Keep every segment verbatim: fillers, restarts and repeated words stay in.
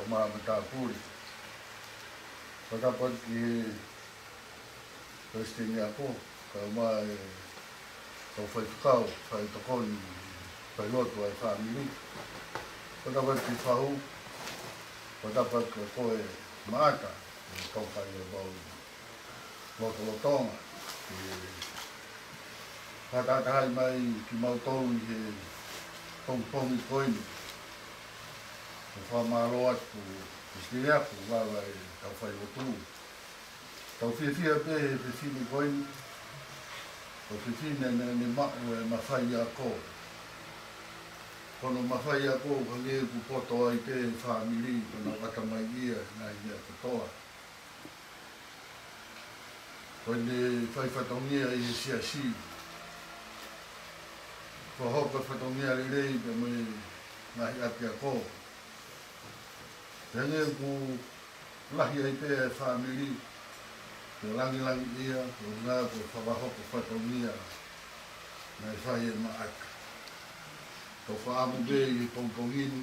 Maʻa matāpule. Fakatapu atu ki he palesiteni ako, kae ʻumaʻā e kau faifekau, faitokoni, failotu ʻa e fāmili. Fakatapu atu ki he fahu, fakatapu atu kia koe Maʻata, e kau kai e vau lotolotonga, ʻe fakataha mai kimautolu ʻi he pongipongi ko eni. ʻOku fakamālō atu ki he ako, lava e kau failotu. Tau fiefia pē he fefine ko eni, ko e fefine naʻa ne maʻu e mafai ako. Ko hono mafai ako, hangē kuo poto ai pē fāmili, ko hono ʻatamai ia, ngaahi meʻa kotoa. Ko ʻene fai fatongia ʻi he siasi. Ko hono fatongia lelei pea mo e ngaahi ʻapiako. Hangē kuo lahi ai pē e fāmili, ke langilangiʻia, ko e ngaahi ko e fakahoko fatongia naʻe fai ʻe Maʻata. Tau fakaʻamu pē ʻi he pongipongi ni,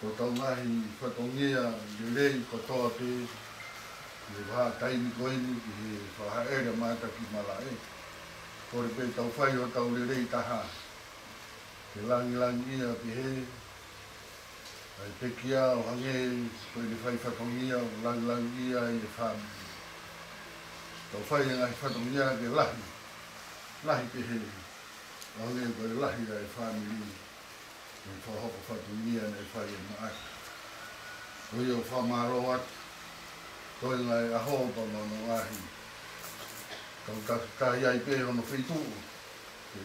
ko ʻetau ngaahi fatongia lelei kotoa pē, ʻi he vahaʻa taimi ko eni ki he fakahaʻele ʻa Maʻata ki malaʻe. Kole pē tau fai hotau lelei taha, ke langilangiʻia pehē ʻa e pekia ʻo hangē ko ʻene fai fatongia ʻo langilangiʻia ai e fāmili. Tau fai e ngaahi fatongia ke lahi, lahi pehē, ʻo hangē ko e lahi ʻa e fāmili, ʻi he fakahoko fatongia naʻe fai ʻe Maʻata. Ko ia ʻoku fakamālō atu, ko e ngaahi ʻaho pea mo hono ngaahi, tau tafitahi ai pē hono feituʻu, ke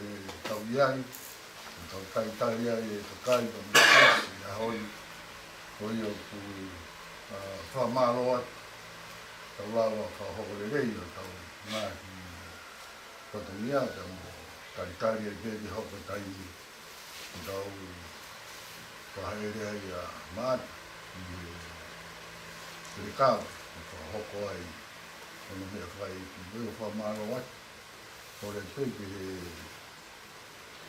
tau ʻi ai, ke tau talitali ai e kakai pea mo e siasi ʻi he ʻaho ni. Ko ia ʻoku, ʻa, fakamālō atu, tau lava fakahoko lelei ʻetau ngaahi fatongia, pea mo talitali ai pē ke hoko e taimi, ke tau fakahaʻele ai ʻa Maʻata, ʻi he pelekau, ke fakahoko ai hono meʻa fai, ko ia ʻoku fakamālō atu. Kole pē ki he,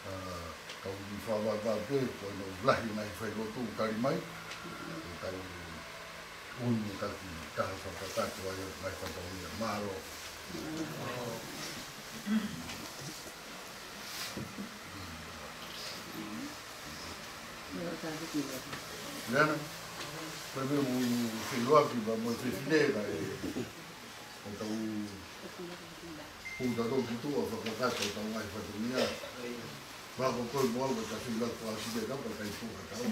ʻa, kau ni fakavavevave, ko hono lahi ngaahi failotu tali mai. Ko e kau unu taki taha fakakakato ai ʻa e ngaahi fatongia. Mālō. Leana, ko e meʻa mo e feʻiloaki, pea mo e fefine, ka e, ko tau Pū ta tō ki tuʻa fakakakato ʻetau ngaahi fatongia. Vā ko koe mo au ka ta fila ko a sike ka pa kai pū ka tau.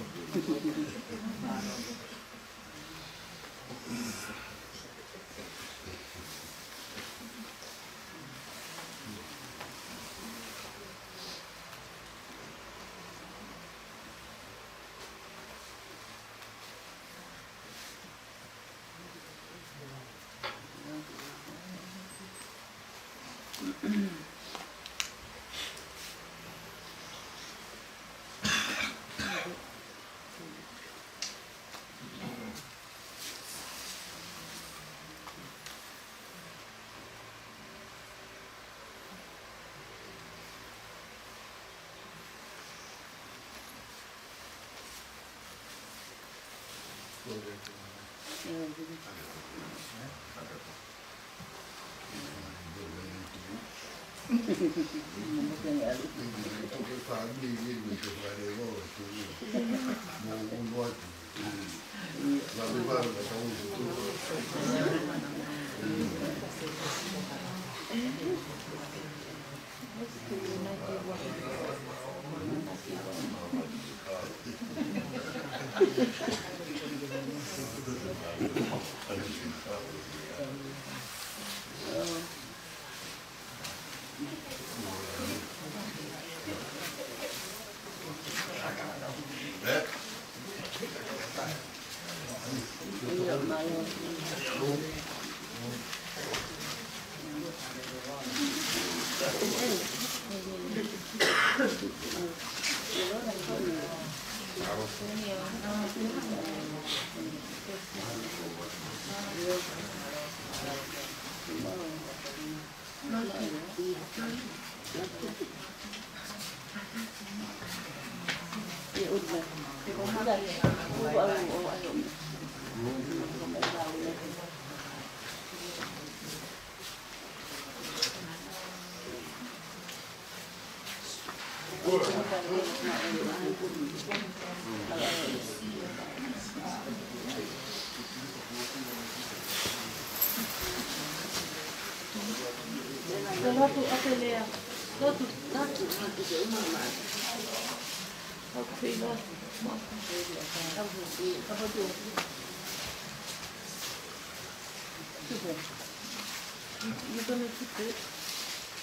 You're gonna keep it.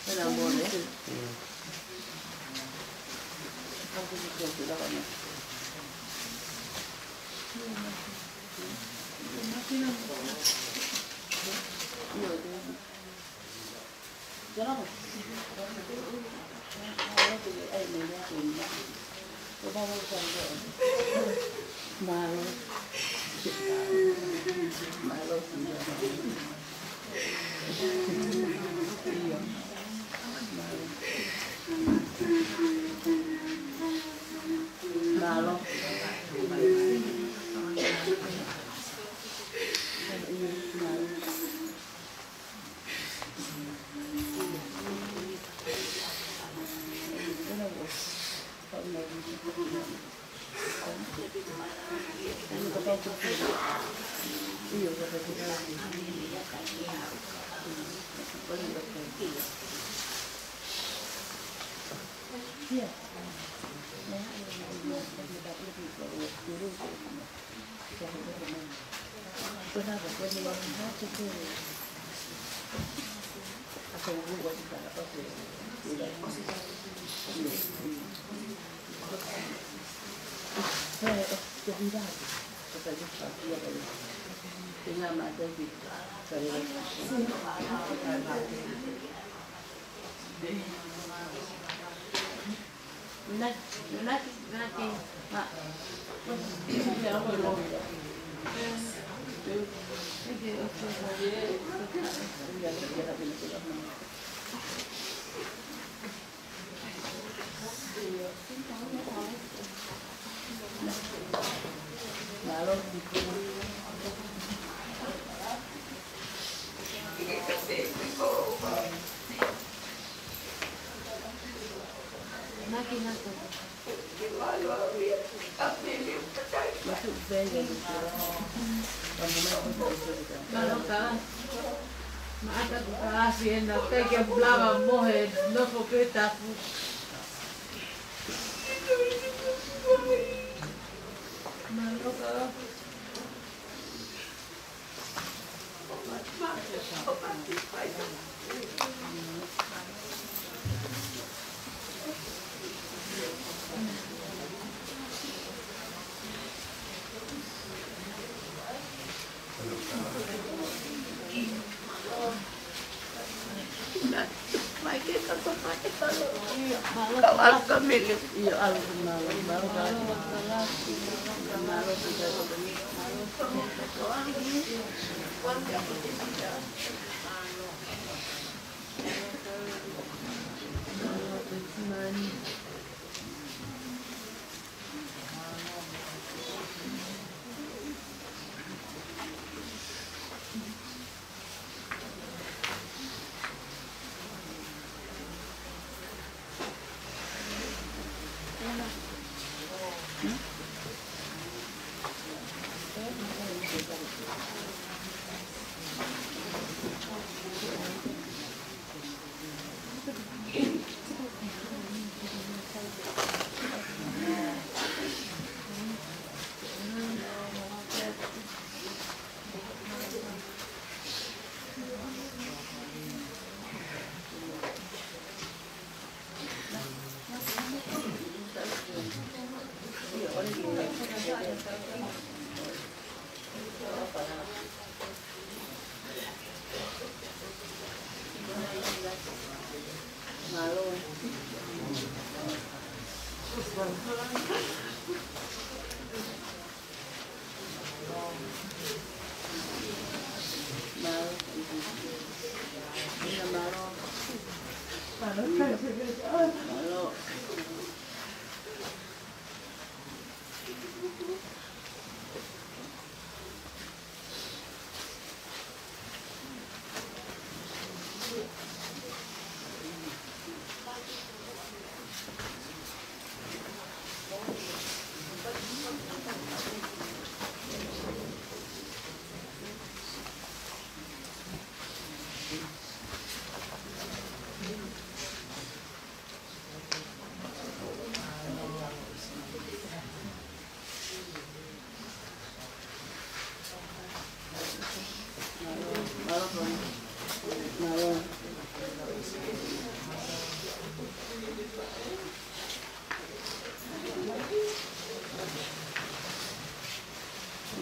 And I'm on it. I'm gonna go to that one. Mālō. Mālō. Mālō. Mālō ka. Maʻata ko ka afi ena, kai ke blava mohe, nofo pē tapu. Mālō ka.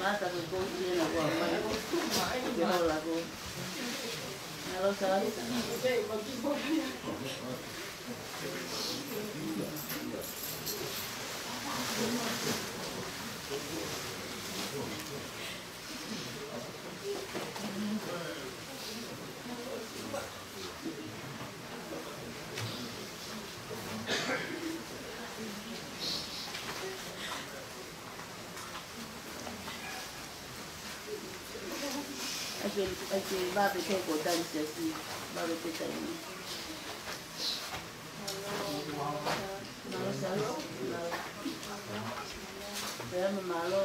Mata ko ko i ena ko mai. Ke hola ko. Nalo sa. Ake, ake, vave te ko tali siasi, vave te tali. Malo sa, malo. Pea ma malo.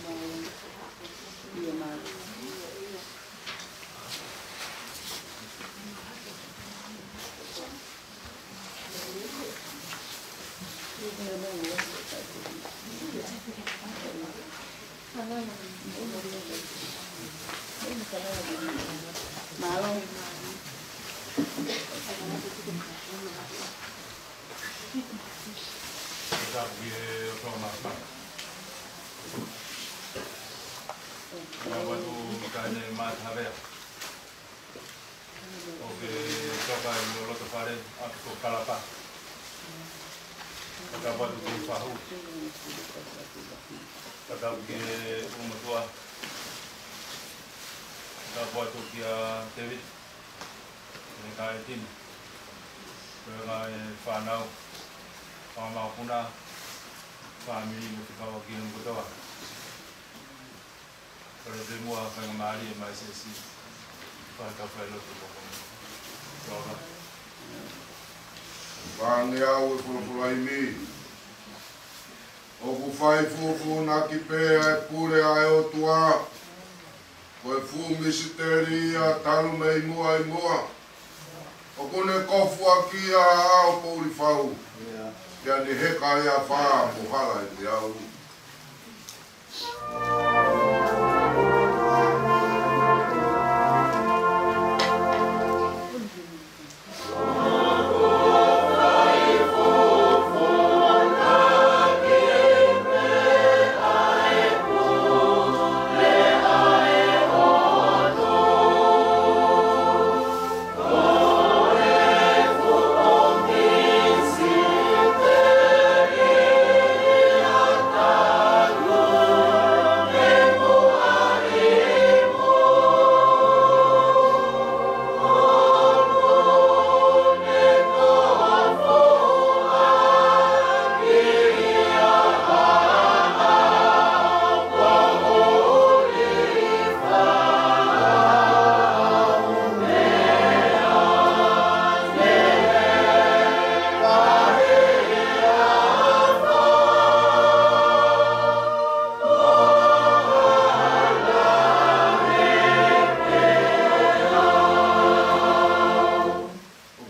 Malo. Ia malo. Malo. Ka ki he ʻOtua Māfimafi. Ka ʻoku ʻi ai e mata havea. ʻOku ke toka ʻi ho loto fale, ʻapi ko Kalapa. Ka ʻoku ʻi ai e fahu. Ka ʻoku ke ʻumatua. Ka ʻoku ʻi ai kia David. ʻE kae tini. Ko e ngaahi fānau, fanga mokopuna, fāmili mo e fekauʻaki ʻo e kotoa. Kole pē muʻa ha faingamālie mai siasi. Fakafailotu ko koe. Toka. Fāngeau e folofola ʻi mei. ʻOku fai fufūnaki pē ʻa e pule ʻa e ʻOtua. Ko e fuʻu misiteli ia talu mei muʻa ʻi muʻa. ʻOku ne kofuʻaki ʻa e ʻao poʻuli fau. Pea ne heka ʻi he afā mo hala ʻi he peau.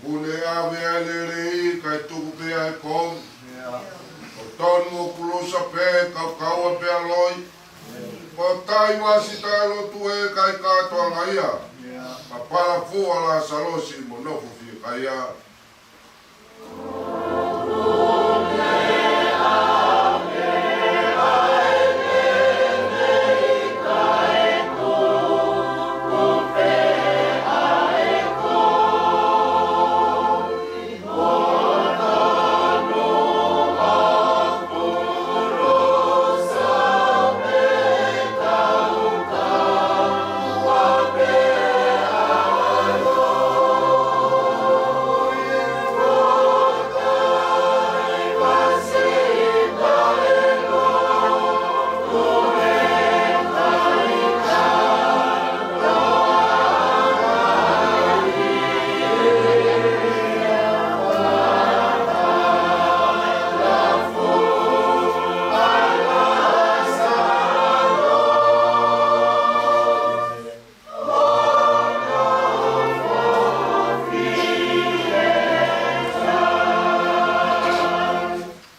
ʻOku ne ʻave ʻa e lelei kae tuku pē ʻa e kovi. ʻOku tonu ʻo kulusa pē, kaukaua pē ʻa e loi. Ko e taivasi taʻelotu ē kae kātoanga ia. Ka palafua ʻa Lāsalosi mo nofo fiekaia.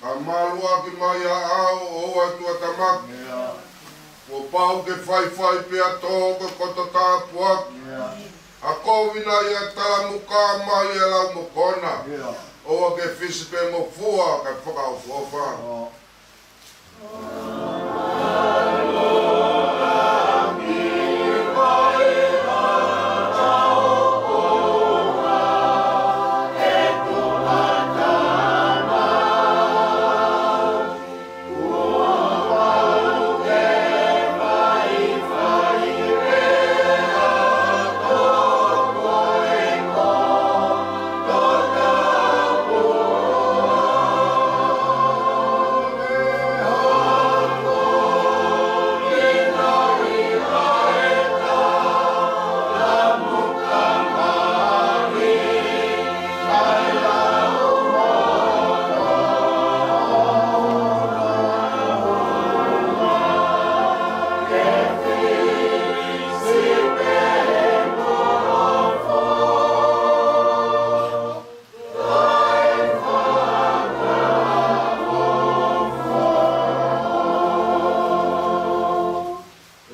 Ka maluʻaki mai ʻa e ʻao ʻo e tuʻatamaki. Kuo pau ke faifai pea tō ko e koto tāpuaki. ʻA kovi naʻa ʻi ai ʻa e talamuka mai ʻa e lau mokona. ʻOua ke fisi pē mo fua ka fakaʻofoʻofa.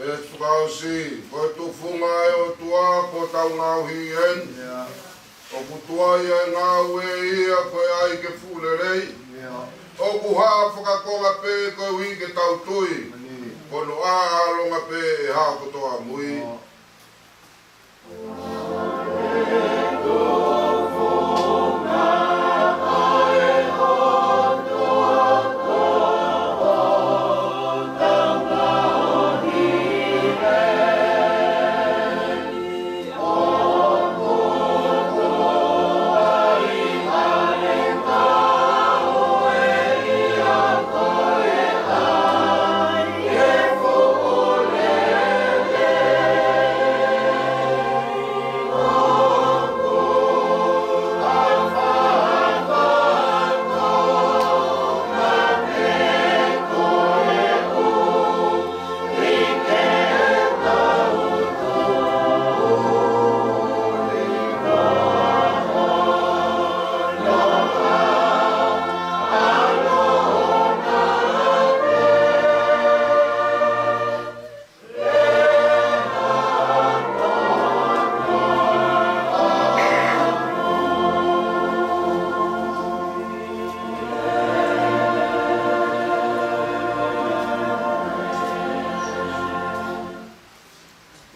ʻE fakaʻosi, ko e tufunga ʻo e ʻOtua ko ʻetau ngaohi eni. ʻOku tuai ʻa e ngāue ia ko e ʻai ke fuʻu lelei. ʻOku hā fakakonga pē koeʻuhi ke tau tui. Ko hono ʻāʻālonga pē ʻe hao kotoa mui.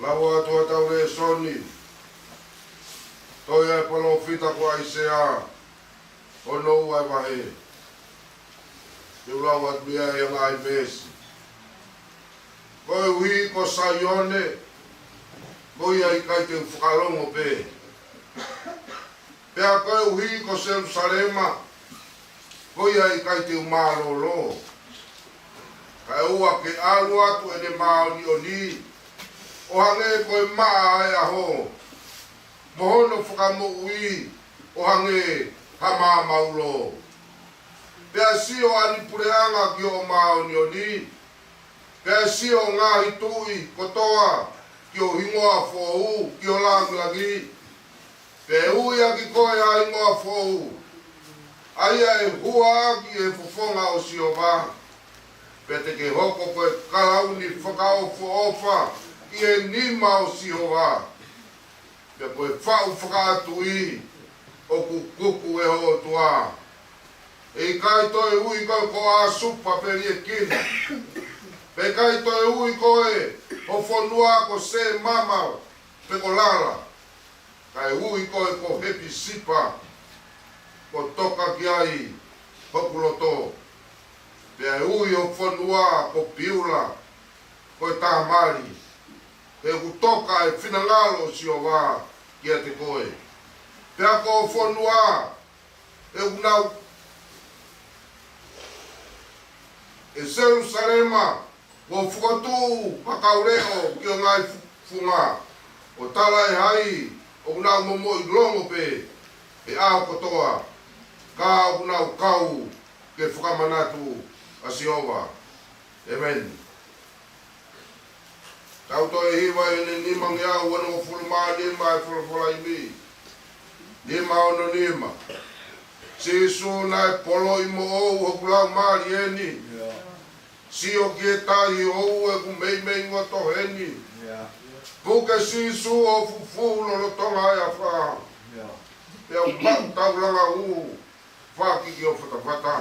Lau atu ʻetau lēsoni, tohi ʻa e palōfita ko ʻAisea, hono ua ʻa e vahe. Te u lau atu ia ʻi he ngaahi veesi. Koeʻuhi ko Saione, ko ia ʻikai te u fakalongo pē. Pea koeʻuhi ko Selusalema, ko ia ʻikai te u mālōlō. Kae ʻoua ke ʻalu atu ʻene māʻoniʻoni, ʻo hangē ko e maʻa ʻa e ʻaho, mo hono fakamoʻui ʻo hangē ha maama ulo. Pea sio ʻa e puleʻanga ki hoʻo māʻoniʻoni, pea sio ʻa e ngaahi tuʻi kotoa ki ho hingoa foʻou, ki ho langilangi. Pea ʻe ui ʻaki koe ʻa e hingoa foʻou, ʻa ia ʻe hua ʻaki ʻe he fofonga ʻo Sihova. Pea te ke hoko ko e kalauni fakaʻofoʻofa ʻi he nima ʻo Sihova. Pea ko e faʻu fakaʻatuʻi ʻoku kuku ʻe ho ʻOtua. ʻE ʻikai toe ui koe ko ʻAsupa pe Liekina. Pea ʻikai toe ui koe ho fonua ko Semama pe ko Lala. Kae ui koe ko Hepisipa, ko e toka ki ai hoku loto. Pea ʻe ui ho fonua ko Piula, ko e tāmali, he ʻoku toka ʻa e finangalo ʻo Sihova kiate koe. Pea ko ho fonua, ʻe ʻoku nau, ʻe Selusalema, kuo u fokotuʻu ha kau leʻo ki ho ngaahi fu-, funga, ʻo tala ʻe hai ʻoku nau momoʻi longo pē he ʻaho kotoa, ka ʻoku nau kau ki he fakamanatu ʻa Sihova. ʻĒmeni. Tau toe hiva ʻi he nimangeau onongofulu mā nima ʻa e folofola ʻi he nima ono nima. Sīsū, naʻe poloʻi moʻou hoku laumālie ni. Sio ki he tahi ʻoʻou ʻeku meimei ngoto heni. Puke Sīsū ʻo fufū lolotonga ʻa e afā. Pea u maʻu taulanga ʻū fākiki ʻo fatafata.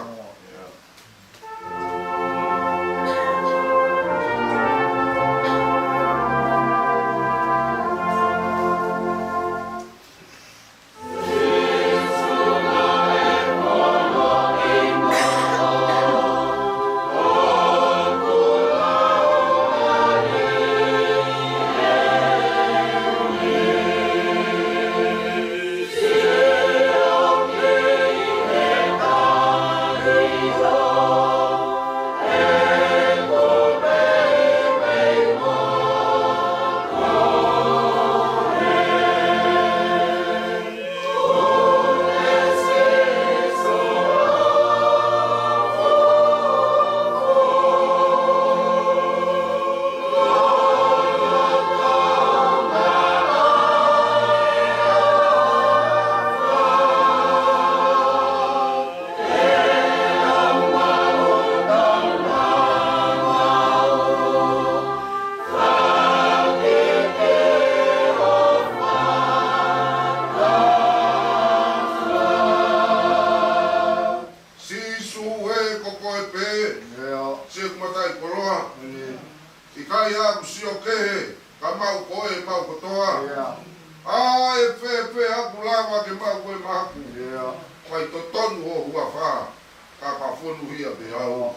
Sīsū ē, ko koe pē. ʻIo. Siʻeku mataʻikoloa. ʻIkai haʻaku sio kehe, ka maʻu koe ʻemau kotoa. ʻIo. ʻA e fēfē haʻaku lava ke maʻu koe maʻaku. ʻIo. Faitotonu ho huafa, ka ka fonu hia pē au.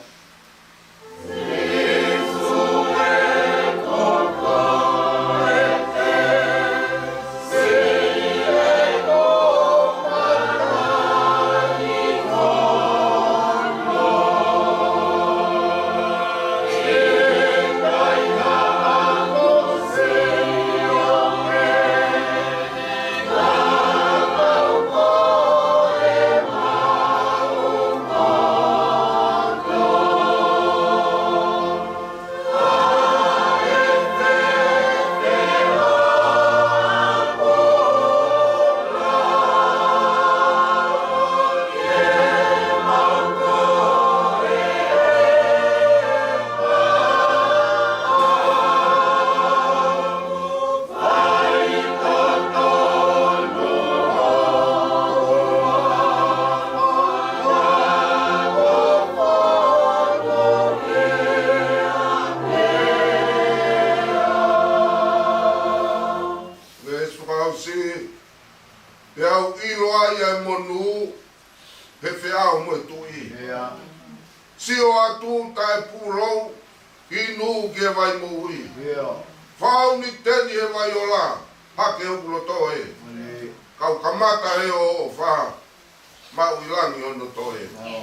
Veesi fakaʻosi, pea u ʻilo ai ʻa e monū, he feʻao mo e tuʻi. ʻIo. Sio atu taʻepūlou, inu ki he vai moʻui. ʻIo. Fāuni teni he vai ola, hake hoku loto ē. Mani. Kau kamata he ʻofa, maʻu ʻi langi hono toe. ʻIo.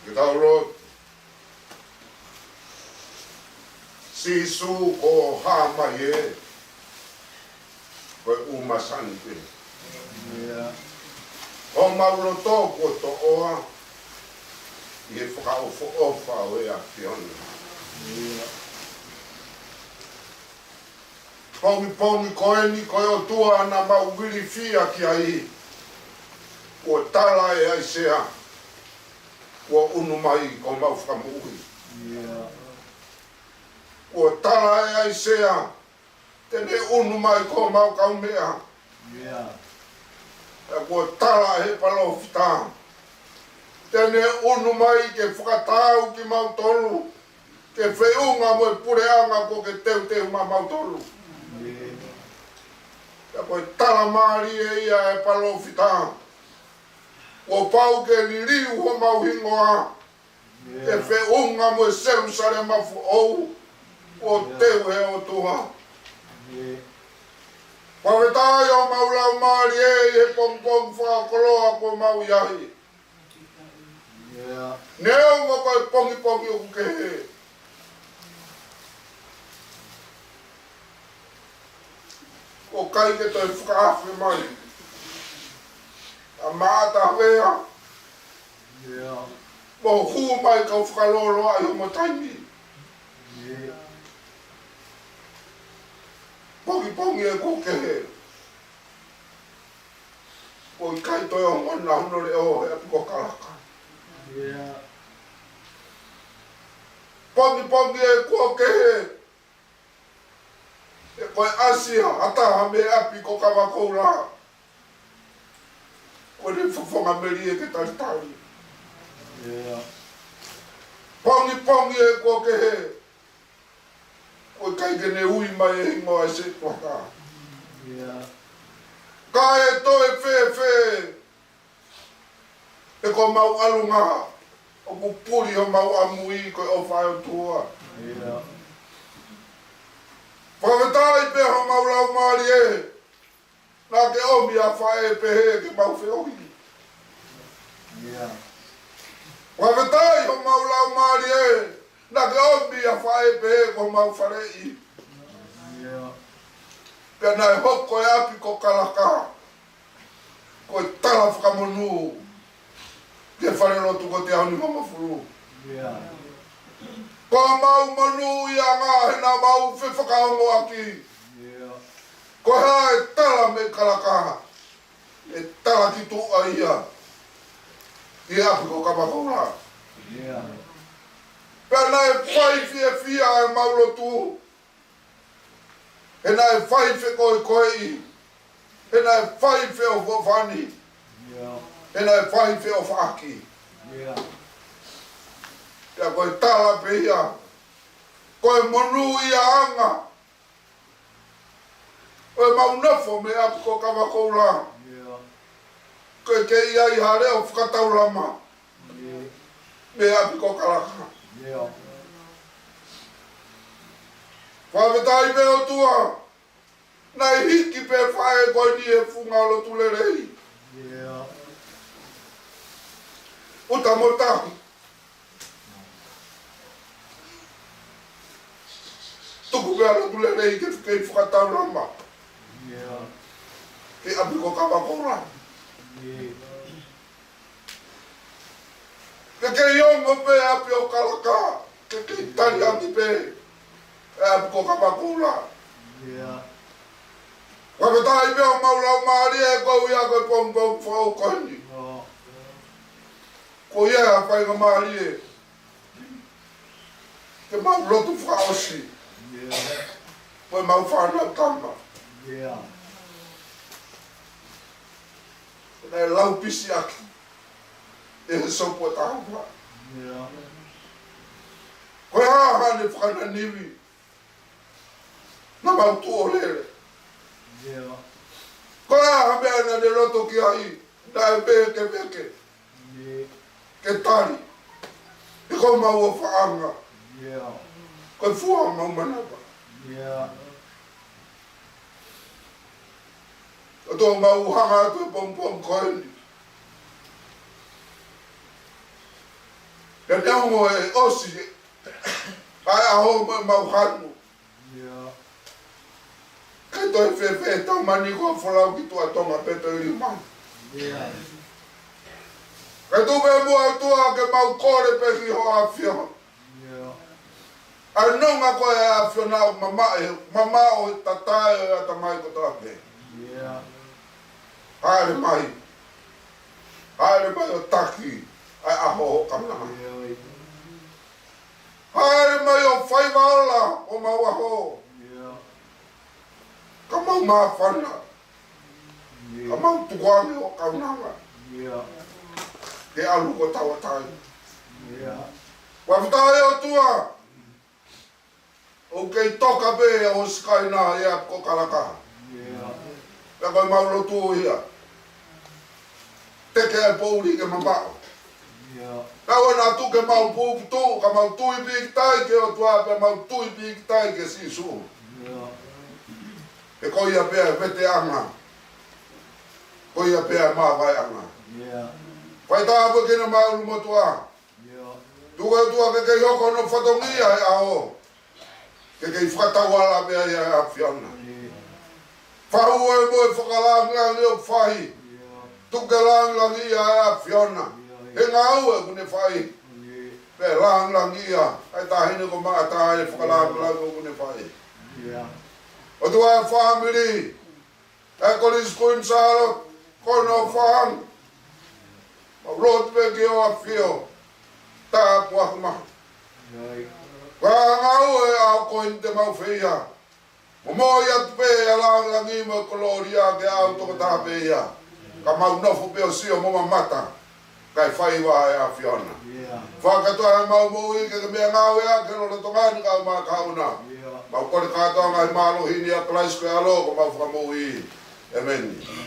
Ke tau lotu. Sīsū, ko hoʻo hā mai ē, ko e ʻū masani pē. ʻIo. Homau loto kuo toʻoa ʻi he fakaʻofoʻofa ʻo e ʻAfiona. ʻIo. Pongipongi ko eni ko e ʻOtua naʻa mau ilifia ki ai, kuo tala ʻe ʻAisea, kuo ʻunu mai ko homau Fakamoʻui. ʻIo. Kuo tala ʻe ʻAisea, te ne ʻunu mai ko homau kaumeʻa. Pea kuo tala ʻe he palōfita te ne ʻunu mai ke fakataau kimautolu ke feʻunga mo e puleʻanga kuo ke teuteu maʻamautolu. Pea ko e tala mālie ia ʻa e palōfita, kuo pau ke liliu homau hingoa ke feʻunga mo e Selūsalema foʻou kuo teu ʻe he ʻOtua. Fakafetaʻi homau laumālie ʻi he pongipongi fakakoloa kuo mau ʻi ai. Neongo ko e pongipongi ʻoku kehe, ʻoku ʻikai ke toe fakaafe mai ʻa Maʻata Havea mo hū mai kau fakalōloaʻi homo taimi. Pongipongi ē kuo kehe, ʻoku ʻikai toe ongo naʻa hono leʻo he ʻapi ko Kalaka. Pongipongi ē kuo kehe, ʻe ko e ʻasi ha taha mei he ʻapi ko Kavakoula, ko ʻene fofonga melie ke talitali. Pongipongi ē kuo kehe, ʻoku ʻikai ke ne ui mai e hingoa ʻo e setuata. Ka ʻe toe fēfē, he ko homau ʻalunga ʻoku puli homau ʻamui ko e ʻofa ʻa e ʻOtua. Fakafetaʻi pē homau laumālie naʻa ke ʻomi ʻa e faʻē pehē ke mau feohi. Fakafetaʻi homau laumālie naʻa ke ʻomi ʻa e faʻē pehē ko homau faleʻi. Pea naʻe hoko e ʻapi ko Kalaka ko e tala fakamonū ki he falelotu ko Te Ahu Nimangofulu. Ko homau monūʻiaʻanga he naʻa mau fefakaongoʻaki. Ko e hā e tala mei Kalaka, ʻe tala ki tuʻa ia ʻi he ʻapi ko Kavakoula. Pea naʻe fai fiefia ʻemau lotu, he naʻe fai fekoekoeʻi, he naʻe fai feʻofoʻofani, he naʻe fai feʻofaʻaki. Pea ko e tala pē ia, ko e monūʻiaʻanga ʻo ʻemau nofo mei he ʻapi ko Kavakoula, ko e kei ʻi ai ha leʻo fakataulama mei he ʻapi ko Kalaka. Fakafetaʻi pē ʻOtua, naʻe hiki pē faʻē ko eni he funga lotu lelei. ʻUta mo tahi. Tuku pē ʻa e lotu lelei ke kei fakataulama ki he ʻapi ko Kavakoula. Ke kei ongo pē ʻapi ʻo Kalaka, ke kei tali ange pē ʻa e ʻapi ko Kavakoula. Fakafetaʻi pē homau laumālie ko ia ko e pongipongi foʻou ko eni. Ko ia ʻa e faingamālie ke mau lotu fakaʻosi mo ʻemau fānau tama. Naʻe laupisiʻaki ʻe he sopu ʻo Tahapa. Ko e hā haʻane fakananivi naʻa mau tuʻu ʻo lele? Ko e hā ha meʻa naʻa ne loto ki ai naʻe vekeveke ke tali? He ko homau ʻofaʻanga, ko e fua homau manava. ʻOku mau hanga atu he pongipongi ko eni, pea neongo ʻe ʻosi ʻa e ʻaho mo ʻemau hanu, ʻikai toe fēfē e tau mani ko e folau ki tuʻa Tonga pē toe lima. Kae tuku pē muʻa ʻOtua ke mau kole pē ki ho ʻAfio. ʻA e nonga ko e ʻAfiona ʻoku mamaʻo, mamaʻo e tatae ʻo e ʻatamai kotoa pē. Hāʻele mai. Hāʻele mai ʻo taki ʻa e ʻaho ʻo ho kaunanga. Hāʻele mai ʻo faiva ola ʻo homau ʻaho. Ka mau māfana. Ka mau tukuange ʻo kaunanga. Ke ʻalu ko tauʻatāina. Fakafetaʻi ʻOtua. ʻOku kei toka pē ʻa Hōsikaina ia ko Kalaka. Pea ko e mau lotu ia. Teke e poʻuli ke mamaʻo. Tau ana tu ke mau puputu, ka mau tui pīkitai ki he ʻOtua, pea mau tui pīkitai ki he Sīsū. He ko ia pē ʻa e veteʻanga. Ko ia pē ʻa e māvaeʻanga. Fai tāpuekina mai ʻulumotuʻa. Tuku ʻOtua ke kei hoko hono fatongia he ʻaho. Ke kei fakatauala pē ʻa e ʻAfiona. Fau e mo e fakalāngilangi ʻoku fai. Tuku ke lāngilangiʻia ʻa e ʻAfiona. He ngāue ʻoku ne fai. Pea lāngilangiʻia ʻa e taʻahine ko Maʻata he fakalāngilangi ʻoku ne fai. ʻOtua e fāmili. ʻA e Kolisi Kuini Sālote, ko hono fānau. Mau lotu pē ki hoʻo ʻAfio. Tāpuaki mai. Ka ngāue ʻa e ʻaho ko eni te mau feia. Momoi atu pē ʻa e lāngilangi mo e kolōlia ke ʻa au tokotaha pē ia. Ka mau nofo pē ʻo sio mo mamata. Kae fai ʻa e ʻAfiona. Fakakatoa ʻemau moʻui ke ke meʻangāueʻaki lolotonga ni kau mā kauna. Mau kole kātoa ngaahi mālohi ni ʻia Kalaisi ko e ʻAlo ko homau Fakamoʻui. ʻĒmeni.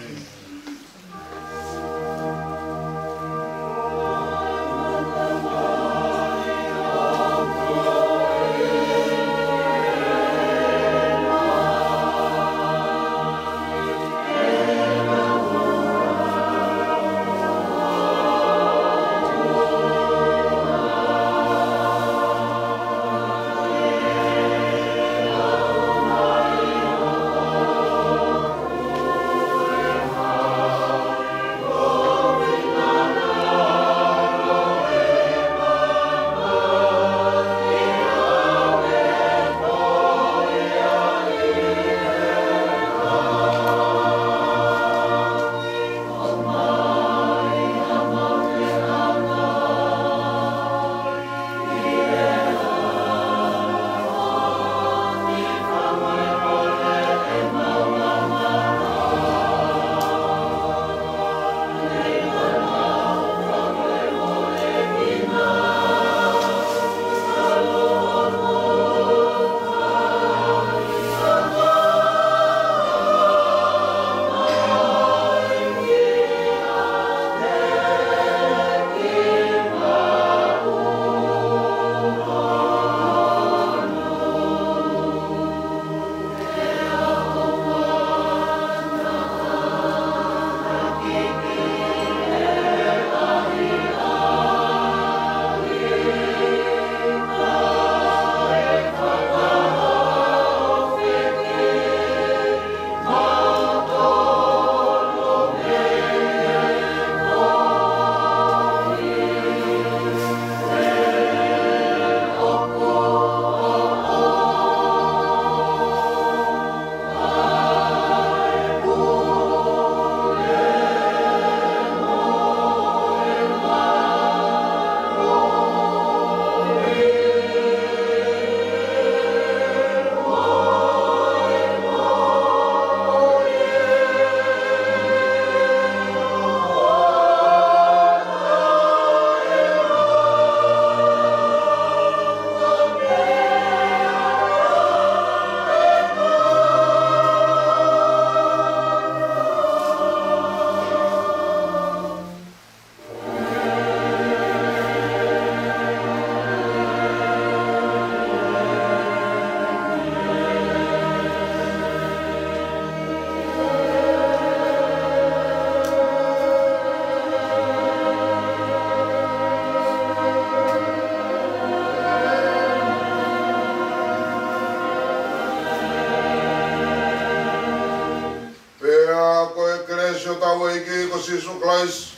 Pea ko e kelesi ʻa hotau ʻEiki ko Sīsū Kalaisi,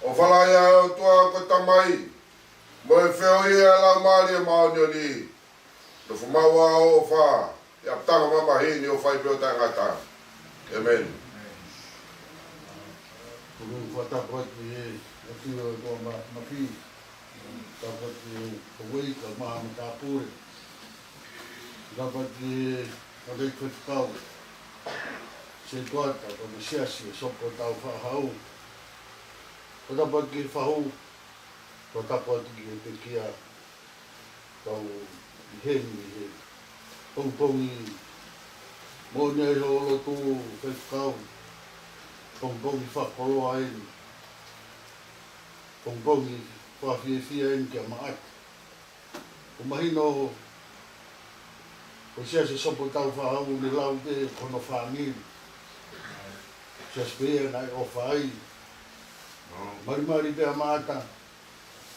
ʻofa lahi ʻa e ʻOtua ko e Tamai, mo e feohi ʻa e Laumālie Māʻoniʻoni, nofo maʻu ʻo ʻofa, ʻi he ʻapitanga mamahi ni ʻo fai pē ʻo taʻengata. ʻĒmeni. Ko e fakatapu atu ʻi he ʻafio ʻa e ʻOtua Māfimafi. Tapu atu ʻi he kaveinga maha mo e tāpule. Tapu atu ʻi he kau faifekau. Setuata, ko e Siasi ʻo Sopu Taufaʻahau. Ko e tapu atu ki he fahu, ko e tapu atu ki he pekia, kau ʻi heni ʻi he pongipongi moʻoni ʻa e lotu faifekau, pongipongi fakakoloa eni, pongipongi fakafiefia eni kia Maʻata. ʻOku mahino ko e Siasi ʻo Sopu Taufaʻahau ne lau pē ko hono fāmili. Siasi pē ia naʻe ʻofa ai. Malimali pē ʻa Maʻata,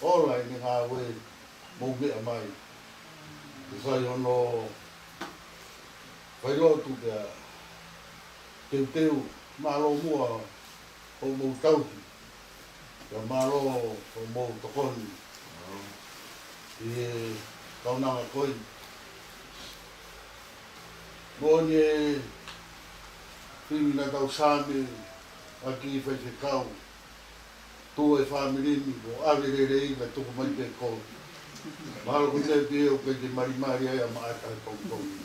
ola ʻene ngāue mo e meʻa mai. ʻI he fai hono fai lotu pea teuteu, mālō muʻa hoʻomou tauhi. Pea mālō hoʻomou tokoni ʻi he kaunanga ko eni. Moʻoni e fili naʻa tau same ʻaki faifekau, tuʻu e fāmili ni, ko e ʻave lelei ka tuku mai pē ko. Mahalo ko e meʻa pē ʻoku ʻikai ke malimali ai ʻa Maʻata he pongipongi.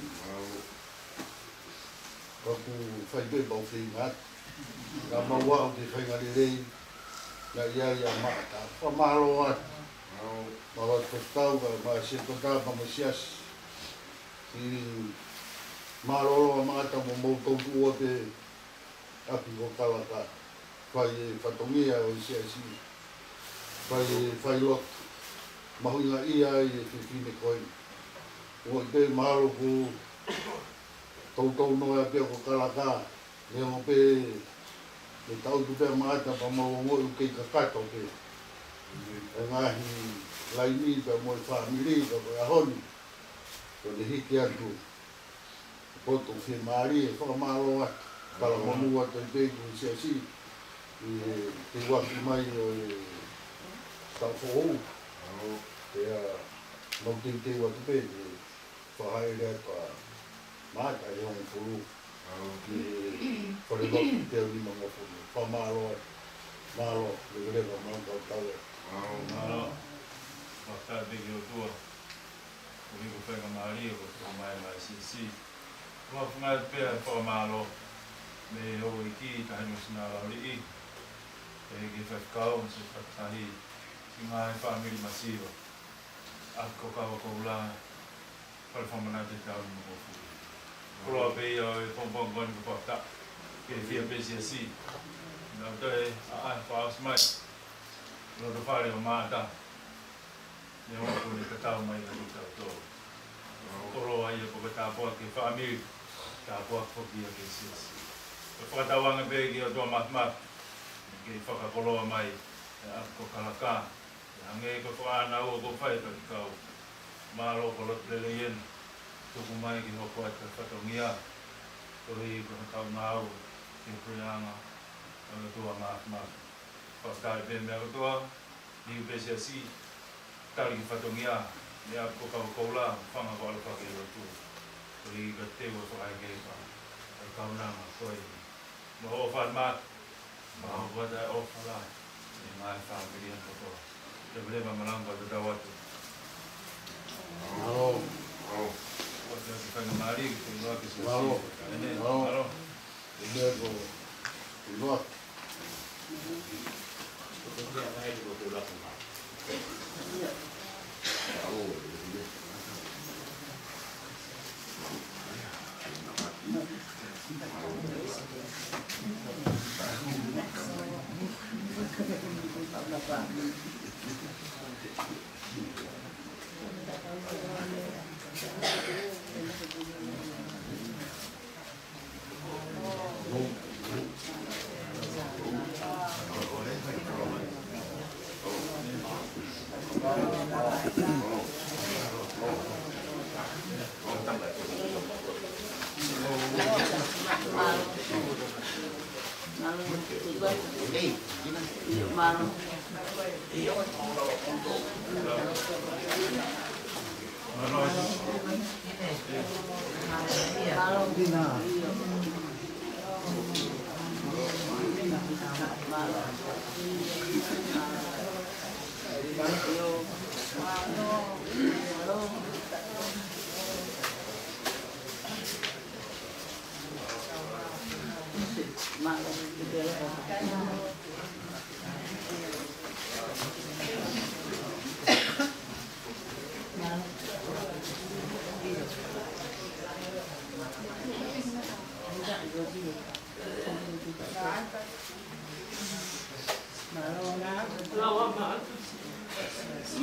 Ka ʻoku fai pē mau feinga atu. Ka mau aʻu ki he fainga lelei, naʻe ʻi ai ʻa Maʻata. Fakamālō atu. Mālō atu faifekau, ka mo e Setuata, pea mo e Siasi. Siʻi mālōlō ʻa Maʻata mo moutolu ua pē ʻapi ko Kalaka. Fai e fatongia ʻo e Siasi. Fai e fai lotu. Mahuʻinga ia ʻi he fefine ko eni. ʻOku ʻi ai pē mahalo ko toutou noa pē ko Kalaka. Neongo pē, ne tautu pē ʻa Maʻata pea mau ongoʻi ʻoku kei kakato pē ʻa e ngaahi laini pea mo e fāmili, ka ko e ʻaho ni, kuo ne hiki atu e poto fiemālie, fakamālō atu. Talamonū atu ai pē ki he Siasi, ʻi he teuaki mai ʻo e taʻu foʻou. Pea mau teuteu atu pē, ke fakahaʻele atu ʻa Maʻata ʻi he hongofulu. Ki he falelotu teau nimangofulu. Fakamālō atu. Mālō, leveleva mālō kau tau e. Mālō. Fakafetaʻi pē ki he ʻOtua. Ko e faingamālie kuo tau maʻu mai Siasi. Ko e fakaʻamu pē ʻa e fakamālō mei he houʻeiki, Taʻahine Sina Lauliʻi, ʻEiki Faifekau, mo e Sekelitali, siʻi ngaahi fāmili masiva. ʻApi ko Kavakoula, Fale Fakamanatu Teau Nimangofulu. Koloa pē ia ʻo e pongipongi ko eni, ko e fakataha ke fai pē Siasi. Naʻa toe ʻa e fakaʻosi mai loto fale ʻo Maʻata. Neongo kuo ne tatau mai kiate kitautolu. Koloa ia ko e tāpuaki ki he fāmili, tāpuaki foki ia ki he Siasi. Ko e fakatauange pē ki he ʻOtua Māfimafi ke fakakoloa mai ʻa e ʻapi ko Kalaka. Hangē ko e fakaʻānaua kuo fai ʻe he faifekau. Mālō ko e lotu lelei eni. Tuku mai ke hoko atu e fatongia. Koeʻuhi ko e kaungāue ki he puleʻanga ʻo e ʻOtua Māfimafi. Fakafetaʻi pē meʻa kotoa, niu pē Siasi, tali ki he fatongia, meʻa ko Kavakoula, fanga ko ʻAlafaki ʻi lotu. Koeʻuhi ka teu ʻa e fakaʻekeʻeka ʻa e kaunanga ko eni. Mo e ʻofa ʻa Maʻata, mo e ʻofa ʻa e ʻofa lahi ʻi he ngaahi fāmili kotoa. Leveleva mālō, ka tau atu. Mālō. Mālō. Ua te atu faingamālie, ke ua ke Siasi. Mālō. Ene, mālō. Mālō. Ene ko, ua.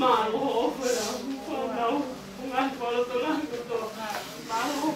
Mālō ʻofa ʻa e fānau, ngaahi fānau kotoa. Mālō.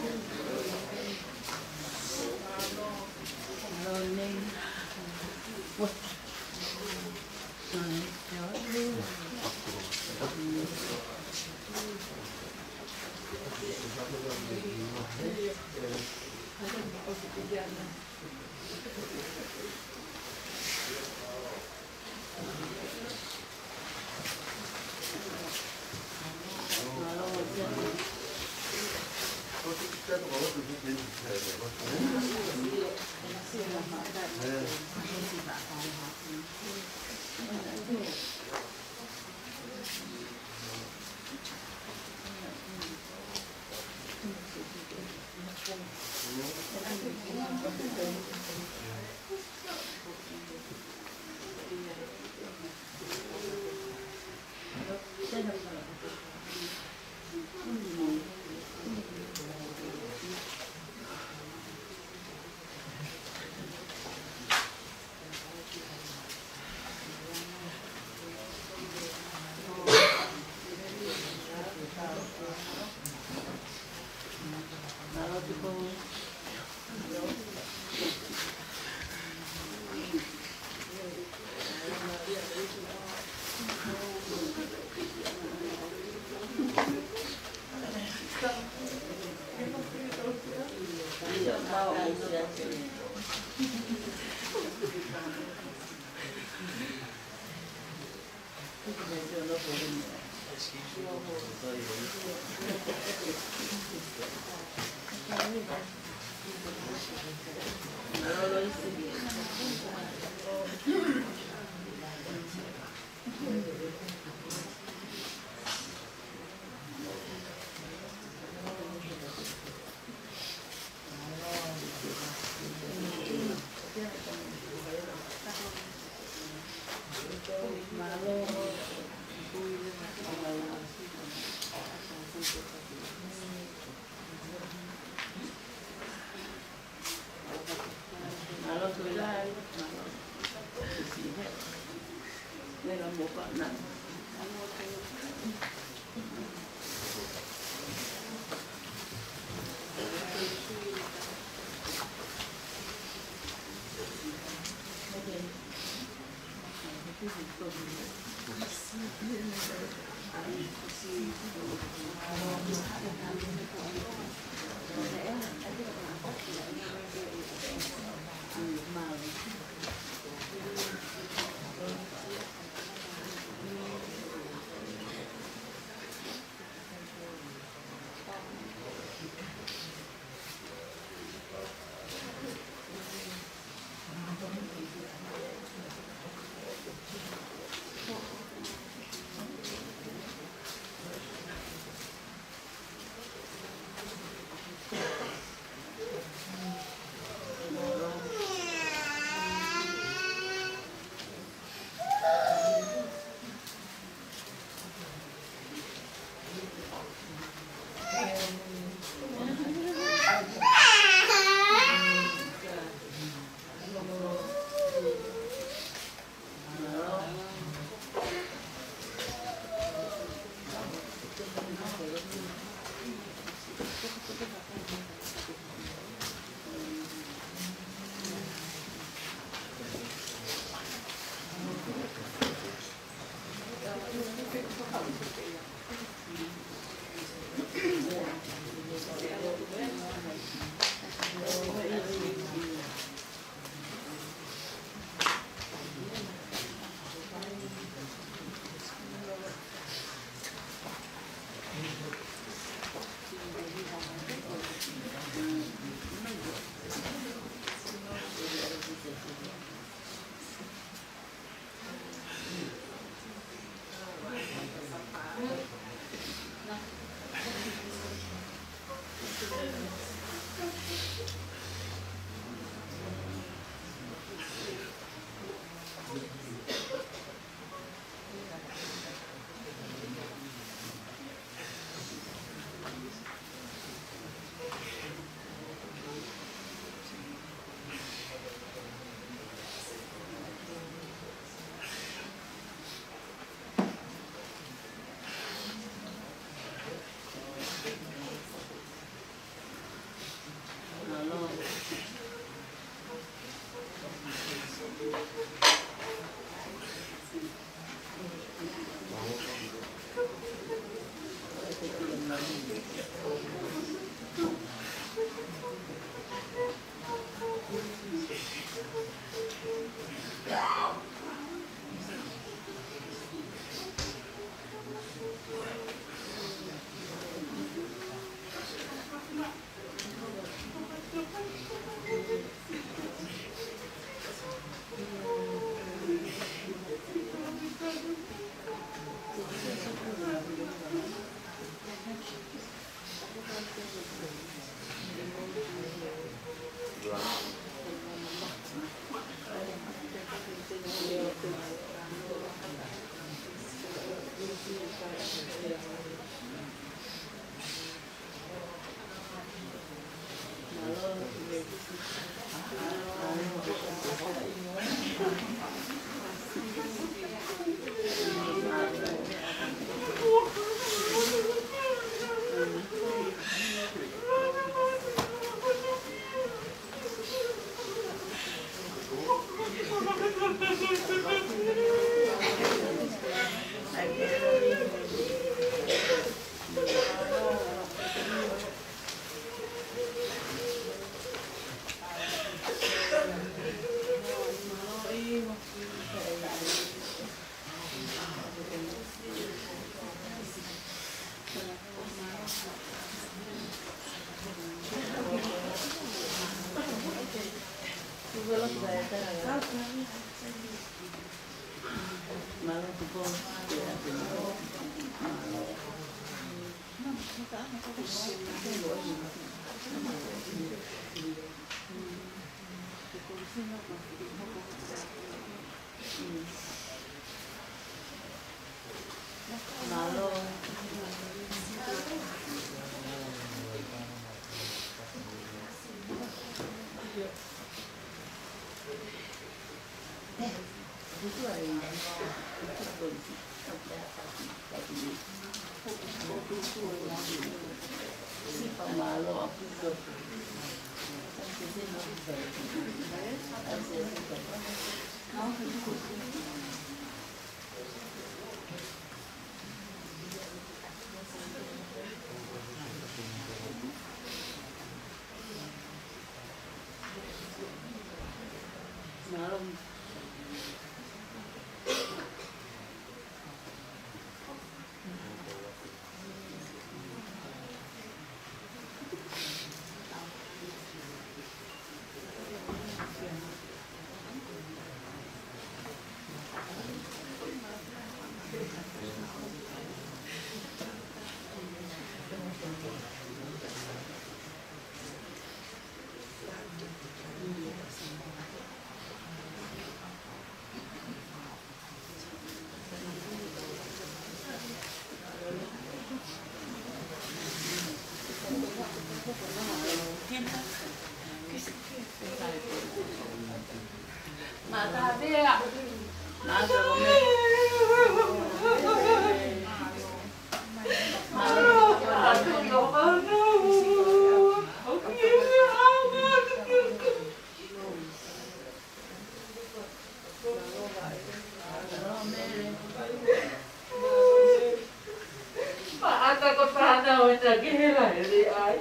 Maʻata ko e fānau ena ke hela hele ai.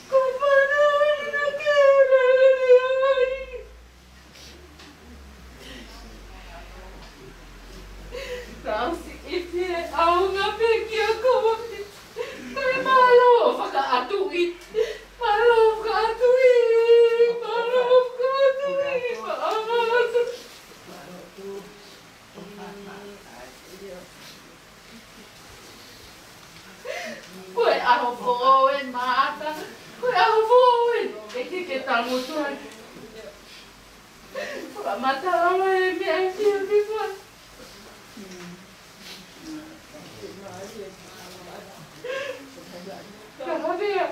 Ko e fānau ena ke hela hele ai. Naʻa ku siʻi pē ʻaunga pē kia koe. Kae mālō fakaʻatuʻi. Mālō fakaʻatuʻi. Mālō fakaʻatuʻi. Mālō. Ko e ʻaho foʻou ē Maʻata, ko e ʻaho foʻou ē, ʻe ke ke tangutu ai. Fakamatala mai e meʻa ki he fefine. Ka havea.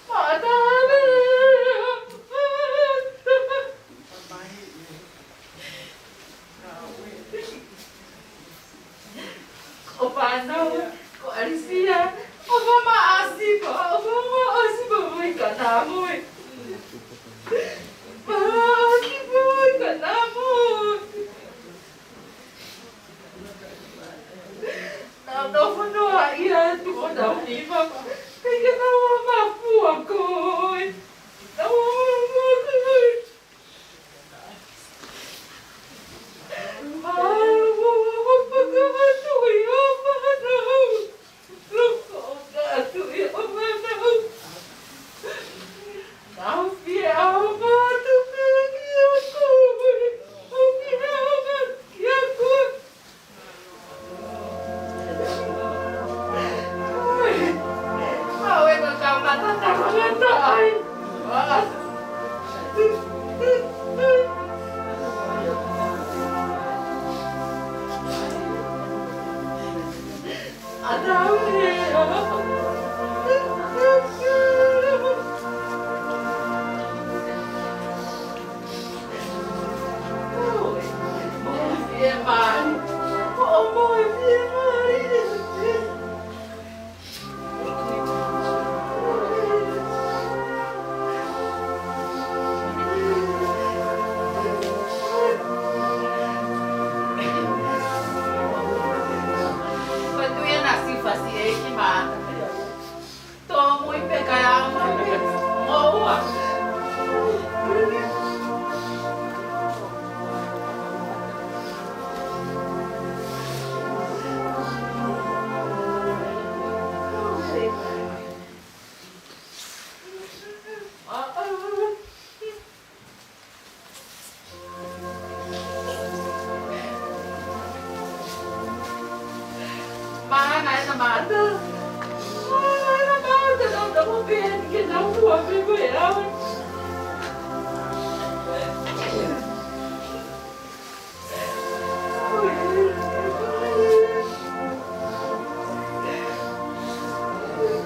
Maʻata havea. ʻO fānau, ko ʻAlisia, ʻo fāmāʻasi, ko ʻo fāmāʻasi, ko ʻo i ka nā moe. Māʻasi, ko ʻo i ka nā moe. Naʻa nau fonua ia tu o nau hiva, pea ke nau mafua koe. Nau mafua koe. Aue, aue, ko e kamata tangata ai.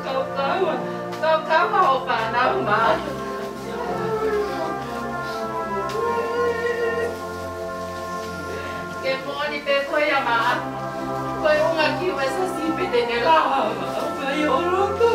Kaukaua, kaukaua ʻo fānau mā. Ke moʻoni pē ko ia mā. Ko e ʻuhinga ki he sasi pē te ne lava, ʻo kai ʻo loto.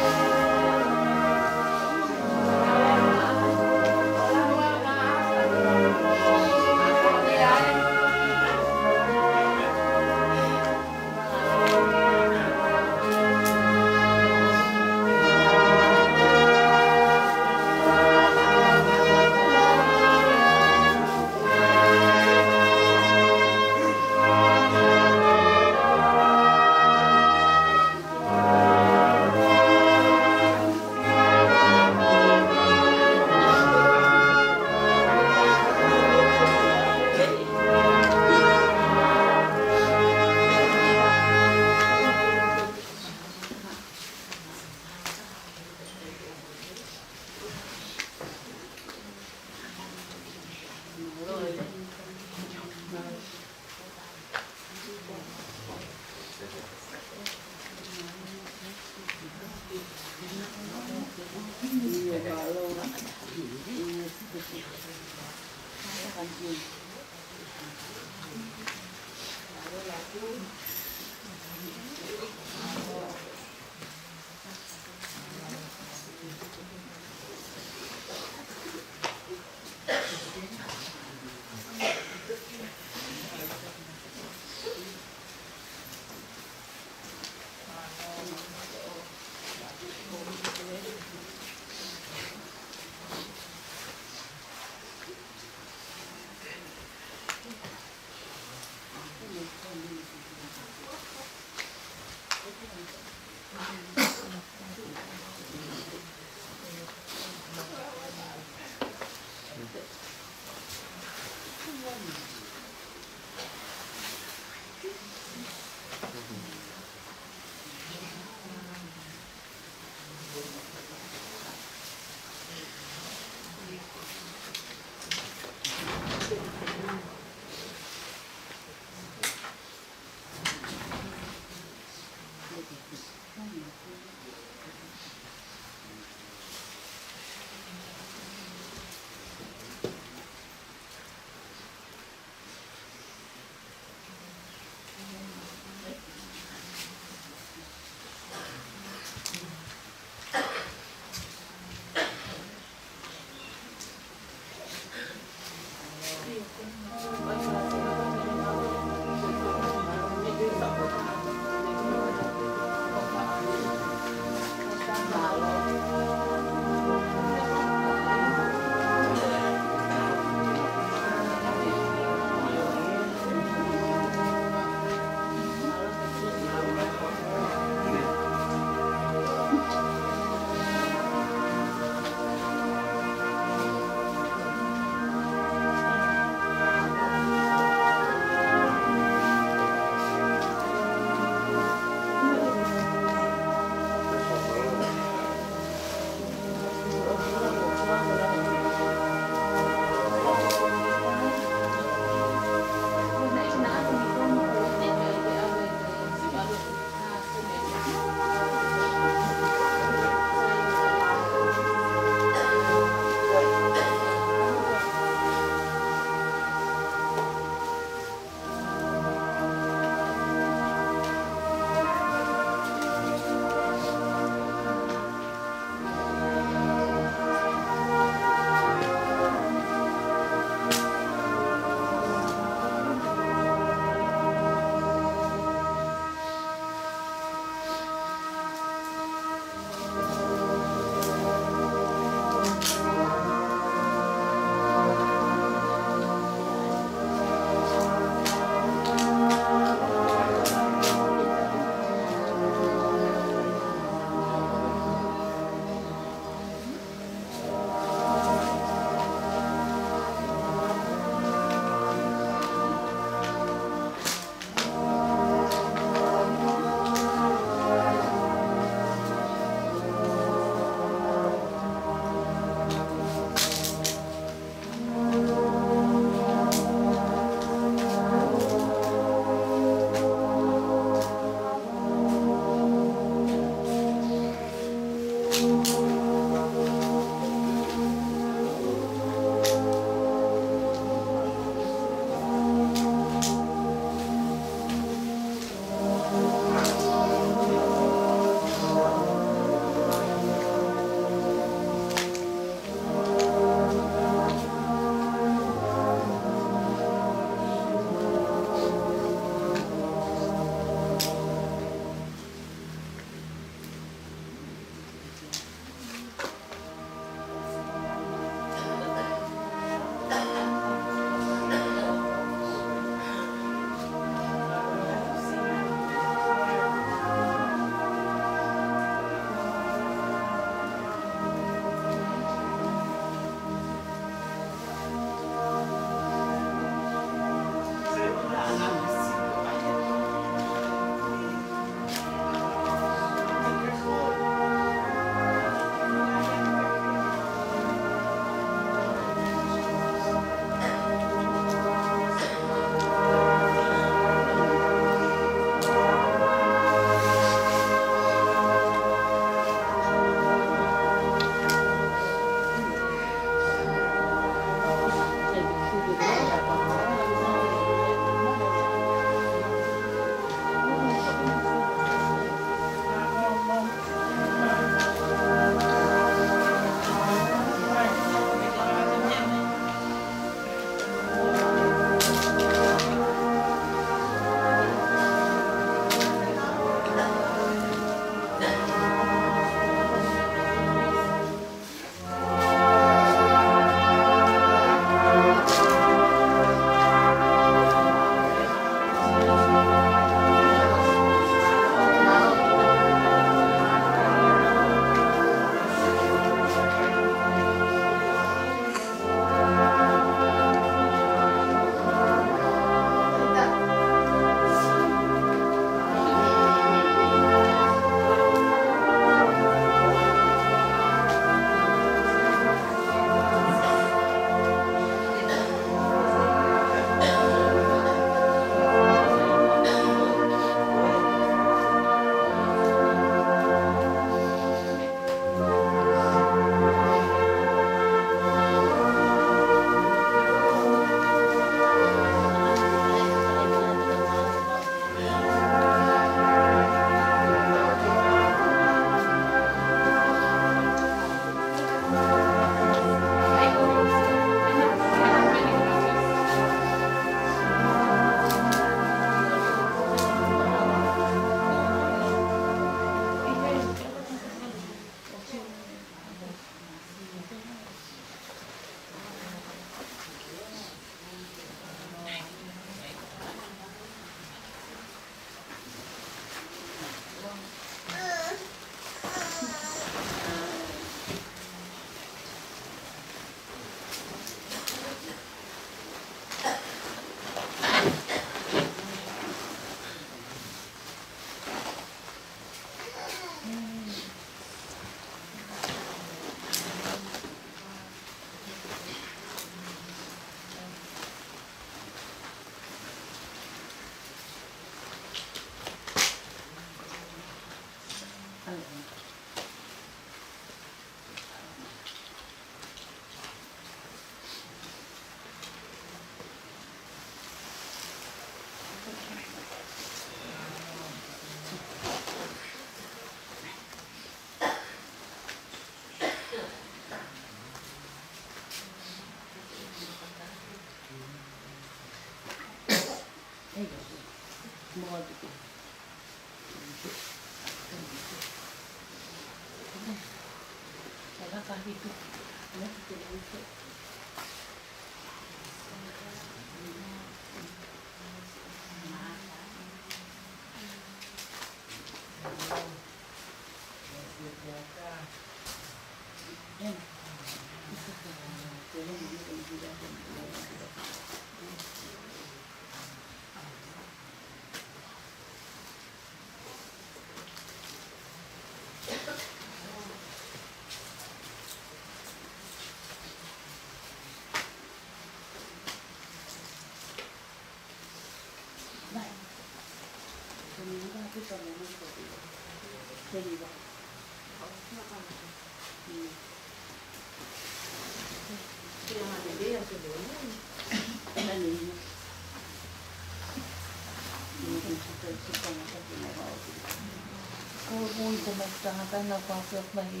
Ko e hui ko e tangata na kua fia mahi.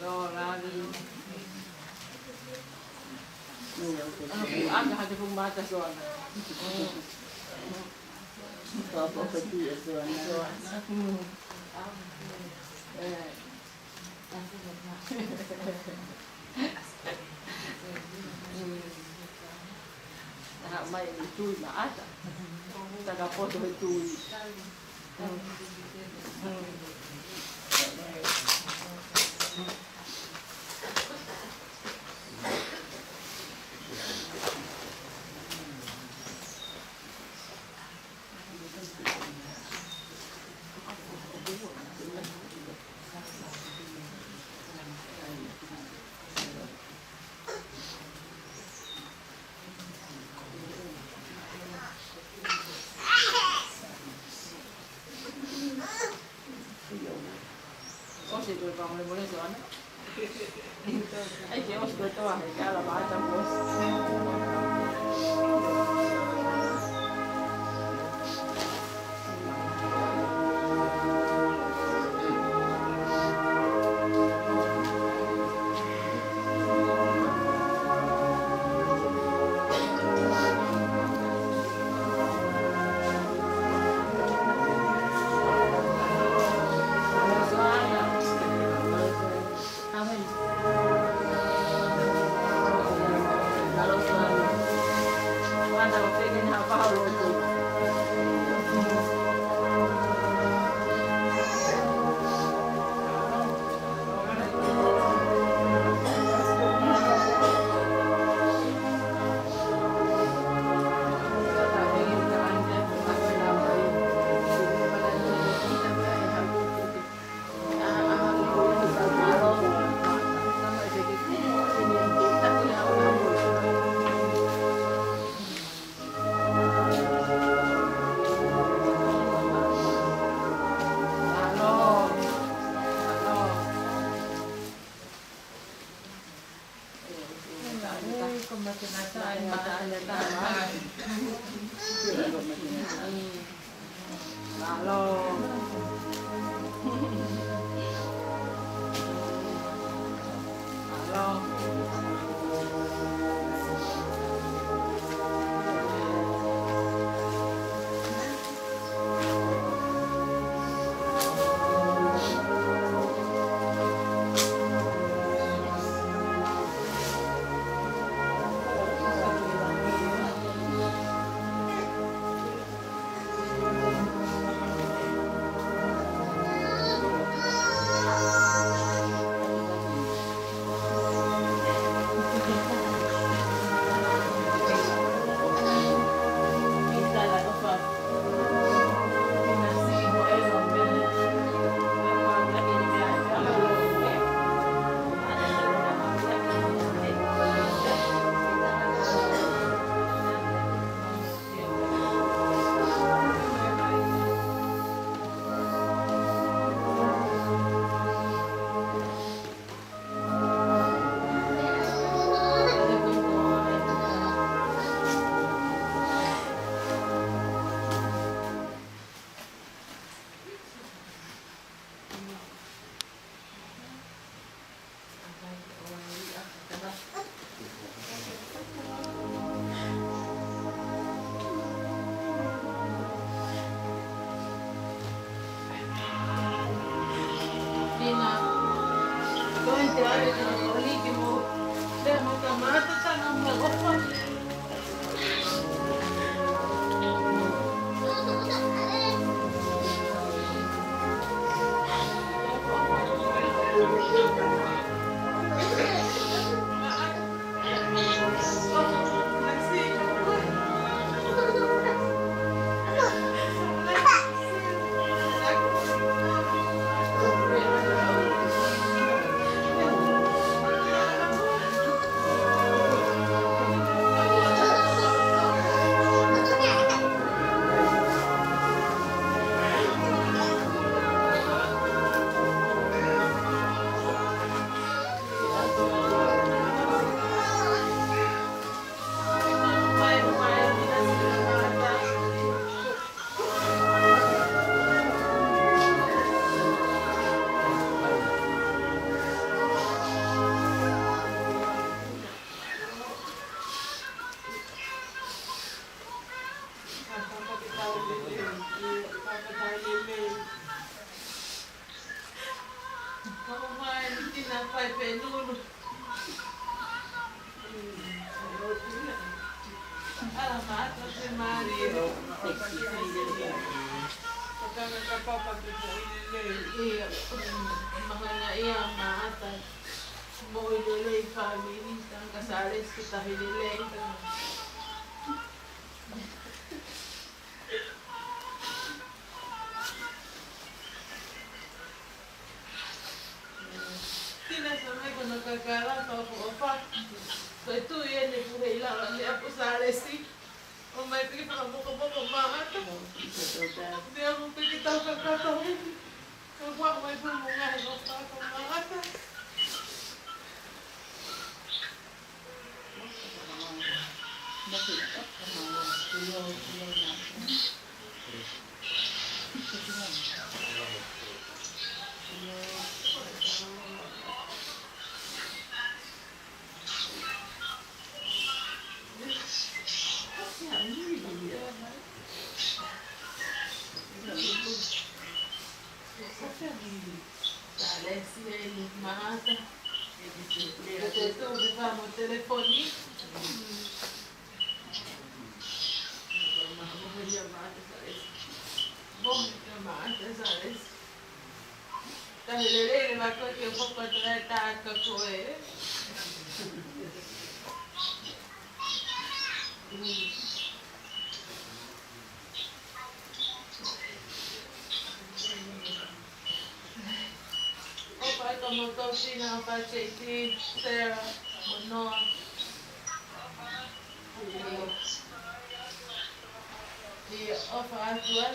Lo lavi. Aka hake fu mata soana. Ko ko ko tu e soana. Soana. Mm. Eh. Taha mai e tui maʻata. Taka poto he tui. ʻOsi e toe fakamolemole Soana. ʻAi ke ʻosi kotoa he kala maʻata kuo ʻosi. Ala Maʻata, se mālie. Ko kanga ka papa ke ko i lelei. Ia. Mahanga ia Maʻata. Moʻui lelei fāmili, tangata Sālesi, tahi lelei. Tina sa mai ko hono kakala, fakaʻofoʻofa. Ko e tui eni ʻoku ʻikai lava ʻe ʻapi Sālesi ʻo mai pē ke fakamokomoko Maʻata. Meʻa mo pē ke tau kakato. Ka ʻoku ʻomai pē mo ngaahi ʻofa ko Maʻata. Tahi lelei le matua ke foko atu e taʻaka ko ē. ʻOfa atu mo Tofina, ʻofa J T, Sarah, mo Noa. ʻIo, ʻofa atu ā.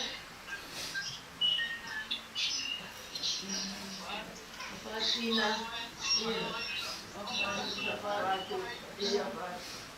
ʻOfa Tina. ʻIo, ʻofa atu, ʻofa atu. ʻIo, ʻofa atu.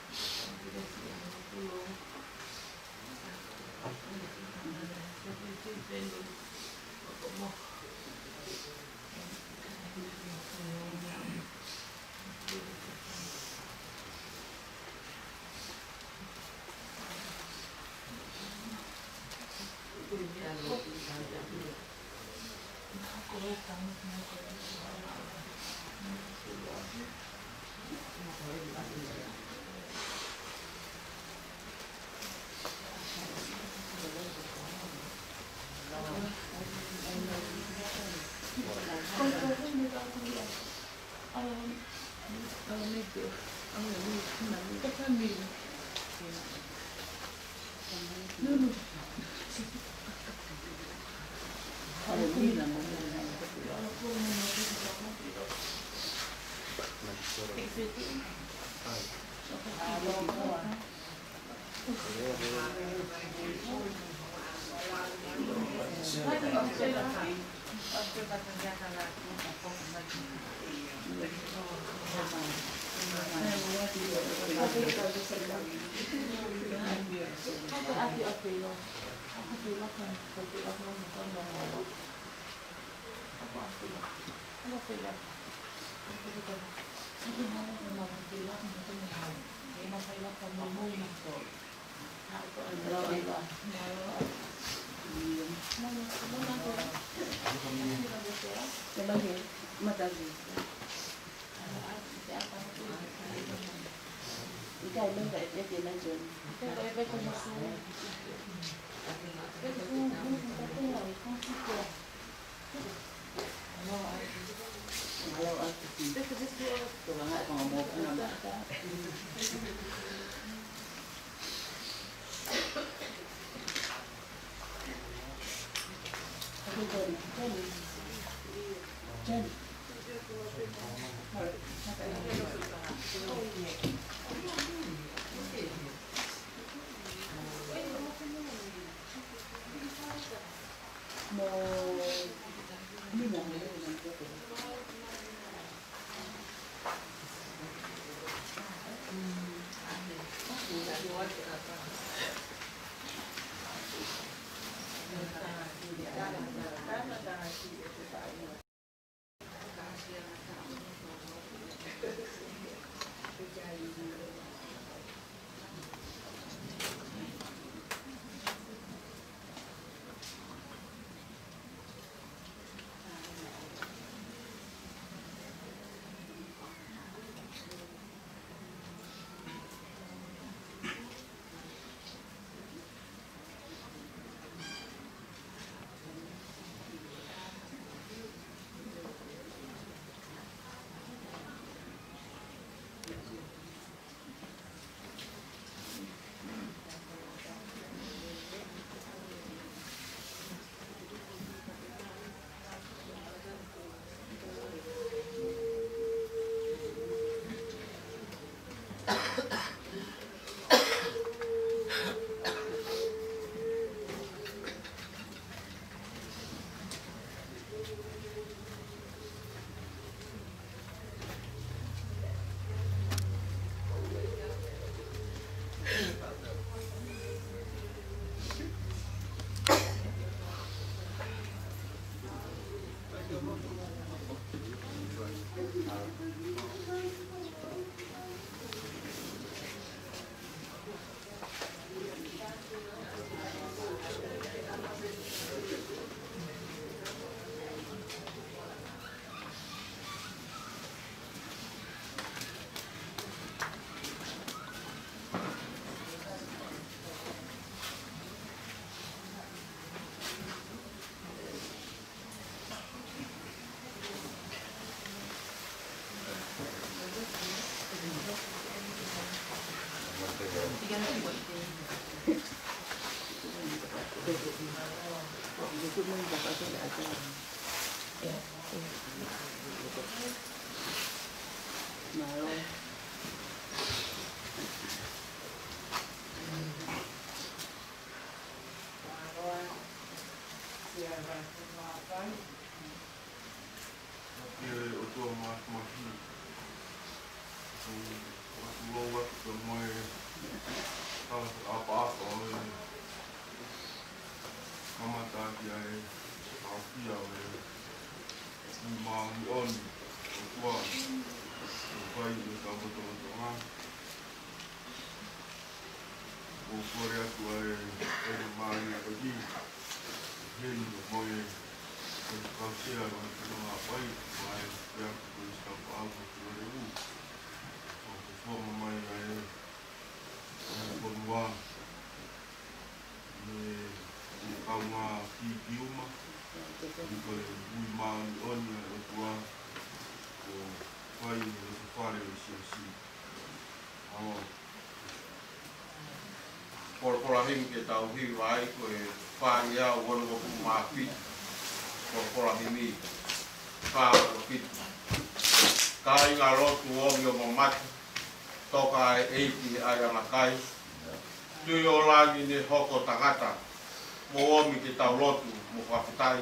Ke ʻOtua Māfimafi, ʻoku ou ʻoatu atu pea mo e tala ʻapaʻapa ʻo e kamata ki ai ʻa e ʻafio ʻa e Kui Māʻoniʻoni, ʻOtua, ʻoku fai ʻi he kau lotolotonga. ʻOku ou kole atu ʻa e, ʻa e mālie ʻoku heni mo e, ʻa e kau sea ʻo e fononga ʻa Haʻapai, mo e pea ko e Sikapaʻau mo Tuvalu. ʻOku fofonga mai ʻa e, ʻa e fonua, mo e kaungā pipi uma, ʻi ko e Kui Māʻoniʻoni ʻa e ʻOtua, ʻoku fai ʻi he loto fale ʻo e Siasi. ʻAo. Folofola himi ke tau hiva ai ko e fāngeau onongofulu mā fitu. Folofola himi fā fitu. Kāinga lotu, omi ʻo mamata, toka ʻa e ʻEiki ʻi he ʻahiʻahi ʻa e kai. Tui ʻo langi ne hoko tangata, mou omi ke tau lotu mo fakafetaʻi.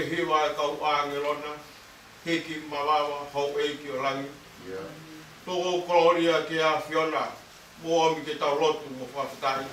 Hiva e kau ʻāngelo na, hiki mavava houʻeiki ʻo langi. Tuku kolōlia ki he ʻAfiona, mou ōmi ke tau lotu mo fakafetaʻi.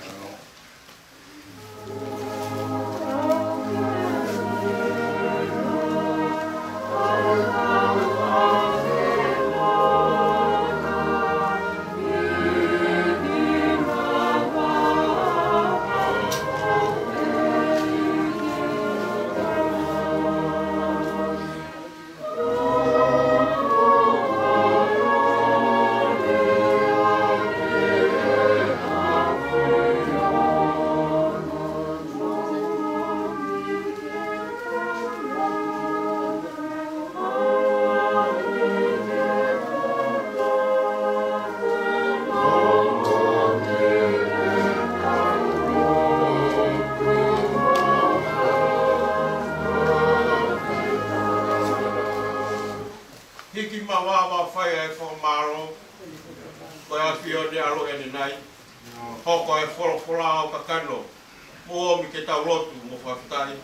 Hiki mavava fai ʻa e fakamālō, ko e ʻAfiona ʻaloʻi ʻanenai, hoko e folofola ʻo kakano, mou ōmi ke tau lotu mo fakafetaʻi.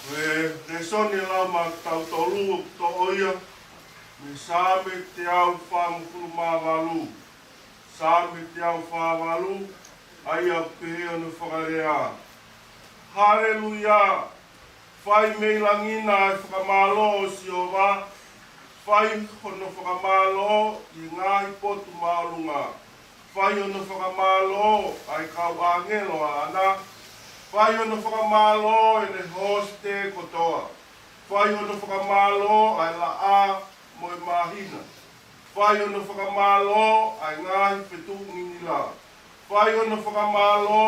Ko e lēsoni ʻe lau maʻa kitautolu ʻoku toʻo ia mei he Saame teau fāngofulu mā valu. Saame teau fā valu, ʻa ia ʻoku pehē hono fakalea: Haleluia! Fai mei langi na ʻa e fakamālō ʻo Sihova, fai hono fakamālō ʻi he ngaahi potu māʻolunga. Fai hono fakamālō ʻa e kau ʻāngelo ʻaʻana, fai hono fakamālō ʻene hōsite kotoa, fai hono fakamālō ʻa e laʻā mo e māhina, fai hono fakamālō ʻa e ngaahi fetuʻu nginila, fai hono fakamālō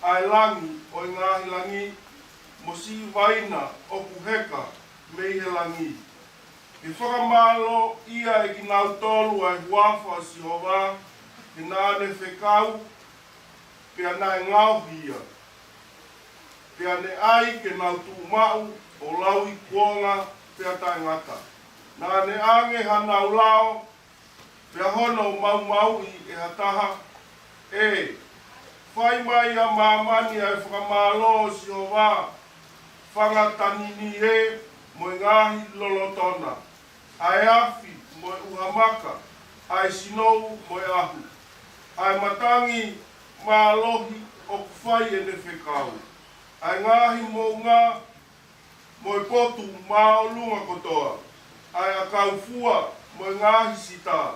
ʻa e langi ʻo e ngaahi langi, mo siʻi vaina ʻoku heka mei he langi. Ke fakamālōʻia ʻe kinautolu ʻa e huafa ʻo Sihova, he naʻa ne fekau, pea naʻe ngaohi ia. Pea ne ʻai ke nau tuʻu maʻu ʻo lauikuonga pea taʻengata. Naʻa ne ʻange hanau lao, pea hono maumauʻi ʻe ha taha. ʻE, fai mai ʻa māmani ʻa e fakamālō ʻo Sihova, fanga tanini ē mo e ngaahi loloto na, ʻa e afi mo e ʻuha maka, ʻa e sinou mo e ʻahu, ʻa e matangi mālohi ʻoku fai ʻene fekau, ʻa e ngaahi moʻunga mo e potu māʻolunga kotoa, ʻa e ʻakau fua mo e ngaahi sita,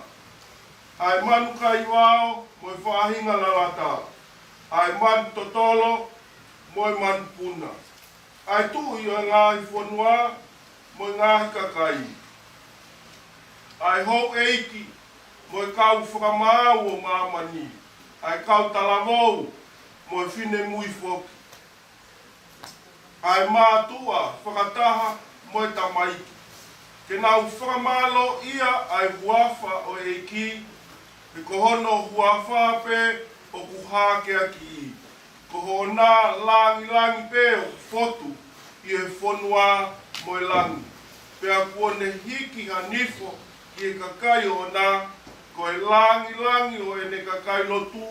ʻa e manu kaivao mo e faʻahinga lalata, ʻa e manu totolo mo e manu puna, ʻa e tuʻi ʻo e ngaahi fonua mo e ngaahi kakai, ʻa e houʻeiki mo e kau fakamaau ʻo māmani, ʻa e kau talavou mo e finemui foki, ʻa e mātuʻa fakataha mo e tamaiki, ke nau fakamālōʻia ʻa e huafa ʻo e ʻEiki, he ko hono huafa pē ʻoku hākeakiʻi, ko hono lāngilangi pē ʻoku fotu ʻi he fonua mo e langi. Pea kuo ne hiki ha nifo ki he kakai ʻoʻona, ko e lāngilangi ʻo ʻene kakai lotu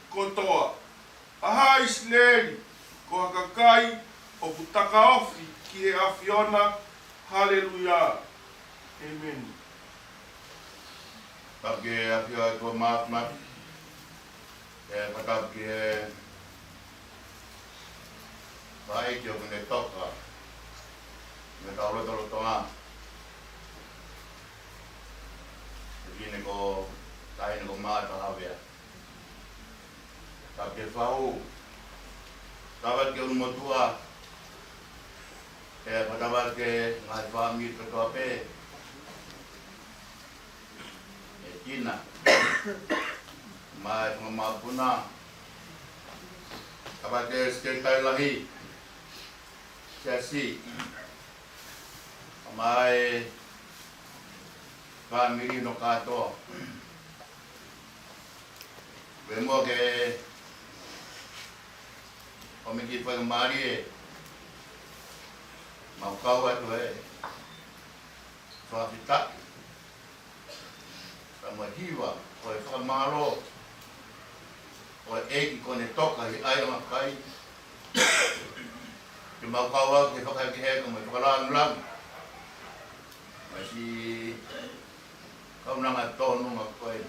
kotoa. ʻA haʻa ʻIsileli, ko ha kakai ʻoku takaofi ki he ʻAfiona. Haleluia. ʻĒmeni. Tapu ki he ʻAfio ʻa e ko Mafimafi. ʻE, fakatapu ki he Fai ki o kune toka. Me tau lotolotonga. Te kine ko, taine ko Mata Havea. Ka ke fau. Tava ke unu motua. E patava ke ngaahi fāmili kotoa pē. E kina. Mai ko mapuna. Tava ke Sekelitali Lahi. Siasi. Mai fāmili no kātoa. Pea mo ke ʻomi ki faingamālie. Mau kau atu he fakafetaʻi. Ka mo e hiva, ko e fakamālō, ko e ʻEiki ko ne toka ʻi ai ʻa kai. Ke mau kau atu ke fakakehe ka mo e fakalāngilangi. Mai si kaunanga tonu ma ko e.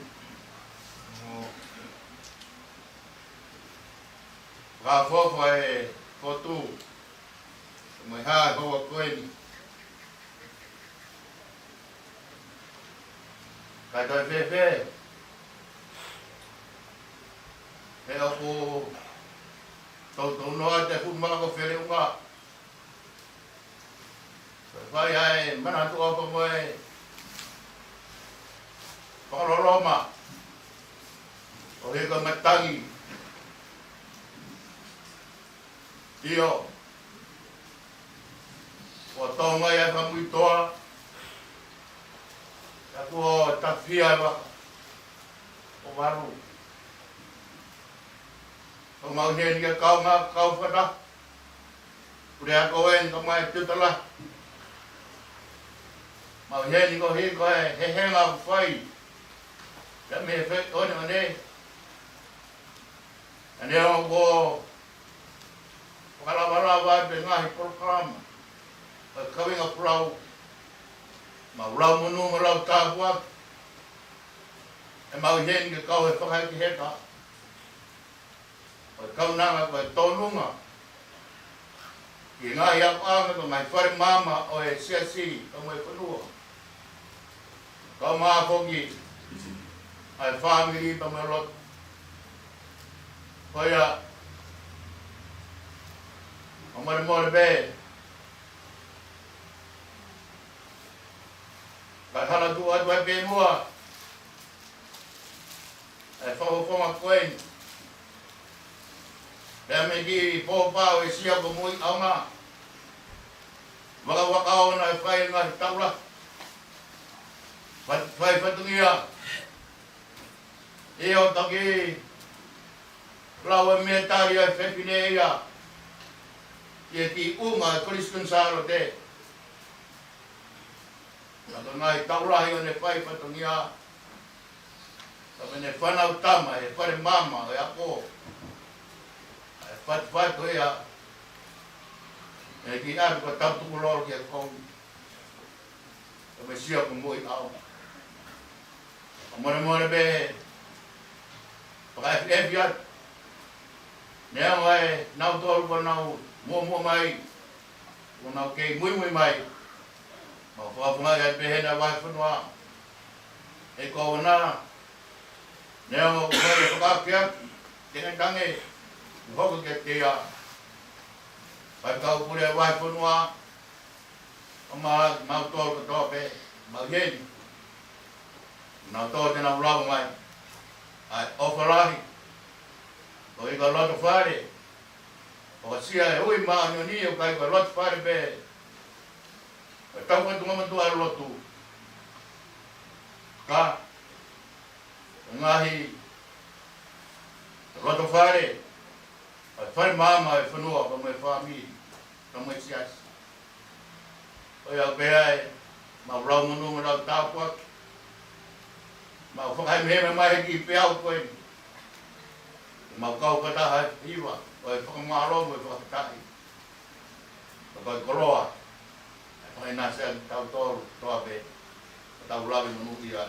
Ka fofo e fotu, mo e hā e hoa ko eni. Ka tau fēfē, he ʻoku toutou noa te fuma ko fele unga. Fai ai, mana tu apa mo e. Fakaloloma. ʻO he ka matangi. ʻIo. ʻO Tonga ia ka mui toa. Ka kuo tafia e vaka. ʻO valu. ʻO mau heni ka kau ngā kau fata. Pule ako en ka mai tutala. Mau heni ko hiko e he henga fai. Ka me fai one one. Ane o ko fakalavalava atu e ngaahi polokalama. Ka kawinga pulau. Mau lau munu, mau lau tāpuaki. E mau heni ke kau he fakahekeheka. Ko e kaunanga, ko e tōnunga. Ki he ngaahi apaʻanga, ko e ngaahi fale maama ʻo e siasi, ka mo e fonua. Kau mā foki, ʻa e fāmili, ka mo e lotu. Ko ia, ka mo e mole pē. Ka hala tu atu ai pē mua. E fakafofonga ko eni. Pea me ki pōpā ʻo e sia ko mui aonga. Vakavaka ona e fai ngaahi taula. Fai, fai fatungia. ʻIo taki lau e metali ʻa e fefine ia. Ia ki unga e Kolisi Kuini Sālote. Ka ko e ngaahi taula ia ʻo ne fai fatungia. Ka me ne fanau tama, e fale maama, e ako. E fatufatu ia. E ki atu ka tau tuku lolo ki he kou. Ka me sia ko mui au. Ka mole mole pē. Paka efi efi atu. Nea mai, nau tolu ko nau muamua mai. Ko nau kei muimui mai. Mau fakafunga ia pehena vai fonua. E ko ona. Nea mau kei fakakeaki. Tenga tange. Hoko ke te ia. Pai kau pule vai fonua. Ka mau, mau tolu kotoa pē. Mau heni. Mau tolu te nau lau mai. ʻAi ʻofa lahi. Ko e ka loto fale. ʻO ka sia e ui māʻoniʻoni ʻo kai ka loto fale pē. Ka tau ka tunga matua lotu. Ka. Ngaahi. Loto fale. ʻAi fale maama e fonua ka mo e fāmili. Ka mo e siasi. ʻOi au pē ai, mau lau munu, mau lau tāpuaki. Mau fakahemeheme mai he ki peau ko eni. Mau kau fakataha e hiva, ʻo e fakamālō mo e fakafetaʻi. Ko e koloa, ʻe fakaʻinasi ʻa tautolu, toa pē, ka tau lave monūʻia.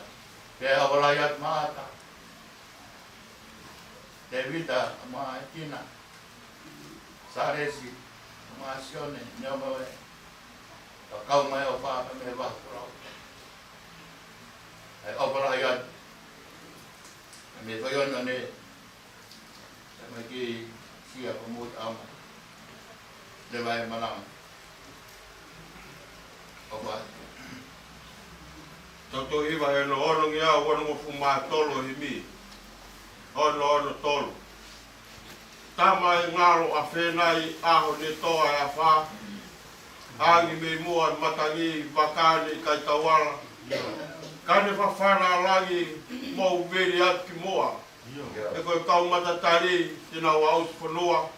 Pea ʻavalai atu Mata. Tēvita, ʻa Maʻekina. Sālesi. Masione, neongo e, ka kau mai ʻo pā ka me vahu ko lau. ʻE ʻofa lahi atu. Ka me fai ona ne, ka me ki sia ko mui ama. Leva e malanga. ʻOfa. Tau tohi vahe ono, ono ngeau onongofulu mā tolu, himi ono ono tolu. Tamai, ngalo ʻa Fenai, ʻaho ne toa e afā. Angi mei muʻa e matangi, vaka ne ʻikai tauala. Ka ne fafana ʻa langi, mou veli atu ki muʻa. He ko e kau matatali te nau aʻusi fonua.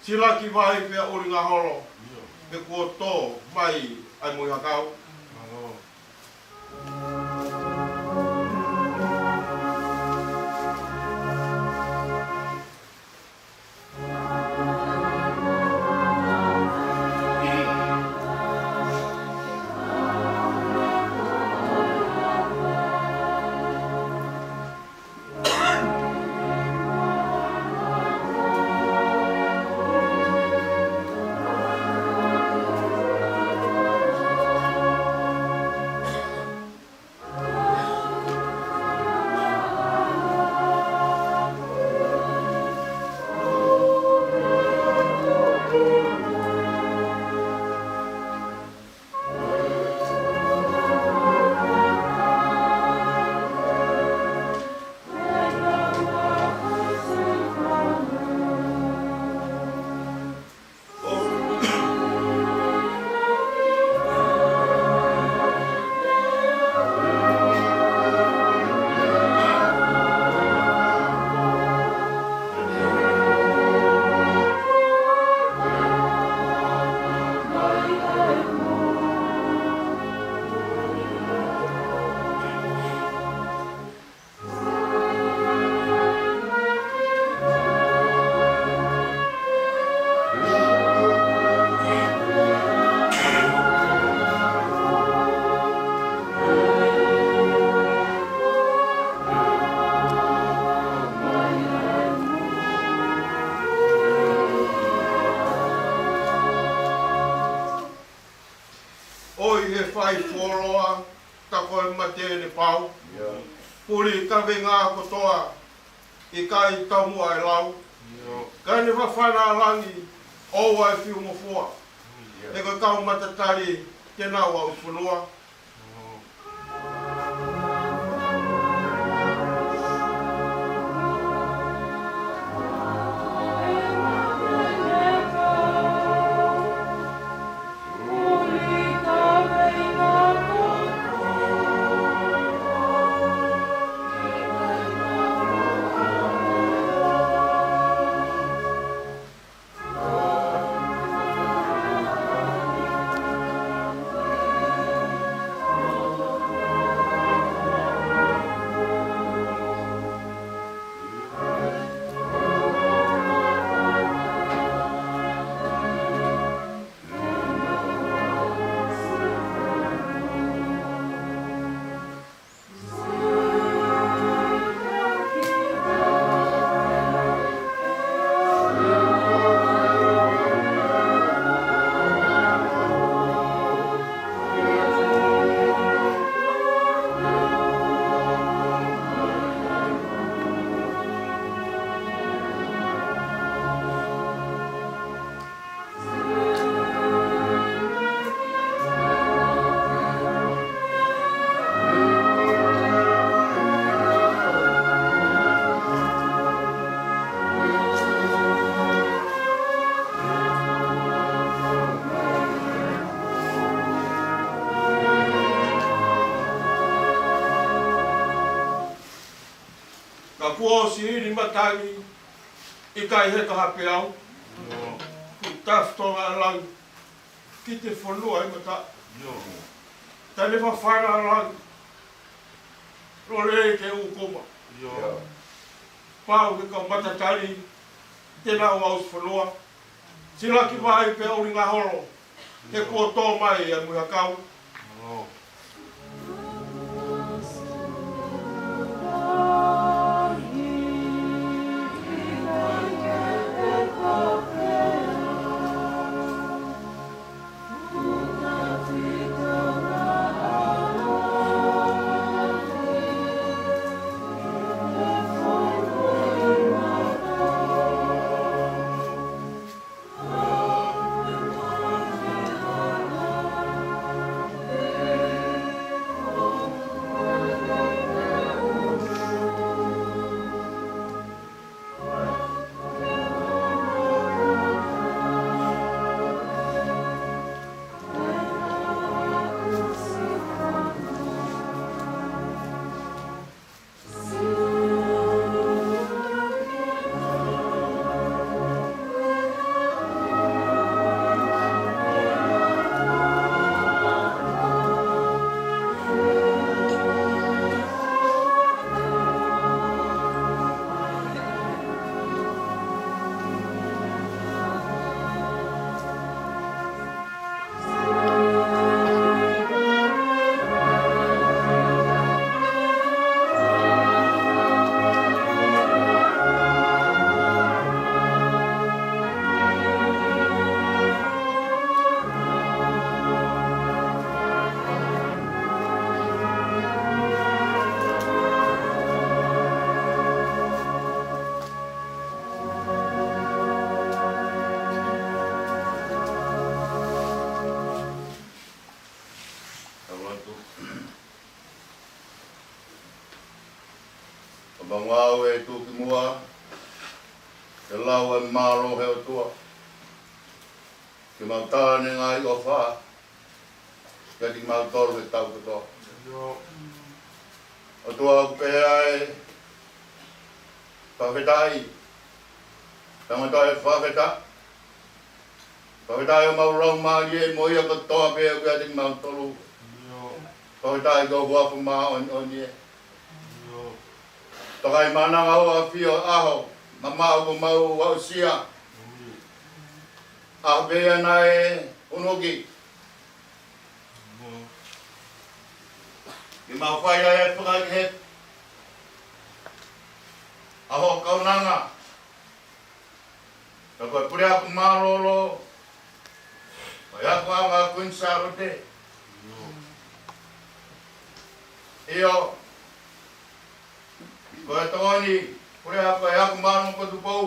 Silaki vai pea ʻulinga holo. He kuo tō mai ʻa e muihakau. ʻOi he fai fuoloa, ka ko e mate ne pau. Puli kaveinga kotoa, ʻikai taumuʻa e lau. Ka ne fafana ʻa langi, ʻoua e fiu mo fua. He ko e kau matatali te nau aʻusi fonua. Ka kuo ʻosi hili matangi, ʻikai heka ha peau. Kuo tafotonga ʻa langi ki he fonua ʻi mataʻi. Ka ne fafana ʻa langi, lole ke ʻūkuma. Pau he kau matatali te nau aʻusi fonua. Silaki vai pea ʻulinga holo. He kuo tō mai ʻa e muihakau. Ngāue tuʻukimuʻa, ke lau e mālō he ʻOtua, ke mau tala ʻene ngaahi ʻofa kiate kimautolu he taʻu kotoa. ʻOtua, ʻoku pehē ʻa e fakafetaʻi, tangata e fakafetaʻi, fakafetaʻi ʻo mau laumālie mo ia kotoa pē ʻoku ʻiate kimautolu. Fakafetaʻi ki ho huafa māʻoniʻoni ē. Toka ʻi he maʻananga ʻo e ʻafio ʻaho, mamaʻo kuo mau aʻusia. ʻAho pē ia naʻe unuki ke mau fai ai e fakaʻekeʻeke ʻa hoʻo kaunanga. Ka ko e puleako mālōlō ʻo e akoʻanga ʻo Kuini Sālote. ʻIo, ko e tokoni puleako ʻo e Ako Māʻolunga Kotupou.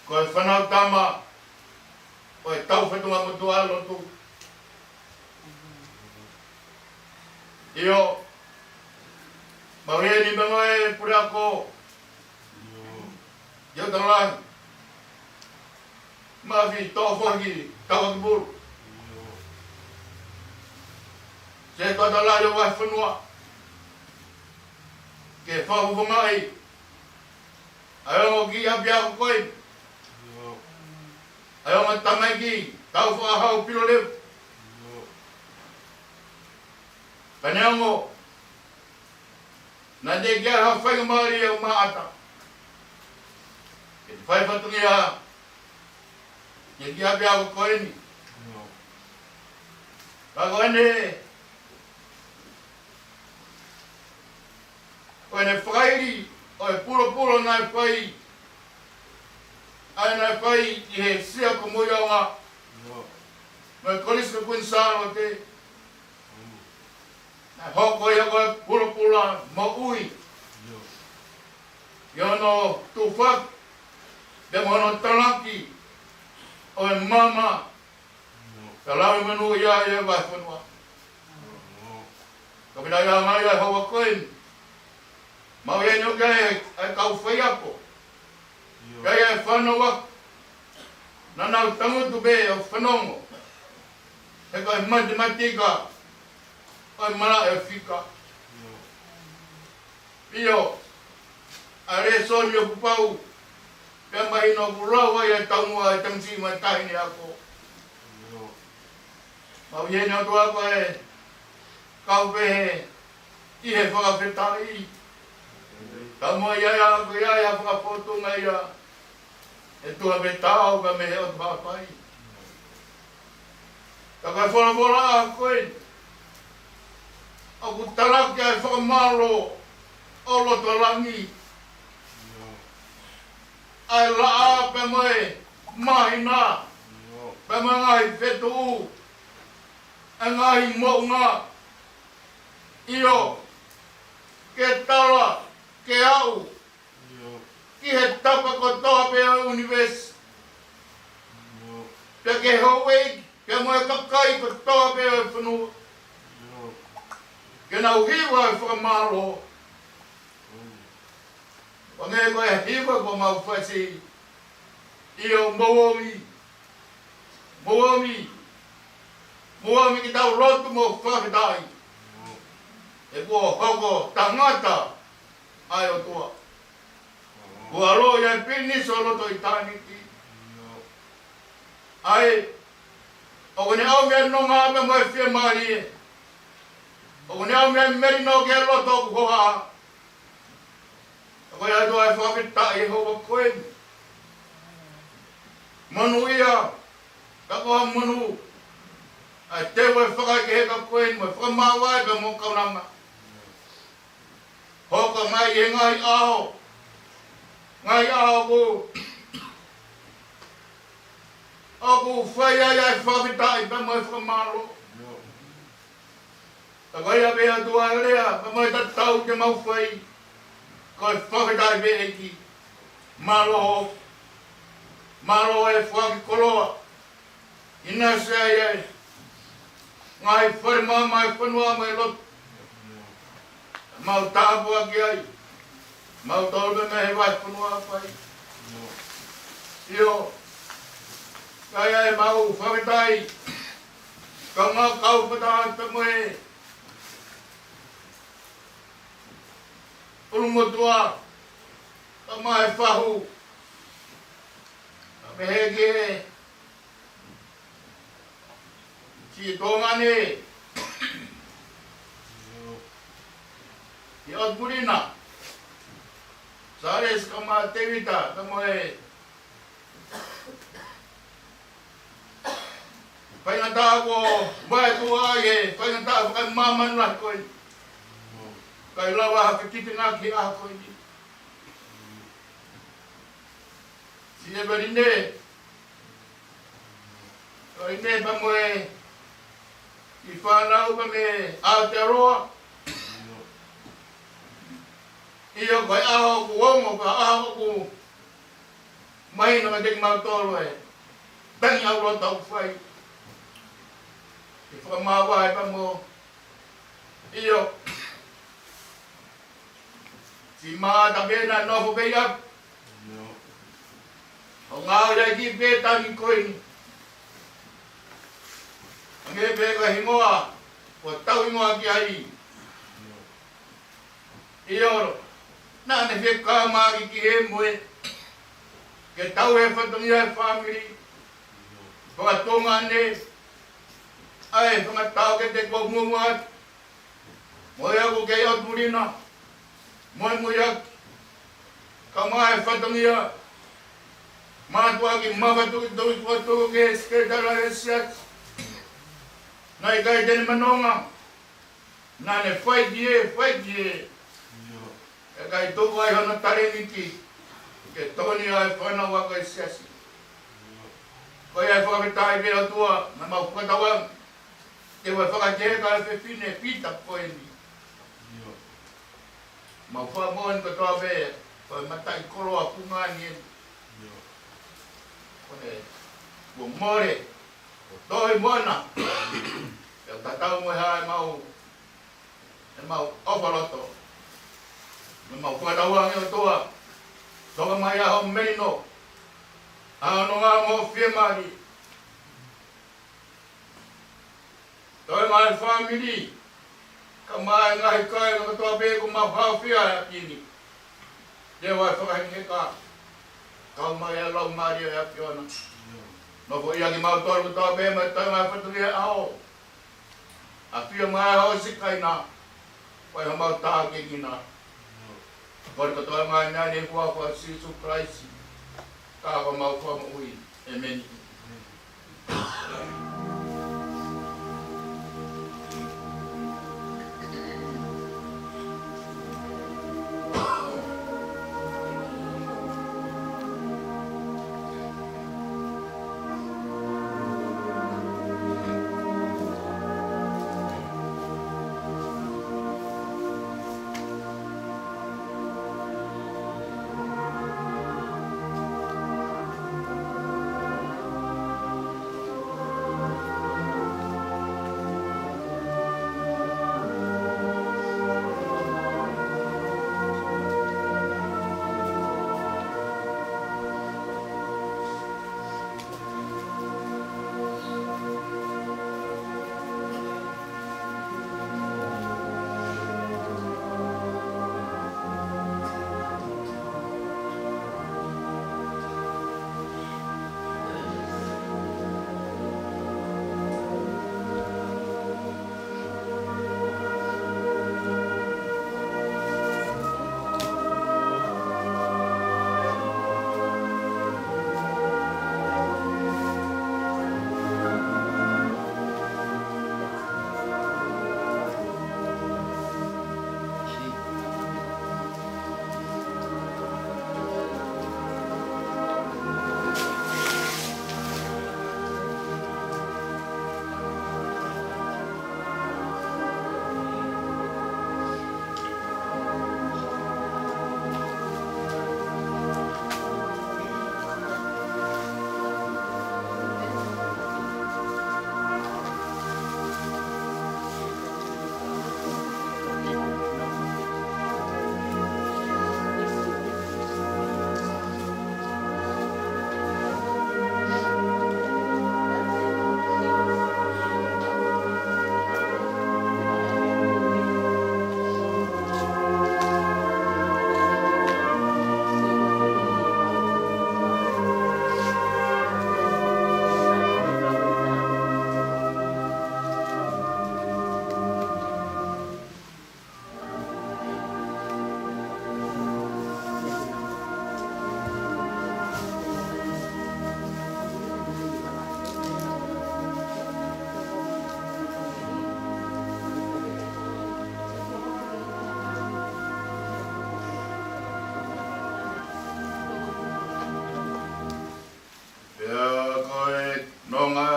Ko e fānau tama ʻo e Taufatungamotuʻa Lotu. ʻIo, mau ʻi heni pea mo e puleako ʻi ʻOtu Lahi, Mafi, Toʻofoki, Taukakipulu, Setuata Lahi ʻo e Vahefonua, ke fakafofongaʻi ʻa e ongo kiʻi ʻapiako ko eni, ʻa e ongo tamaiki Taufakahau Pilolevu, ka neongo naʻe teʻeki ai ha faingamālie ʻo Maʻata ke fai fatongia ki he kiʻi ʻapiako ko eni. Ka ko ʻene, ko ʻene fakaili ʻo e pulopula naʻe fai, ʻa ia naʻe fai ʻi he Sia ko Moʻunga, mo e Kolisi ko Kuini Sālote, naʻe hoko ia ko e pulopula moʻui ʻi hono tufaki pea mo hono talaki ʻo e maama, ka lave monūʻia ai e vahefonua. Ka pina ia mai e houa ko eni, mau ʻi heni ʻoku ʻi ai e kau faiako, ʻoku ʻi ai e fānau ako, naʻa nau tangutu pē ʻo fanongo, he ko e matematika ʻo e malaʻe fika. ʻIo, ʻa e lēsoni ʻoku pau, pea mahino ʻoku lau ai e taumuʻa e tamasiʻi mo e taʻahine ako. Mau ʻi heni ʻOtua ko e kau pehē ʻi he fakafetaʻi. Ka mo ia ia ko ia ia fakafōtunga ia, ʻe tuha pē taau ka mei he ʻOtua pai. Ka ko e folofola ko eni ʻoku talaki ai e fakamālō ʻo loto langi, ʻa e laʻā pea mo e māhina, pea mo e ngaahi fetuʻu, ʻa e ngaahi moʻunga. ʻIo, ke tala, ke aʻu ki he tapa kotoa pē ʻo e ʻunivēsi, pea ki he houʻeiki pea mo e kakai kotoa pē ʻo e fonua, ke nau hiva e fakamālō. Hangē ko e hiva kuo mau fai, ʻio, mou omi, mou omi, mou omi ke tau lotu mo fakafetaʻi, he kuo hoko tangata ʻa e ʻOtua. Kuo ʻaloʻi ʻa e pilinisi ʻo loto ʻitāniti. ʻA ia ʻoku ne ʻomi e nonga pea mo e fiemālie. ʻOku ne ʻomi e melino ki he loto ʻoku hohaʻa. Ka ko ia ʻOtua, ʻe fakafetaʻi he houa ko eni. Monūʻia, ka ko e monū ʻa e teu e fakaʻekeʻeke ko eni mo e fakamaau ai pea mo e kaunanga. Hoko mai he ngaahi ʻaho, ngaahi ʻaho ʻoku, ʻoku fai ai ʻa e fakafetaʻi pea mo e fakamālō. Ka ko ia pē ʻOtua e lea pea mo e tatau te mau fai, ko e fakafetaʻi pē ʻEiki. Mālō, mālō e foaki koloa ʻi he ʻinasi ʻa e ngaahi fale maama ʻo e fonua mo e lotu. Mau tāpuaki ai. Mau tolu pē mei he vahefonua ʻa Haʻapai. ʻIo. Kae ʻai ʻemau fakafetaʻi. Kae ʻumaʻā e kau fakataha pea mo e ʻulumotuʻa. Kae ʻumaʻā e fahu. Kae pehē ki he siʻi tuongaʻane. ʻI ʻOtu Pulina. Sālesi kae ʻumaʻā Tēvita, kae ʻumaʻā e faingataʻa ko Vaetua ʻi he faingataʻa fakamāmani lahi ko ē. Kae lava ha kiʻi kitenga ki he ʻaho ko eni. Siʻi ʻEveline. Ko ʻEveline pea mo e kiʻi fānau pea mei Aotearoa. ʻIo, ko e ʻaho ʻoku ongo, ko e ʻaho ʻoku mahino kiate kimautolu e tangi ʻauloto ʻoku fai. ʻI he fakamāvae pea mo, ʻio. Siʻi Mata pē naʻe nofo pē ʻi ʻapi. ʻO ngāueʻaki pē tangi ko eni. Hangē pē ko e hingoa, ʻoku tau hingoa ki ai. ʻIo, naʻa ne fekau mai ki he moʻui. Ke tau e fatongia e fāmili. Fakatuongaʻane. ʻAi, fakatau ke te kua muamua. Mo ia ʻoku kei ʻOtu Pulina. Mo e mo ia. Kae ʻumaʻā e fatongia. Mātuʻaki mafatukituki ʻoku tuku ki he sekelitali ʻo e siasi. Naʻe ʻikai te ne manonga. Naʻa ne fai ki he, fai ki he. ʻIkai tuku ai hono talēniti. Ke tokoni ai e fānau ako e siasi. Ko ia e fakafetaʻi pē ʻOtua, naʻa mau fakatauange. Ke ʻoua ʻe fakakehe ʻa e fefine Pita ko eni. Mau fakamoʻoni kotoa pē, ko e mataʻikoloa punga ni eni. Ko ʻene, kuo mole, kuo tohi moʻona. ʻE tatau mo e hā ʻemau, ʻemau ʻofa loto. Naʻa mau fakatauange ʻOtua. Toka mai ʻa hoʻo melino. ʻA hono ngāue mo e fiemālie. Toe mai fāmili, kae ʻumaʻā e ngaahi kāinga kotoa pē ʻoku mau haofia he ʻapi ni. Te ʻoua ʻe fakaheka, kae ʻumaʻā e Laumālie ʻo e ʻAfiona. Nofoʻia kimautolu kotoa pē mo e toe mai fatongia ʻo e ʻaho. ʻAfio mai hoʻo Sikaina, ʻo ʻi homau tākiekina. Kole kotoa mai ʻeni ʻi he huafa ʻo Sīsū Kalaisi, ko homau Fakamoʻui. ʻĒmeni.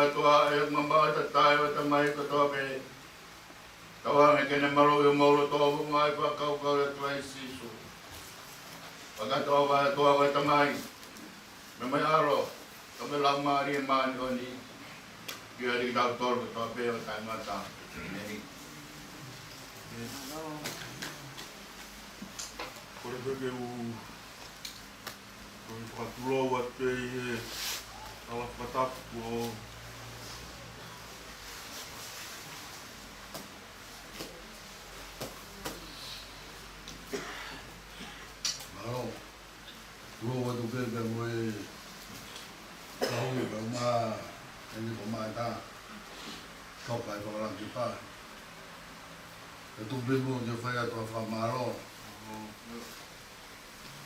ʻOtua ʻe mamaʻo ʻa e tatae ʻo e tamai kotoa pē. Tauange ke ne maluʻi homou loto ʻi he ngaahi fakakaukau ʻia Kalaisi Sīsū. Fakatauange ʻOtua ko e Tamai, mo e ʻAlo, mo e Laumālie Māʻoniʻoni, ke ʻiate kitautolu kotoa pē ʻo taʻengata. ʻĒmeni. Kole pē ke u, ke u fakatulou atu ʻi he tala fakatapu ʻo Mālō. Tulou atu pē pea mo e kahu pea mo e ni ko Maʻata. Kau kai fakalaki pā. Ka tuku pē muʻa ke fai atu ha fakamālō.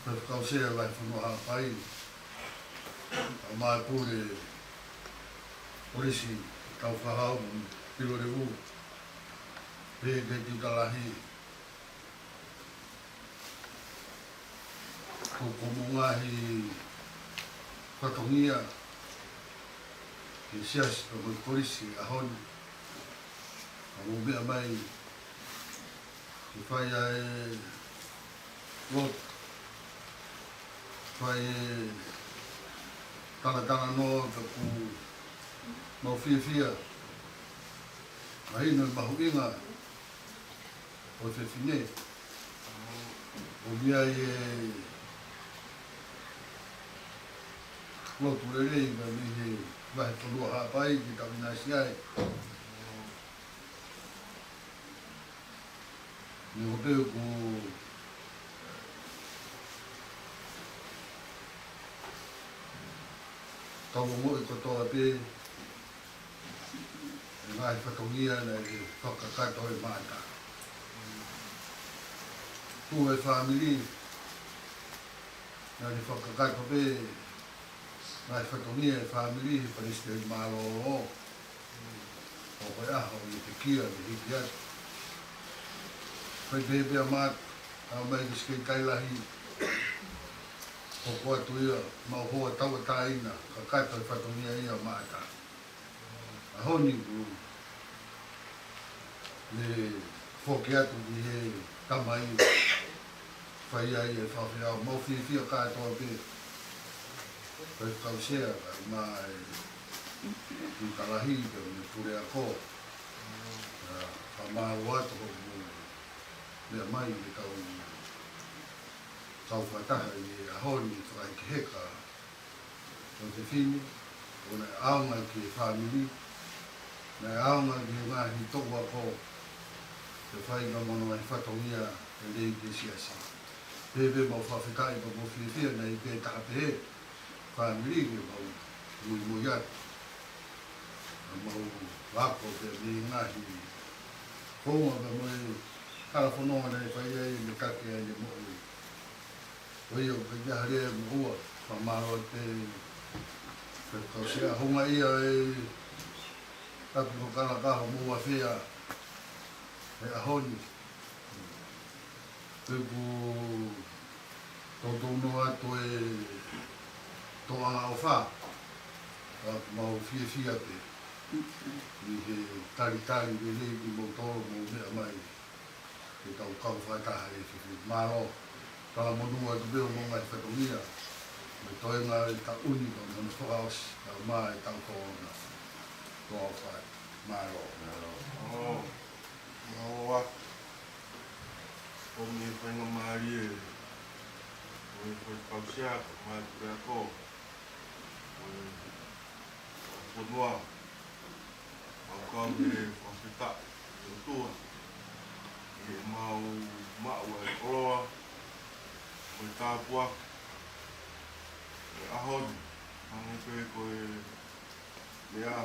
Faifekau Sea Vahefonua Haʻapai. Pea mo e pule polisi, Taufaʻahau mo Pilolevu. Pehē ki he tiuta lahi. Ko, ko hoʻomou ngaahi fatongia ki he siasi pea mo e kolisi he ʻaho ni. Ka mou meʻa mai ke fai ʻa e lotu, fai e talatalanoa, pea ʻoku mau fiefia. Mahino e mahuʻinga ʻo e fefine. ʻOmi ai e lotu lelei mei he Vahefonua Haʻapai ki Tavinasi ai. Neongo pē ʻoku tau ongoʻi kotoa pē e ngaahi fatongia naʻe fakakakato ʻe Maʻata. Tuʻu e fāmili, naʻe fakakakato pē ngaahi fatongia e fāmili he palesiteni mālōlō. ʻO ko e ʻaho ʻi he pekia ʻe hiki atu. Fai pehē pē ʻa Maʻata, ʻalu mai ki he Sekelitali Lahi. Hoko atu ia, mau hoa tauʻatāina, kakato e fatongia ia ʻa Maʻata. ʻAho ni kuo ne foki atu ki he Tamai, fai ai e fakafeʻao. Mau fiefia kātoa pē. Faifekau Sea, kae ʻumaʻā e tiuta lahi, pea mo e puleako. ʻA, fakamālō atu hoʻomou meʻa mai ke tau, tau fakataha ʻi he ʻaho ni, fakahekeheka ʻo e fefine, ʻo naʻe ʻaonga ki he fāmili, naʻe ʻaonga ki he ngaahi toʻu ako, ke fai mo hono ngaahi fatongia lelei ki he siasi. Pea pē mau fakafetaʻi pea mau fiefia naʻe ʻi ai pē taha pehē fāmili ke mau muimui atu. Ka mau ako pē mei he ngaahi founga pea mo e kalafononga naʻe fai ai, naʻe kake ai ʻene moʻui. Ko ia, ʻoku ʻikai ha lea mo ua, fakamālō atu pē, Faifekau Sea, houngaʻia e ʻapi ko Kalaka hoʻomou afea he ʻaho ni. Pea ʻoku toutou noa atu e tōʻonga ʻofa, ka ʻoku mau fiefia pē ʻi he talitali lelei kimoutolu mou meʻa mai ke tau kau fakataha he efiafi ni. Mālō. Talamonū atu pē hoʻomou ngaahi fatongia. Mo e toenga e taʻu ni, mo hono fakaʻosi, kae ʻumaʻā e taʻu fakaʻosi. Tō au fai. Mālō. Mālō. Mālō. Mālō atu. Ko e faingamālie, ko e Faifekau Sea, kae ʻumaʻā e puleako. Ko e fonua, ʻoku mau fakafetaʻi ki he ʻOtua, ʻi heʻemau maʻu ʻa e koloa mo e tāpuaki ʻo e ʻaho ni, hangē pē ko e meʻa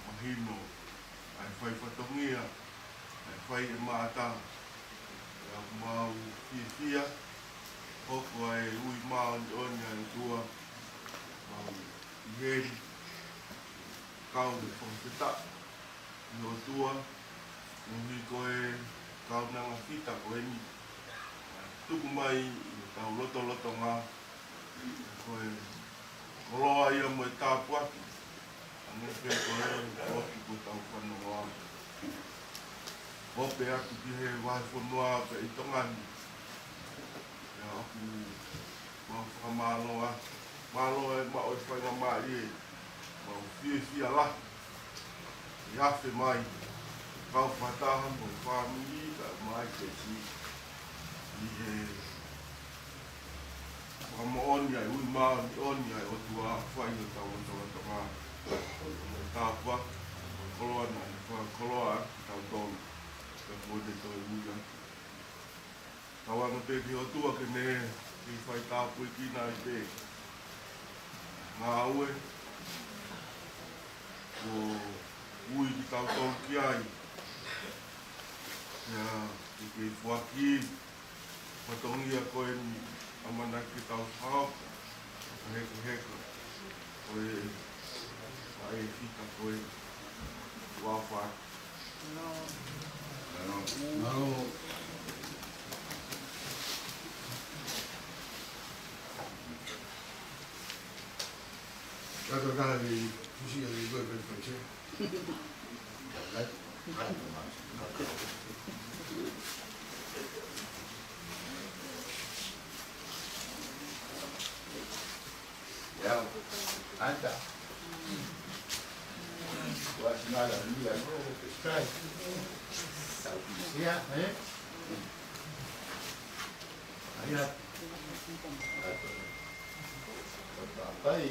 mahino ʻa e fai fatongia, ʻa e fai ʻe Maʻata, ʻoku mau fiefia, hoko ʻa e ui māʻoniʻoni ʻa e ʻOtua, mau ʻi heni, kau fakafetaʻi ki he ʻOtua, koeʻuhi ko e kaunanga fita ko eni, tuku mai ʻi hotau lotolotonga, ko e koloa ia mo e tāpuaki, Mo pē ko e ʻoku ko tau fanongoa. Hope atu ki he vahefonua pē ʻi Tonga ni. ʻIo, ʻoku mau fakamālō atu. Mālō e maʻu e faingamālie. Mau fiefia lahi. ʻI he afe mai. Kau fakataha mo e fāmili, kae ʻumaʻā e siasi. ʻI he fakamoʻoni ʻa e ui māʻoniʻoni ʻa e ʻOtua, fai ʻo tau ʻo tau ʻo tau. Mo e tāpuaki, mo e koloa naʻe fakakoloa ʻaki kitautolu. Ka kuo ne toe ui atu. Tauange pē ki he ʻOtua ke ne kei fai tāpuekina ai pē. Ngāue, kuo ui kitautolu ki ai. Ia, ke kei foaki fatongia ko eni ʻamanaki ke tau fakahoko, fakahekeheka, ko e, ʻa e fika ko e, ua fa. Mālō. Kātoa kātoa ni, pusi a ni koe pē pē. Ia, ʻanta. Ua sinala ni a ko, sky. Ia, ē? Ia. Pai.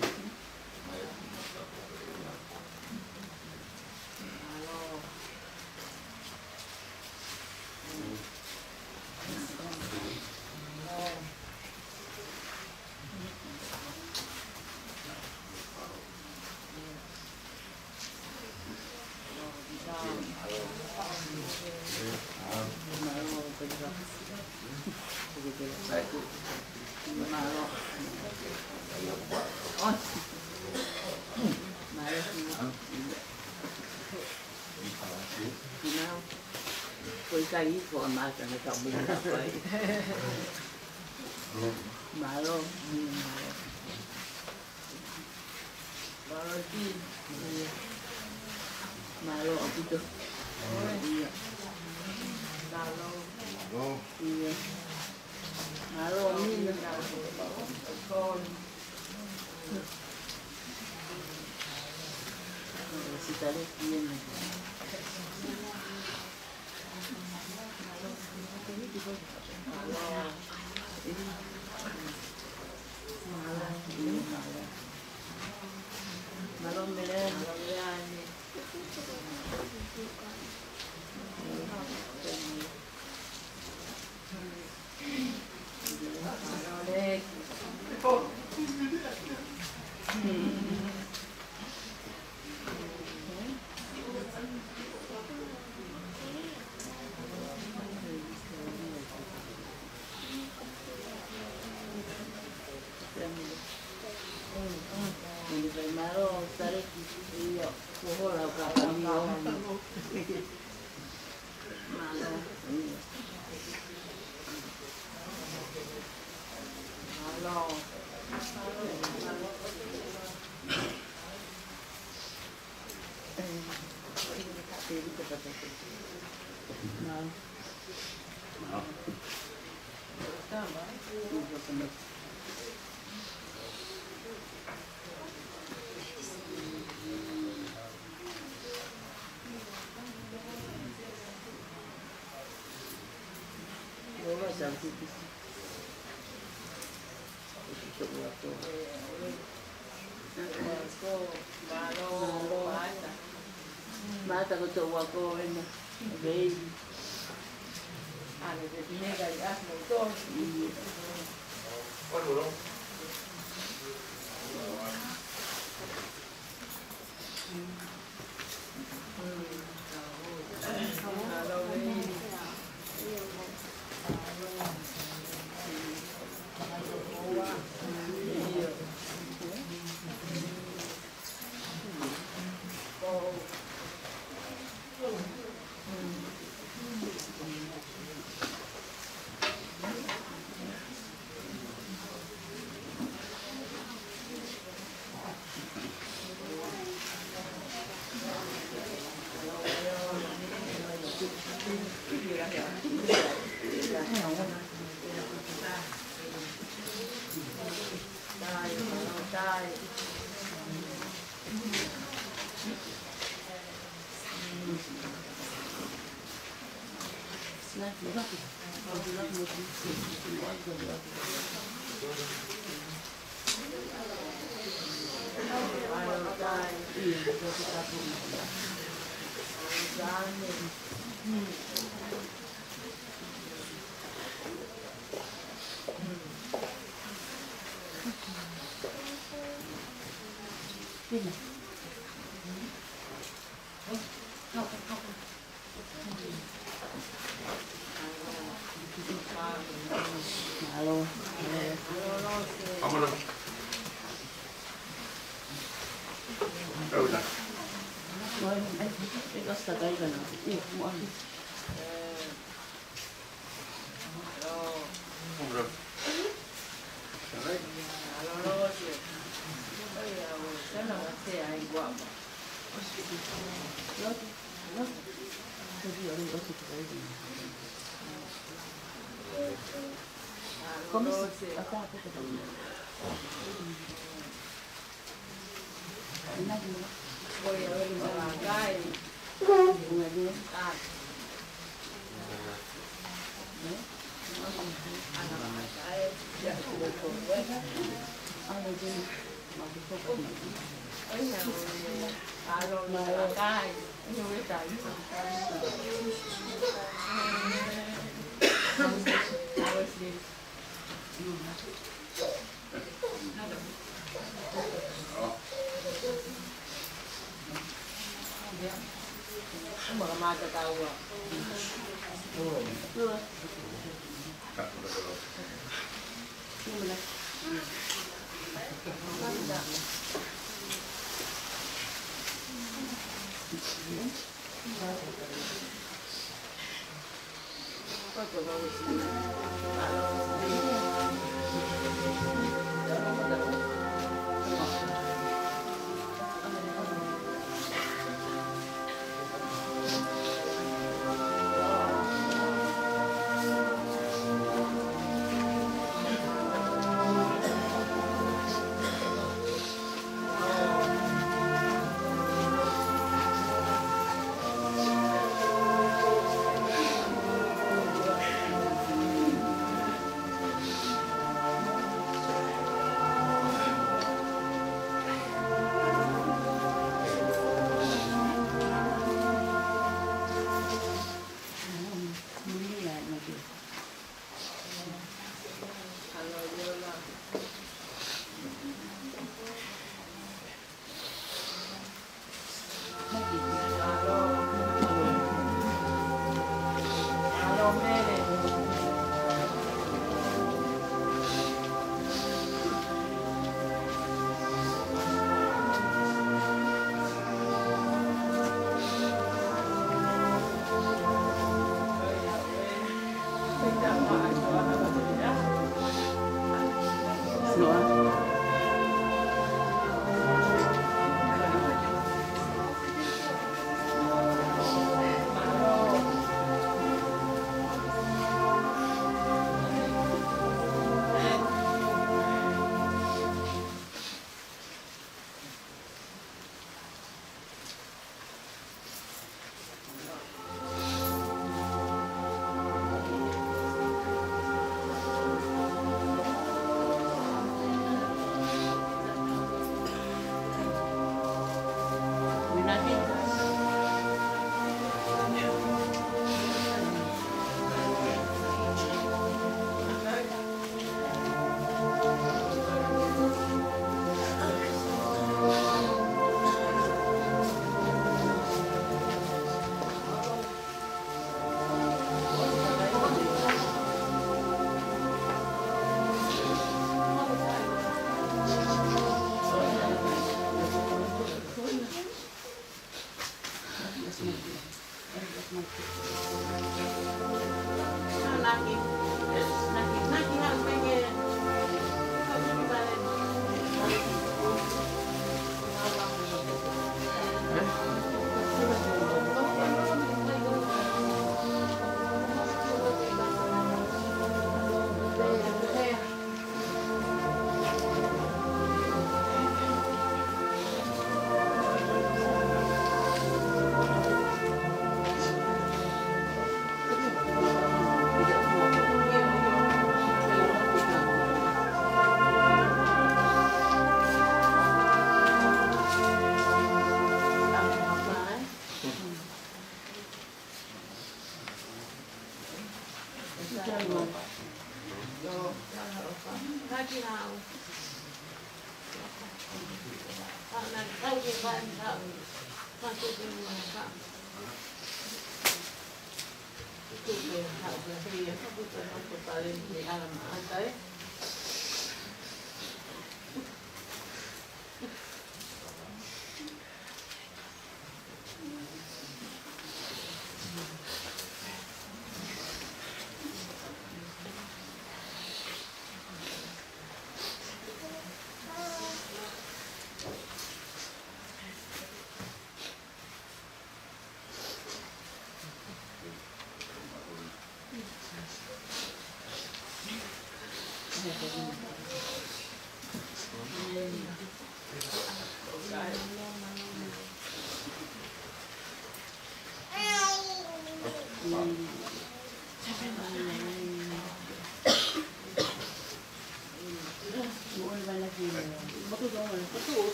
Ko e kai ko e mata na ka muna pai. Mālō, mālō. Mālō ki. Mālō ʻaupito. Mālō. Mālō. Mālō, Mina. Sitale ki ena. Mālō. Mālō. Mālō. Mālō ko e toʻu ako ena. Baby. ʻA e baby ne kai a mo to. ʻIo.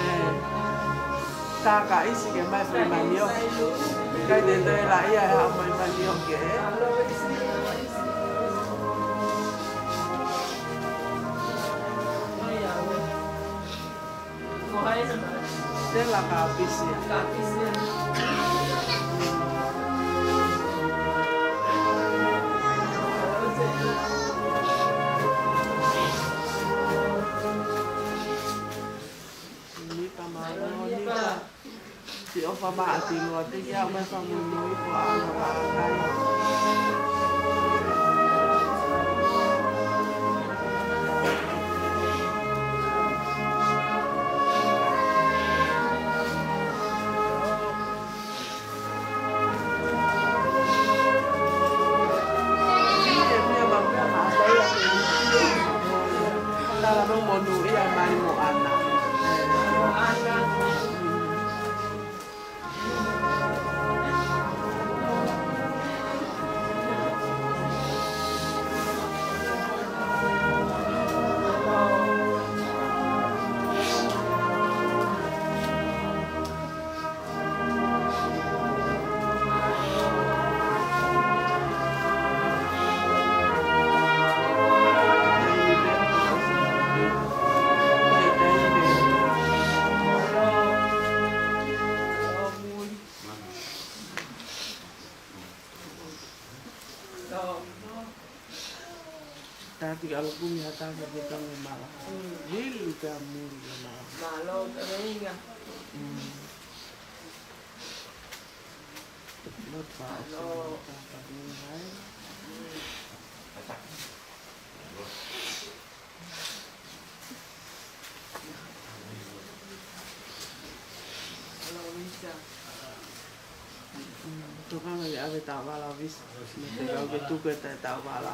Ē, tā ka ʻisi ke mai pē manioke. Kai te te la ia e haʻu mai manioke, ē. Te la ka pisia. Ni pa ma ni pa. Siʻofa maʻa ti loa te kia mai fakamolemole ko ʻAna Vakai. Mālō monūʻia mai Moana. Moana. Tati alo kumi hataka ke tau e mala. Mm. Lili pea muli e mala. Mālō, tau e inga. Mm. Lot pa o mālō. Tata ni hai. Mm. Mālō, Lisa. Mm, tokanga ke ʻave taʻovala Visa. Mo e fekau ke tuku e taʻovala.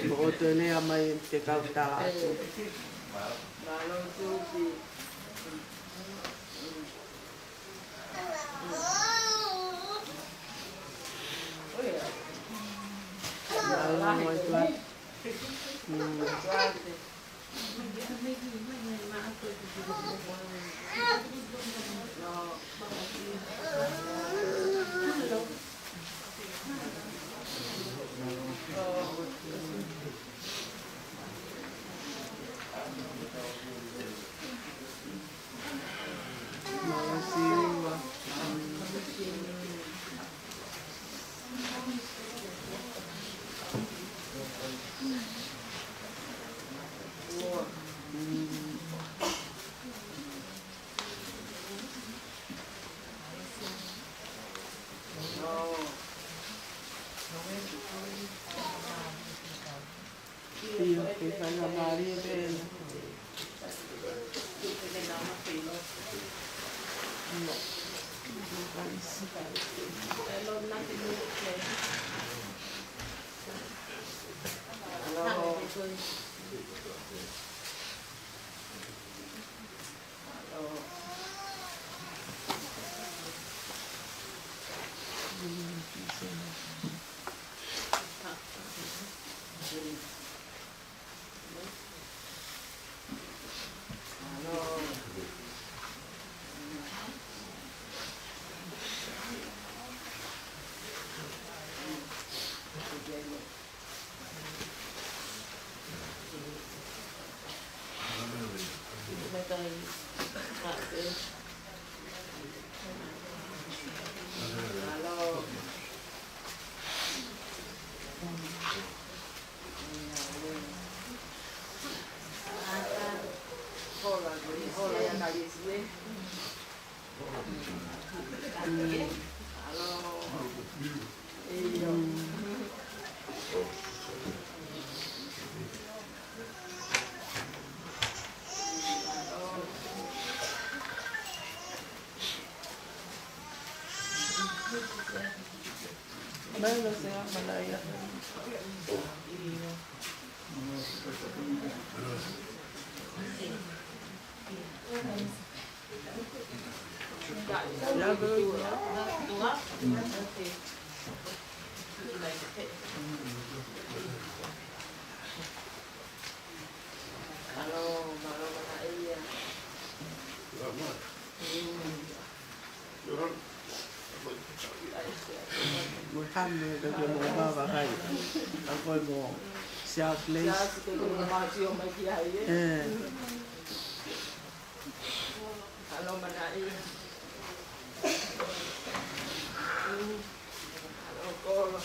Mo ʻoatu e lea mai fekau tala atu. Mālō Tuki. Mālō Moetua. Mm. ʻIo, ke fai ha mālie pē ena. ʻIo. Mo e hanu e kake mo vava kai. A koe mo Siaosi Leisi. Siaosi ke mo mati o mai ki ai, ē? Ē. Alo mana i. Alo kolo.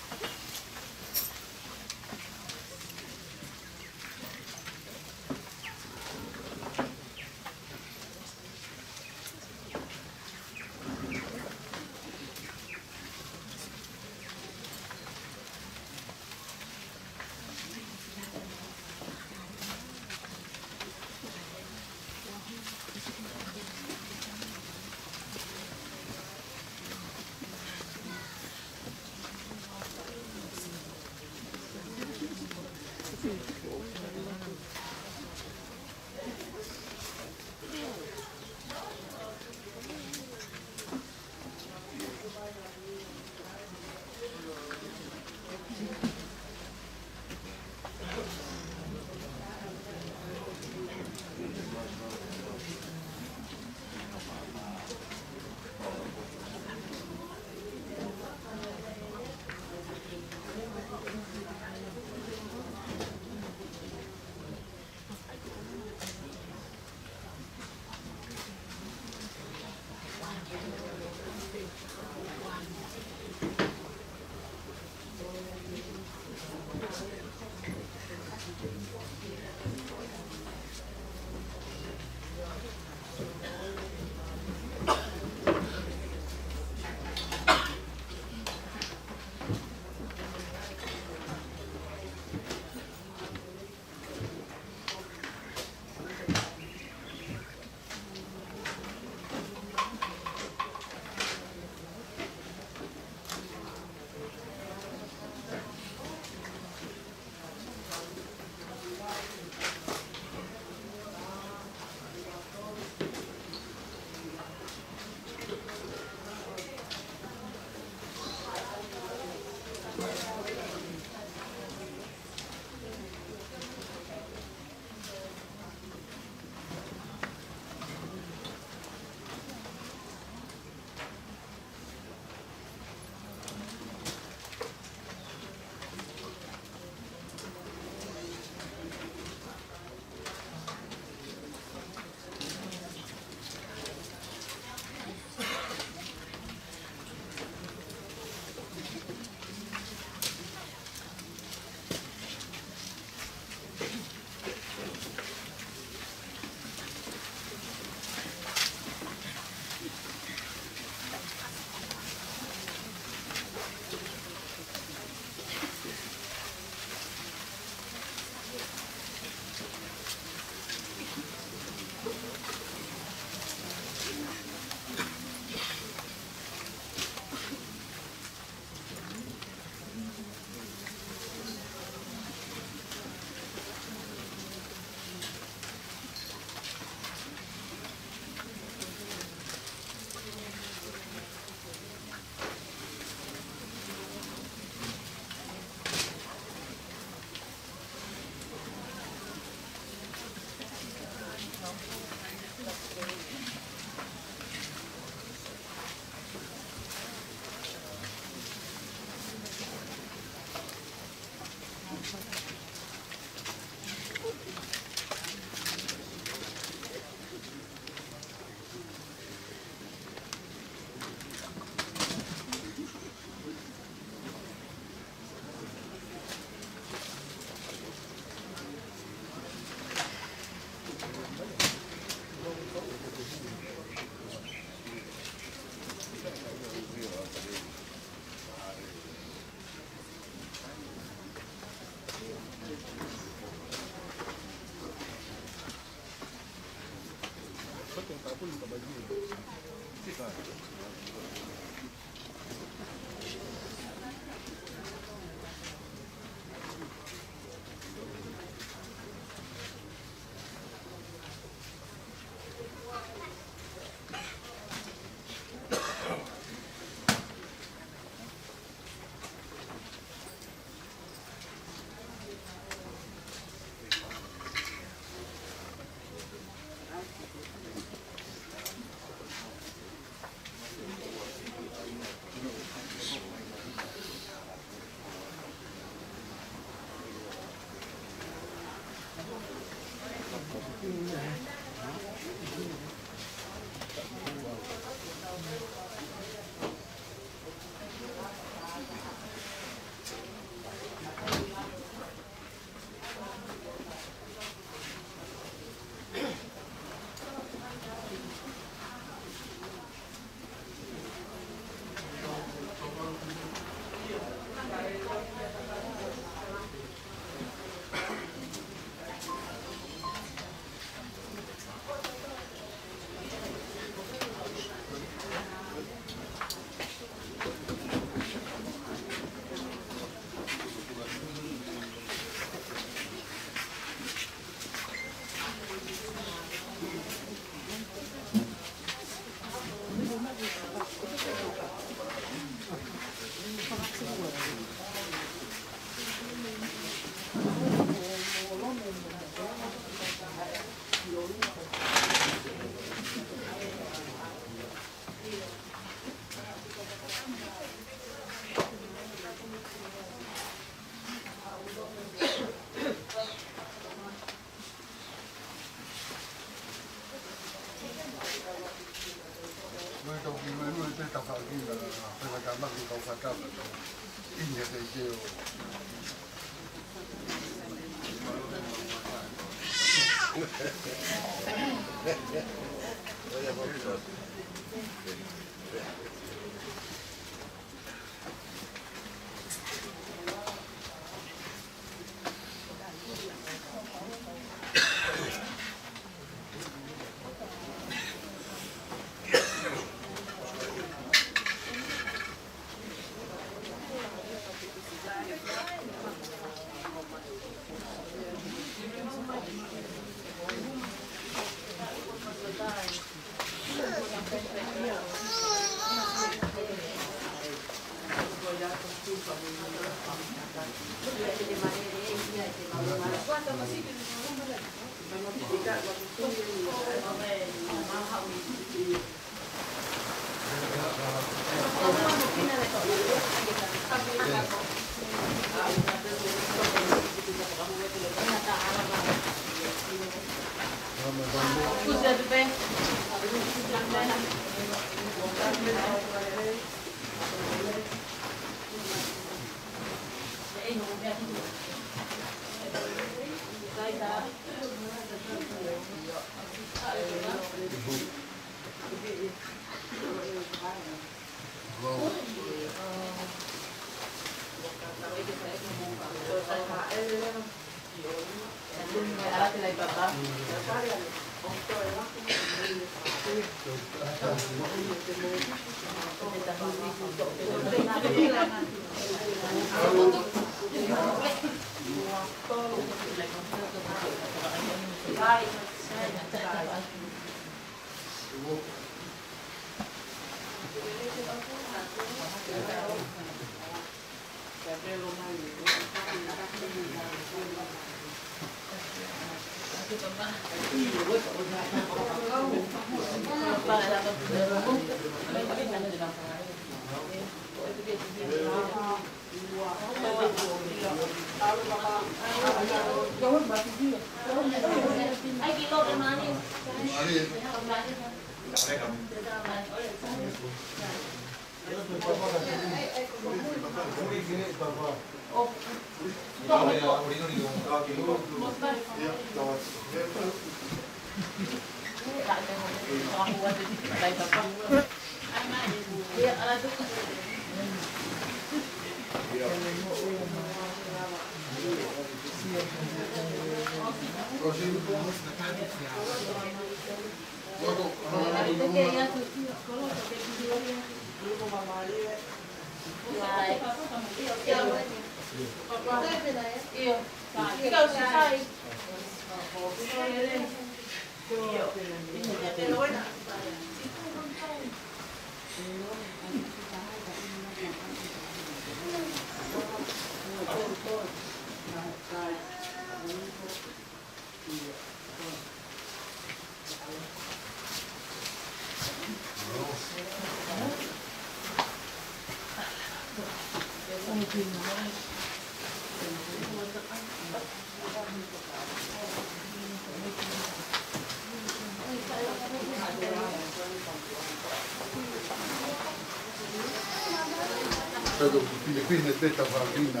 Pero Filipinas te está fazendo.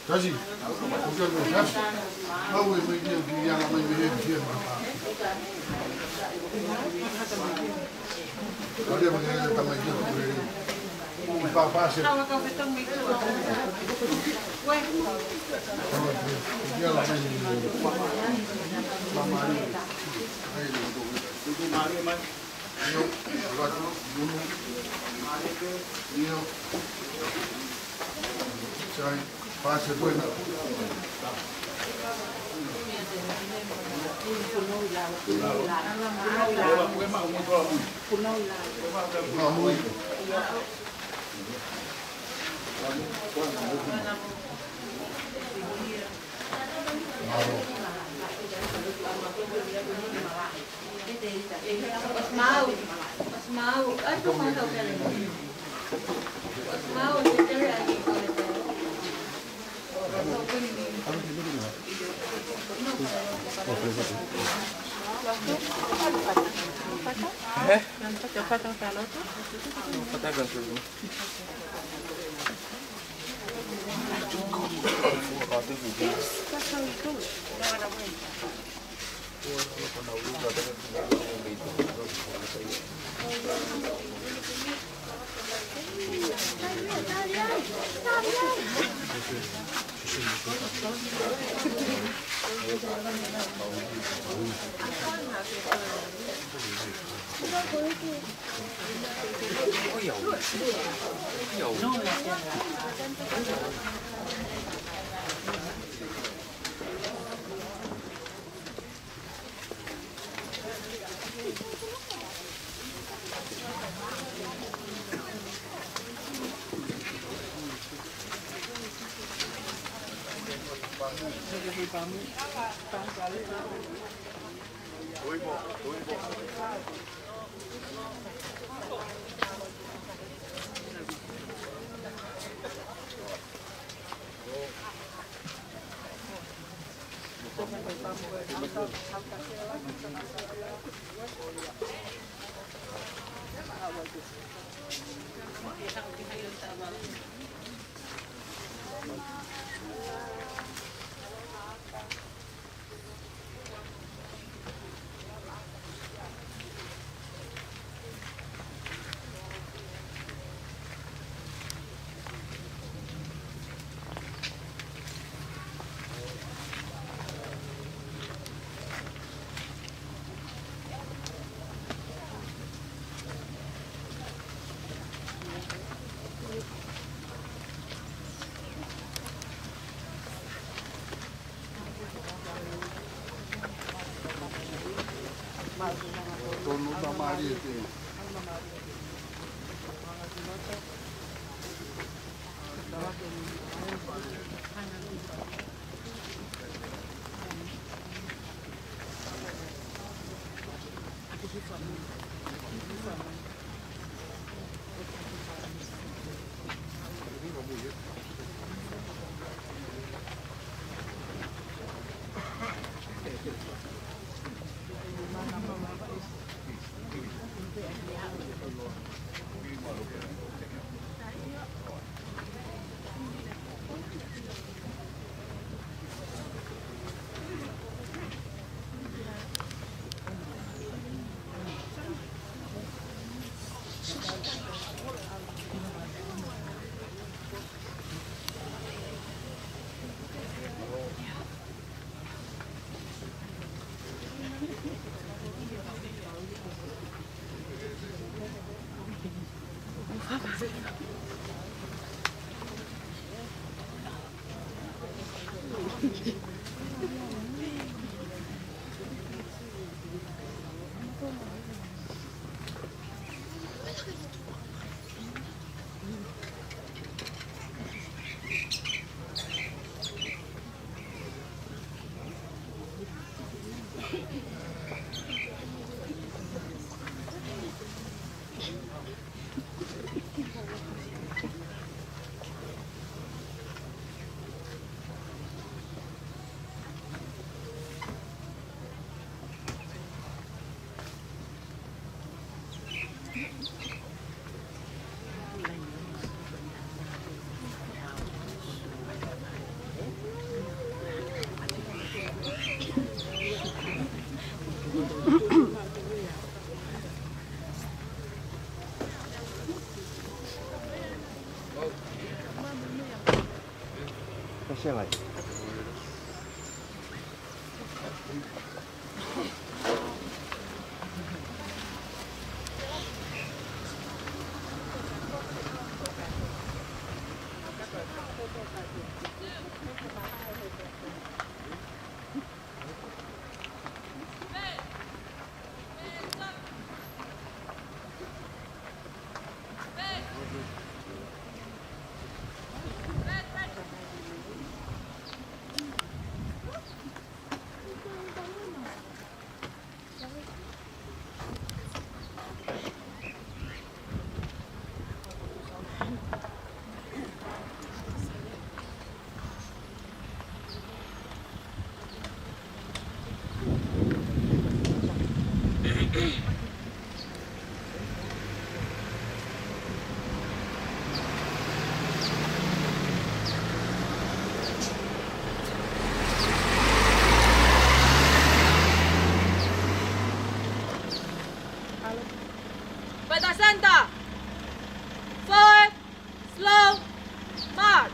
Kasi, kasi. Mau e mai kia ki ana mai mei he kia. Kare mai kia tamai kia kure. Papa se. Ia la mai. Mama. Ai, lo. Io, io. Sai, pase buena. Mamui. By the center. Forward. Slow. March.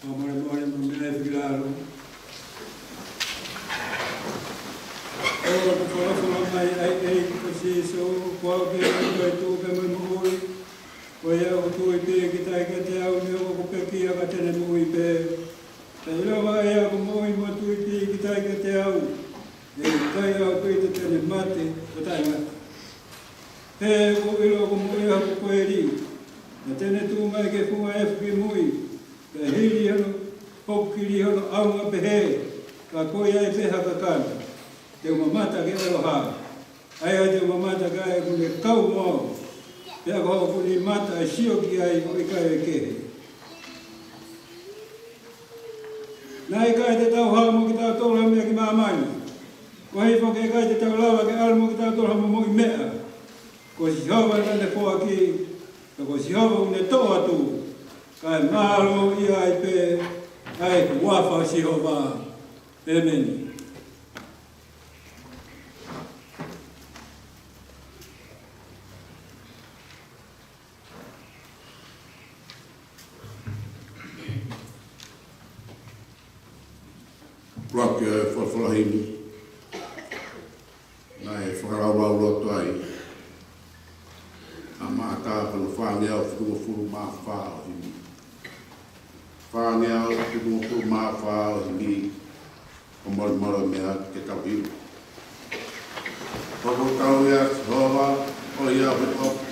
Fakamolemole mo e meʻa ʻi lalo. ʻOku folofola mai ʻa e ʻEiki ko Sīsū, ko au pē ʻoku tuʻu pē mo e moʻui. Ko ia ʻoku tui pē ki ai kiate au, neongo ʻoku pekia ka te ne moʻui pē. Pea ʻilonga ʻa ia ʻoku moʻui mo tui pē ki ai kiate au, ʻe ʻikai ʻaupito te ne mate ʻo taʻengata. He ʻoku ou ʻilo ʻoku moʻui ʻa hoku koeli, pea te ne tuʻu mai ki he funga efu kimui, pea hili hono, pokili hono ʻaonga pehē, ka ko ia ai pē ha kakano, te u mamata ki he ʻaloha. ʻA ia te u mamata ki ai ʻoku ne kau mo au, pea ko hoku nimata ʻe sio ki ai ʻo ʻikai ʻe kehe. Naʻe ʻikai te tau hao mo kitautolu ha meʻa ki māmani, koeʻuhi foki ʻe ʻikai te tau lava ke ʻalu mo kitautolu ha momoʻi meʻa. Ko Sihova naʻa ne foaki, pea ko Sihova ʻoku ne toʻo atu, kae mālō ia ai pē ʻa e huafa ʻo Sihova. ʻEmeni. Laki e folofola himi. Naʻe fakalaulauloto ai ʻa Maʻata ko hono fāngeau fitungofulu mā fā ʻo e himi. Fāngeau fitungofulu mā fā ʻo e himi. Fakamolemole mo e meʻa ke tau himi. Fakatau ia Sihova, ʻo ia ʻoku ʻofa.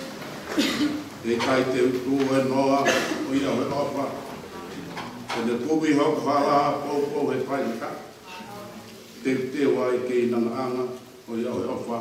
ʻE ʻikai te u tuʻu he noa, ʻo ia ʻoku ʻofa. Te ne kumi hoku hala poupou he faingataʻa. Teuteu ai keinangaʻanga, ʻo ia ʻoku ʻofa.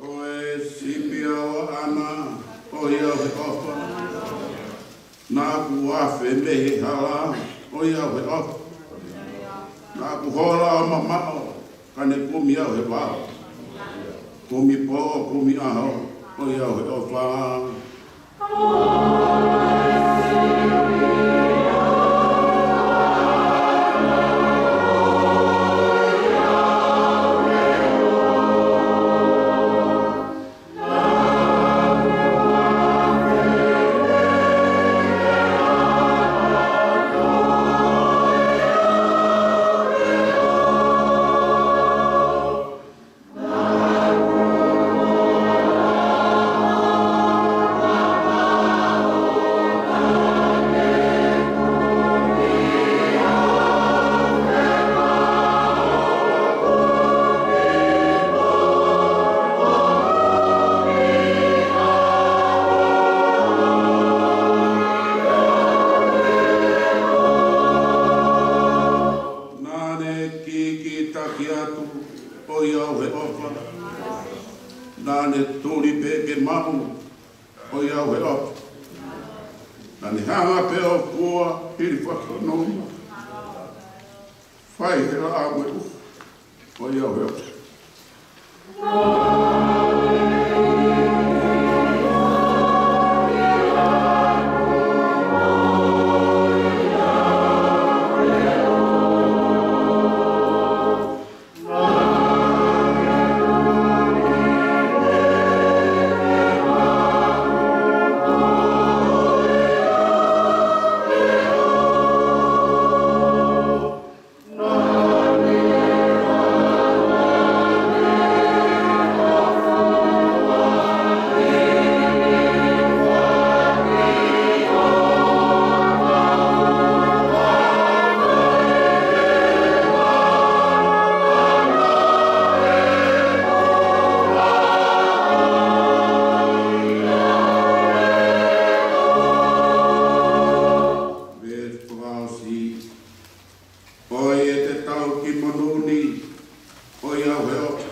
Ko e sipi ʻa ʻAna, ʻo ia ʻoku ʻofa. Naʻa ku afe mei he hala, ʻo ia ʻoku ʻofa. Naʻa ku hola ʻo mamaʻo, ka ne kumi au he vao. Kumi pō, kumi ʻaho, ʻo ia ʻoku ʻofa. Naʻa ne kikitaki atu, ʻo ia ʻoku ʻofa. Naʻa ne tuli pē ke maʻu, ʻo ia ʻoku ʻofa. Naʻa ne hanga pē ʻo fua, hili fakahinohino. Fai he laʻā mo e ʻuha, ʻo ia ʻoku ʻofa. Tau ki monū ni, ʻoiauē ʻofa.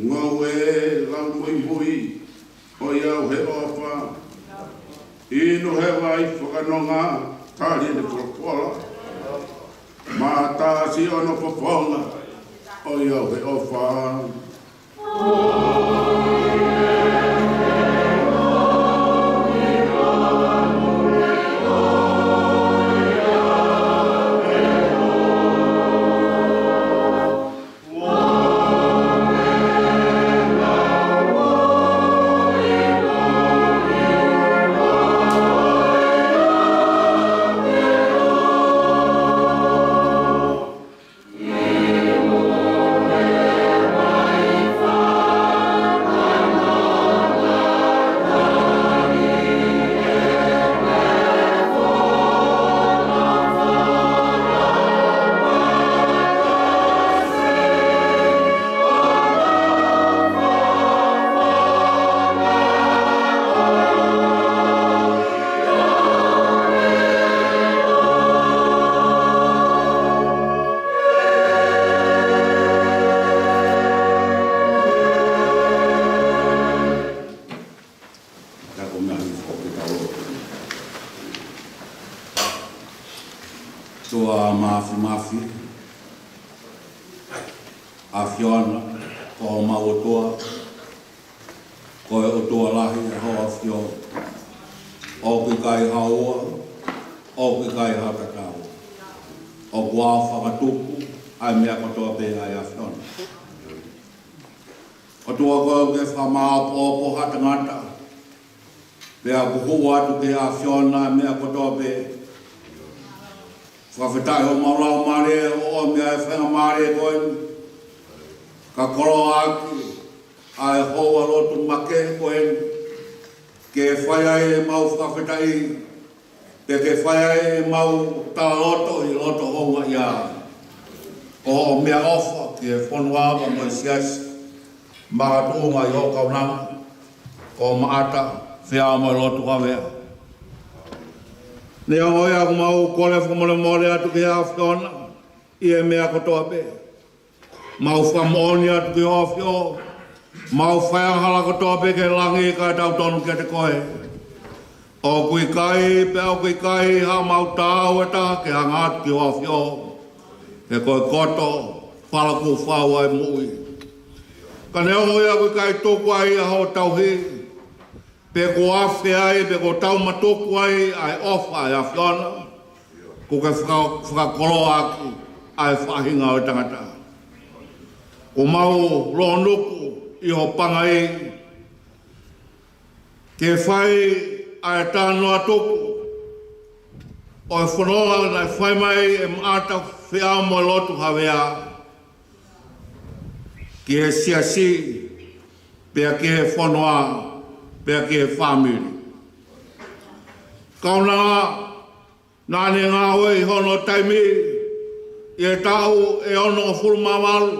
Ngoue lau muimui, ʻoiauē ʻofa. Inu he vai fakanonga, tali ʻene folofola. Mātā siʻono fofonga, ʻoiauē ʻofa. Taku meʻa ni foki tau. ʻOtua Māfimafi, ʻAfiona, ko homau ʻOtua, ko e ʻOtua lahi ʻa hoʻo ʻAfio. ʻOku ʻikai ha ua, ʻoku ʻikai ha tatau. ʻOku ʻa hoʻo fakatupu ʻa e meʻa kotoa pē ʻa e ʻAfiona. ʻOtua, ko e ke fakamāʻopoʻopo ha tangata, pea ʻoku hū atu ki he ʻAfiona ʻa e meʻa kotoa pē. Fakafetaʻi homau laumālie ʻo ʻomi ʻa e faingamālie ko eni, ka koloaʻaki ʻa e houa lotu makehe ko eni, ke fai ai ʻemau fakafetaʻi, pea ke fai ai ʻemau talaloto ʻi loto houngaʻia. Ko hoʻo meʻaʻofa ki he fonua pea mo e siasi, makatuʻunga ʻi hoʻo kaunanga ko Maʻata, Feaomoelotu Havea. Neongo ia, ʻoku mau kole fakamolemole atu ki he ʻAfiona ʻi he meʻa kotoa pē. Mau fakamoʻoni atu ki hoʻo ʻAfio, mau faiangahala kotoa pē ki langi kae tautonu kiate koe. ʻOku ʻikai, pea ʻoku ʻikai haʻamau taau ʻe taha ke hanga atu ki hoʻo ʻAfio, he ko e koto, palakū fau ʻa e moʻui. Ka neongo ia, ʻoku ʻikai tuku ai ʻa hoʻo tauhi, pe kuo afe ai, pe kuo taumatuku ai ʻa e ʻofa ʻa e ʻAfiona, kuo ke faka-, fakakoloaʻaki ʻa e faʻahinga ʻo e tangata. ʻOku mau lōnuku ʻi ho pangai, ke fai ʻa e talanoa tuku ʻo e fononga naʻe fai mai ʻe Maʻata Feaomoelotu Havea ki he siasi, pea ki he fonua, pea ki he fāmili. Kaunanga, naʻa ne ngāue ʻi hono taimi ʻi he taʻu ʻe onongofulu mā valu,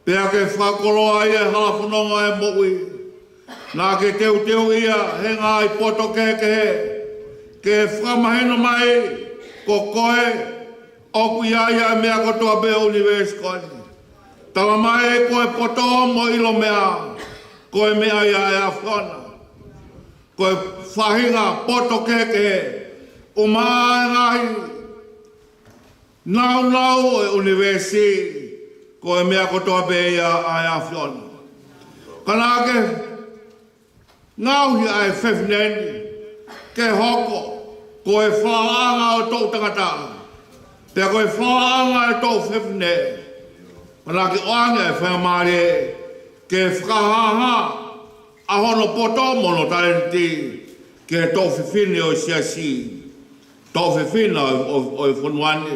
pea ke fakakoloa ia he hala fononga ʻo e moʻui. Naʻa ke teuteu ia he ngaahi poto kehekehe, ke fakamahino mai ko koe ʻoku ʻi ai ʻa e meʻa kotoa pē ʻo e ʻunivēsi ko eni. Talamai ko e poto mo e ʻilo meʻa, ko e meʻa ia ʻa e ʻAfiona. Ko e faʻahinga poto kehekehe, ʻumaʻā e ngaahi naunau ʻo e ʻunivēsi, ko e meʻa kotoa pē ia ʻa e ʻAfiona. Ka naʻa ke ngaohi ʻa e fefine ni ke hoko ko e falalaʻanga ʻo e toʻu tangata, pea ko e falalaʻanga ʻo e toʻu fefine. Ka naʻa ke ʻoange ʻa e faingamālie ke fakahāhā ʻa hono poto mo hono talēniti ki he toʻu fefine ʻo e siasi, toʻu fefine ʻo, ʻo, ʻo e fonua ni.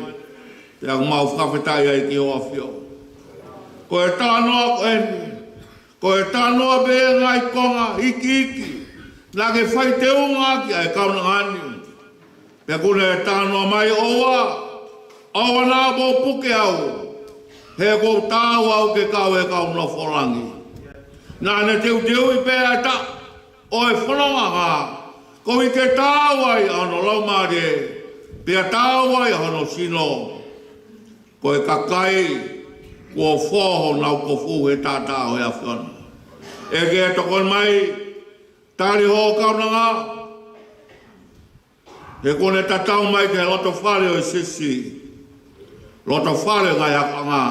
Pea ʻoku mau fakafetaʻi ai ki hoʻo ʻAfio. Ko e talanoa ko eni, ko e talanoa pē ʻa e ngaahi konga iiki, naʻa ke fai teunga ʻaki ʻa e kaunanga ni. Pea kuo ne talanoa mai, ʻoua, ʻoua naʻa mou puke au, he kuo u taau au ke kau he kau nofo langi. Naʻa ne teuteuʻi pē ʻa e taʻu ʻo e fononga, koeʻuhi ke taau ai ʻa hono laumālie, pea taau ai ʻa hono sino. Ko e kakai kuo fō honau kofu he taʻataʻa ʻo e ʻAfiona. ʻEiki, tokoni mai, tali hoʻo kaunanga, he kuo ne tatau mai ki he loto fale ʻo e siasi, loto fale ʻo e ngaahi akoʻanga,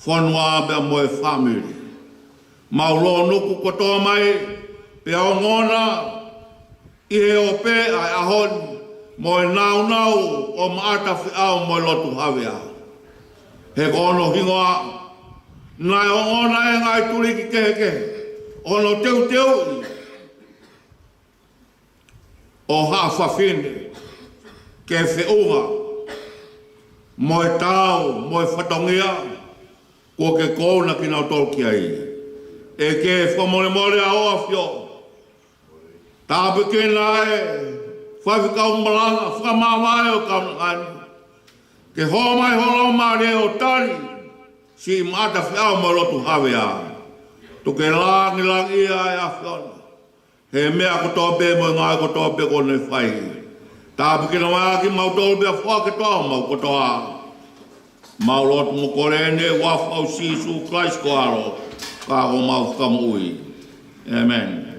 fonua pea mo e fāmili. Mau lōnuku kotoa mai, pea ongona ʻi he ope ʻa e ʻaho ni, mo e nāunau ʻo Maʻata Feʻao mo e Lotu Havea. He ko hono hingoa, naʻe ongona e ngaahi tuliki kehekehe, ʻo hono teuteuʻi ʻo haʻa fafine ke feʻunga mo e taau mo e fatongia kuo ke kouna kinautolu ki ai. ʻEiki, fakamolemole ʻa hoʻo ʻAfio. Tāpuekina e faifekau malanga, fakamāvae ʻo e kaunanga ni, ke hō mai ho Laumālie ʻo tali siʻi Maʻata Feʻao mo e Lotu Havea. Tuku ke langilangiʻia e ʻAfiona he meʻa kotoa pē mo e ngāue kotoa pē kuo ne fai. Tāpuekina mai ʻa kimautolu pea foaki kotoa homau kotoa. Mau lotu mo kole ʻeni ʻi he huafa ʻo Sīsū Kalaisi ko ho ʻAlo, ka ko homau Fakamoʻui. ʻĒmeni.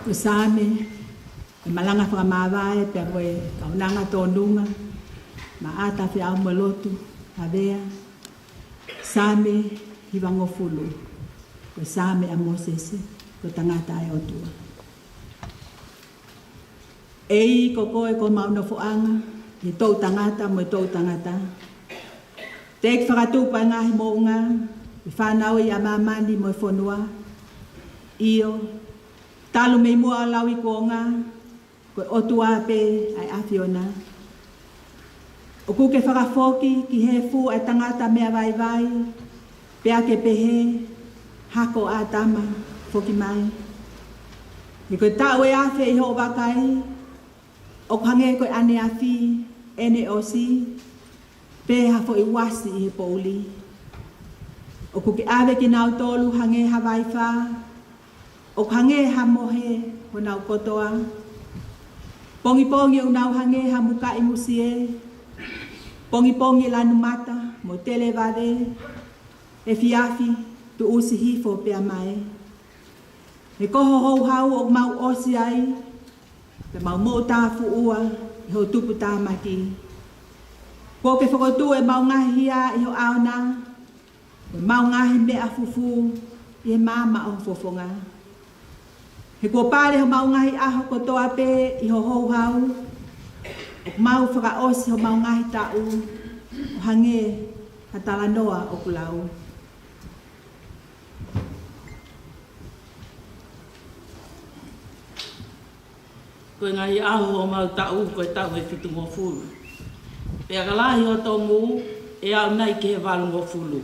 Ko e Saame, ko e malanga fakamāvae, pea ko e kaunanga tōnunga, Maʻata Feʻao mo e Lotu Havea, Saame hivangofulu, ko e Saame ʻa Mōsese, ko e tangata ʻa e ʻOtua. ʻEiki, ko koe ko homau nofoʻanga, ʻi he toʻutangata mo e toʻutangata. Teʻeki fakatupu ʻa e ngaahi moʻunga, ʻi he fānau ʻi ʻa māmani mo e fonua. ʻIo, talu mei muʻa ʻo lauikuonga, ko e ʻOtua pē ʻa e ʻAfiona. ʻOku ke fakafoki ki he efu ʻa e tangata meʻa vaivai, pea ke pehē, Hako ʻĀtama, foki mai. He ko e taʻu ʻe afe ʻi hoʻo vakai, ʻoku hangē ko e ʻaneafi ʻene ʻosi, pe ha foʻi uasi ʻi he poʻuli. ʻOku ke ʻave kinautolu hangē ha vaifā, ʻoku hangē ha mohe honau kotoa. Pongipongi ʻoku nau hangē ha mukaʻi musie, pongipongi lanu mata mo tele vave, efiafi tuʻusi hifo pea mae. He ko ho houhau ʻoku mau ʻosi ai, pea mau moʻutāfuʻua ʻi hoʻo tuputāmaki. Kuo ke fokotuʻu ʻemau ngaahi hia ʻi ho ʻao na, mo ʻemau ngaahi meʻa fufū ʻi he maama ʻo ho fofonga. He kuo pale homau ngaahi ʻaho kotoa pē ʻi ho houhau, ʻoku mau fakaʻosi homau ngaahi taʻu ʻo hangē ha talanoa ʻoku lau. Ko e ngaahi ʻaho ʻo homau taʻu ko e taʻu ʻe fitungofulu. Pea ka lahi ho tomu, ʻe aʻu nai ki he valungofulu.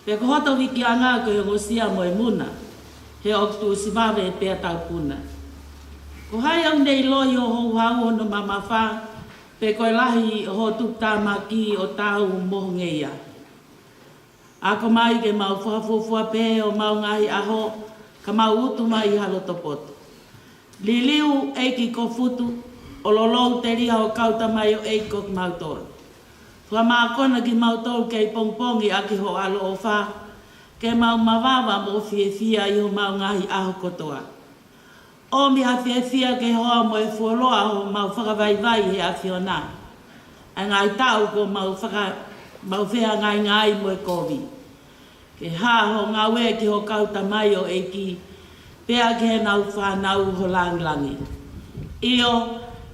Pea ko hoto vikianga ko e ongosia mo e muna, he ʻoku tuʻusi vave pea taupuna. Ko hai ʻoku ne ʻiloʻi ho houhau hono mamafa, pe ko e lahi ho tuputāmaki ʻo taau mo ho ngeia? Ako mai ke mau fakafuofua pē homau ngaahi ʻaho, ka mau utu mai ʻi ha loto poto. Liliu ʻEiki Kofutu, ʻo lolou telia ho kau tamaioʻeiki ko kimautolu. Fakamākona kimautolu kei pongipongi ʻaki ho ʻaloʻofa, ke mau mavava mo fiefia ʻi homau ngaahi ʻaho kotoa. ʻOmi ha fiefia ke hoa mo e fuoloa homau fakavaivai he ʻAfiona. ʻA e ngaahi taʻu kuo mau faka-, mau fehangahangai mo e kovi. Ke hā ho ngāue ki ho kau tamaioʻeiki, pea ki heʻenau fānau ho langilangi. ʻIo,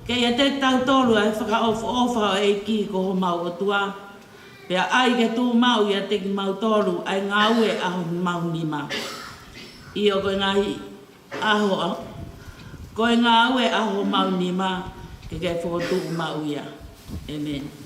ke ʻiate kitautolu ʻa e fakaʻofoʻofa ʻo e ʻEiki ko homau ʻOtua, pea ʻai ke tuʻumaʻu ʻiate kimautolu ʻa e ngāue ʻa homau nima. ʻIo, ko e ngaahi ʻaho, ko e ngāue ʻa homau nima, ke ke fokotuʻu maʻu ia. ʻĒmeni.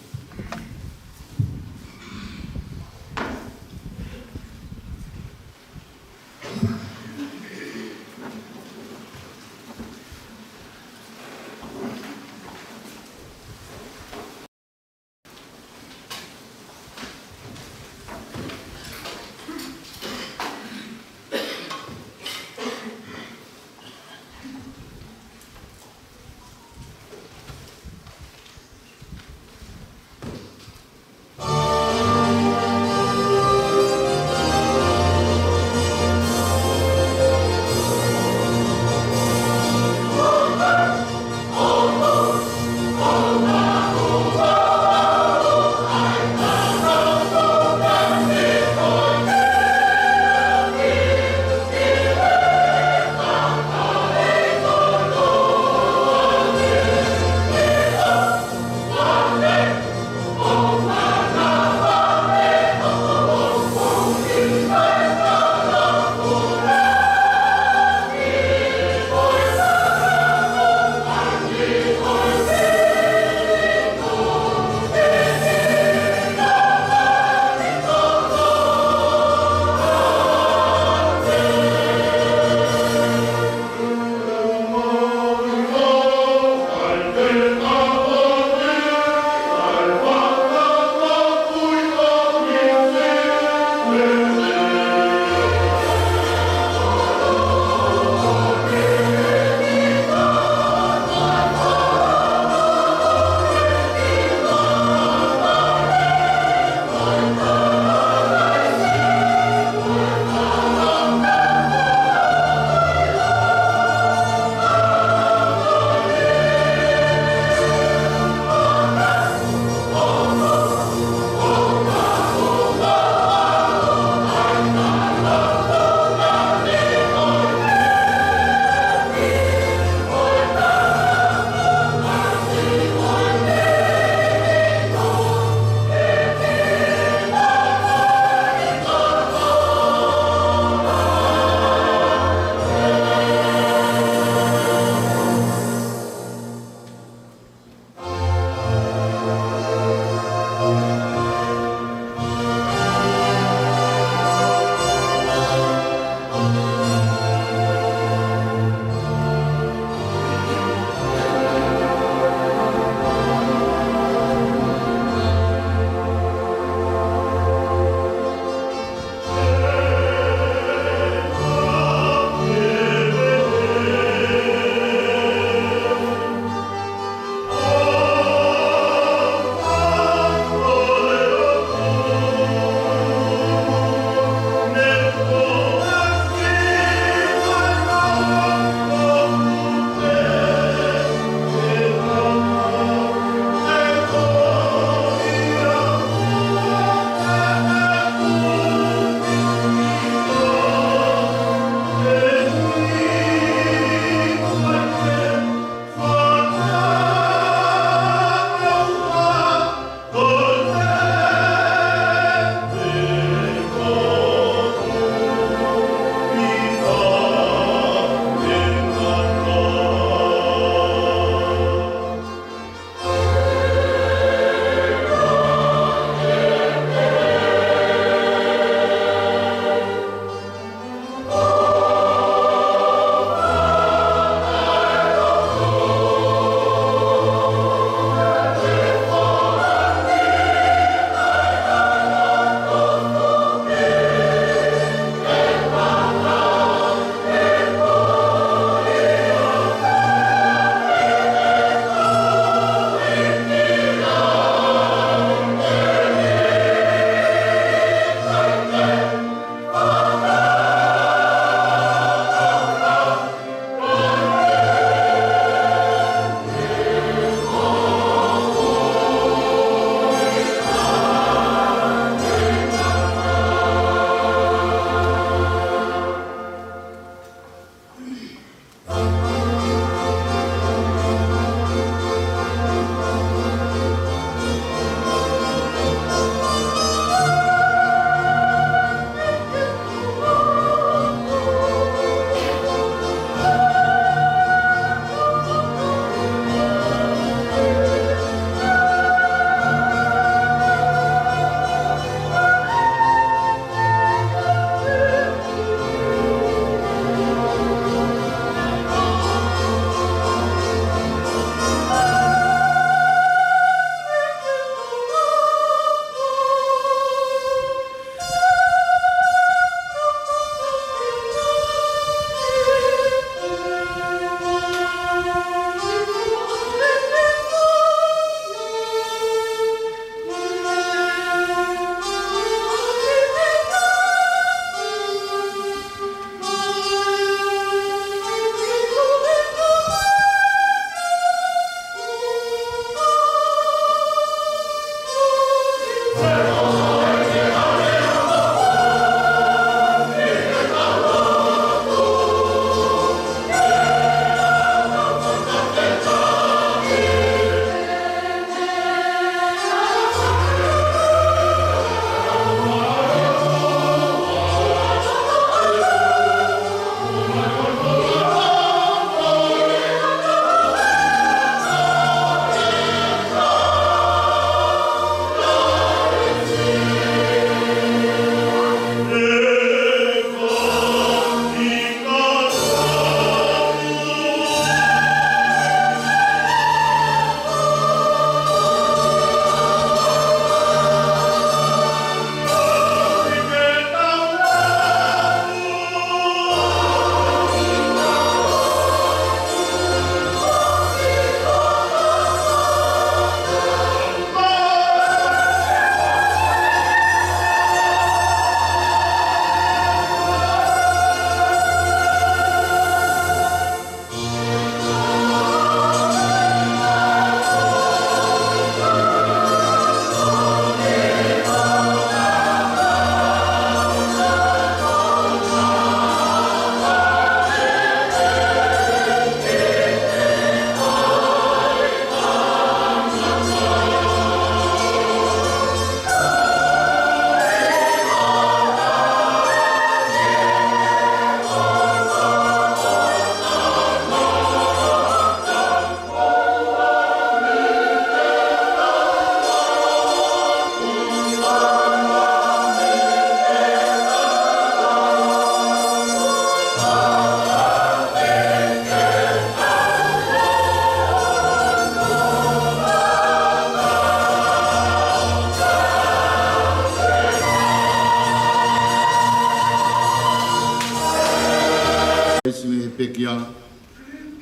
Isi mei he pekia,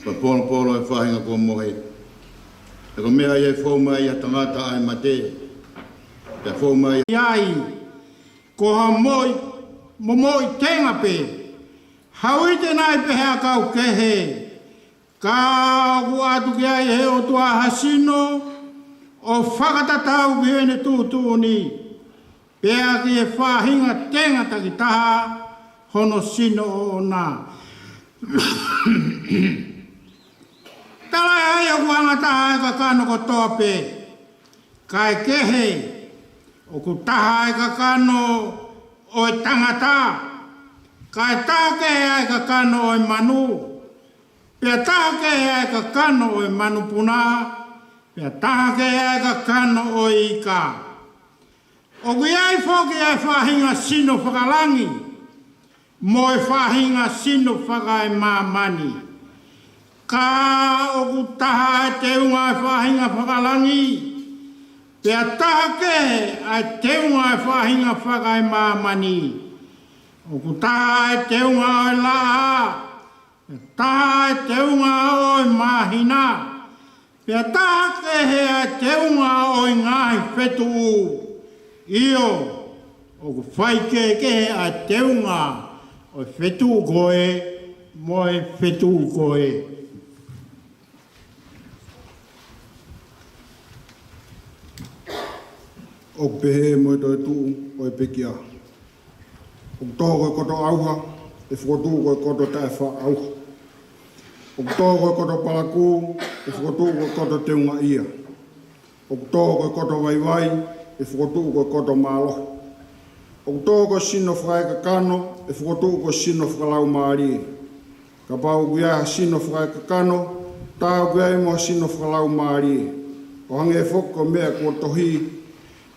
ko e polopolo ʻo e faʻahinga kuo mohe. He ko e meʻa ia ʻe fou mai ʻa e tangata ʻa e mate, pea fou mai ai, ko ha moʻi, mo moʻi tenga pē. Ha uite nai pē he ʻakau kehe, ka ʻoku ʻatu ki ai ʻe he ʻOtua ha sino, ʻo fakatatau ki heʻene tuʻutuʻuni, pea ki he faʻahinga tenga takitaha hono sino ʻoʻona. Talaʻehai ʻoku anga taha ʻa e kakano kotoa pē, kae kehe, ʻoku taha ʻa e kakano ʻo e tangata, kae taha kehe ʻa e kakano ʻo e manu, pea taha kehe ʻa e kakano ʻo e manupuna, pea taha kehe ʻa e kakano ʻo e ika. ʻOku ʻi ai foki ʻa e faʻahinga sino fakalangi, mo e faʻahinga sino fakaemāmani. Ka ʻoku taha ʻa e teunga ʻo e faʻahinga fakalangi, pea taha kehe ʻa e teunga ʻo e faʻahinga fakaemāmani. ʻOku taha ʻa e teunga ʻo e laʻā, pea taha ʻa e teunga ʻo e māhina, pea taha kehe ʻa e teunga ʻo e ngaahi fetuʻu. ʻIo, ʻoku faikehekehe ʻa e teunga ʻo e fetuʻu ko ē mo e fetuʻu ko ē. ʻOku pehē mo e toetuʻu ʻo e pekia: ʻOku tō ko e koto ʻauha, ʻe fokotuʻu ko e koto taʻefaʻaʻauha. ʻOku tō ko e koto palakū, ʻe fokotuʻu ko e koto teungaʻia. ʻOku tō ko e koto vaivai, ʻe fokotuʻu ko e koto mālohi. ʻOku tō ko e sino fakaekakano, ʻe fokotuʻu ko e sino fakalaumālie. Kapau ʻoku ʻi ai ha sino fakaekakano, tā ʻoku ʻi ai mo ha sino fakalaumālie. ʻO hangē foki ko e meʻa kuo tohi,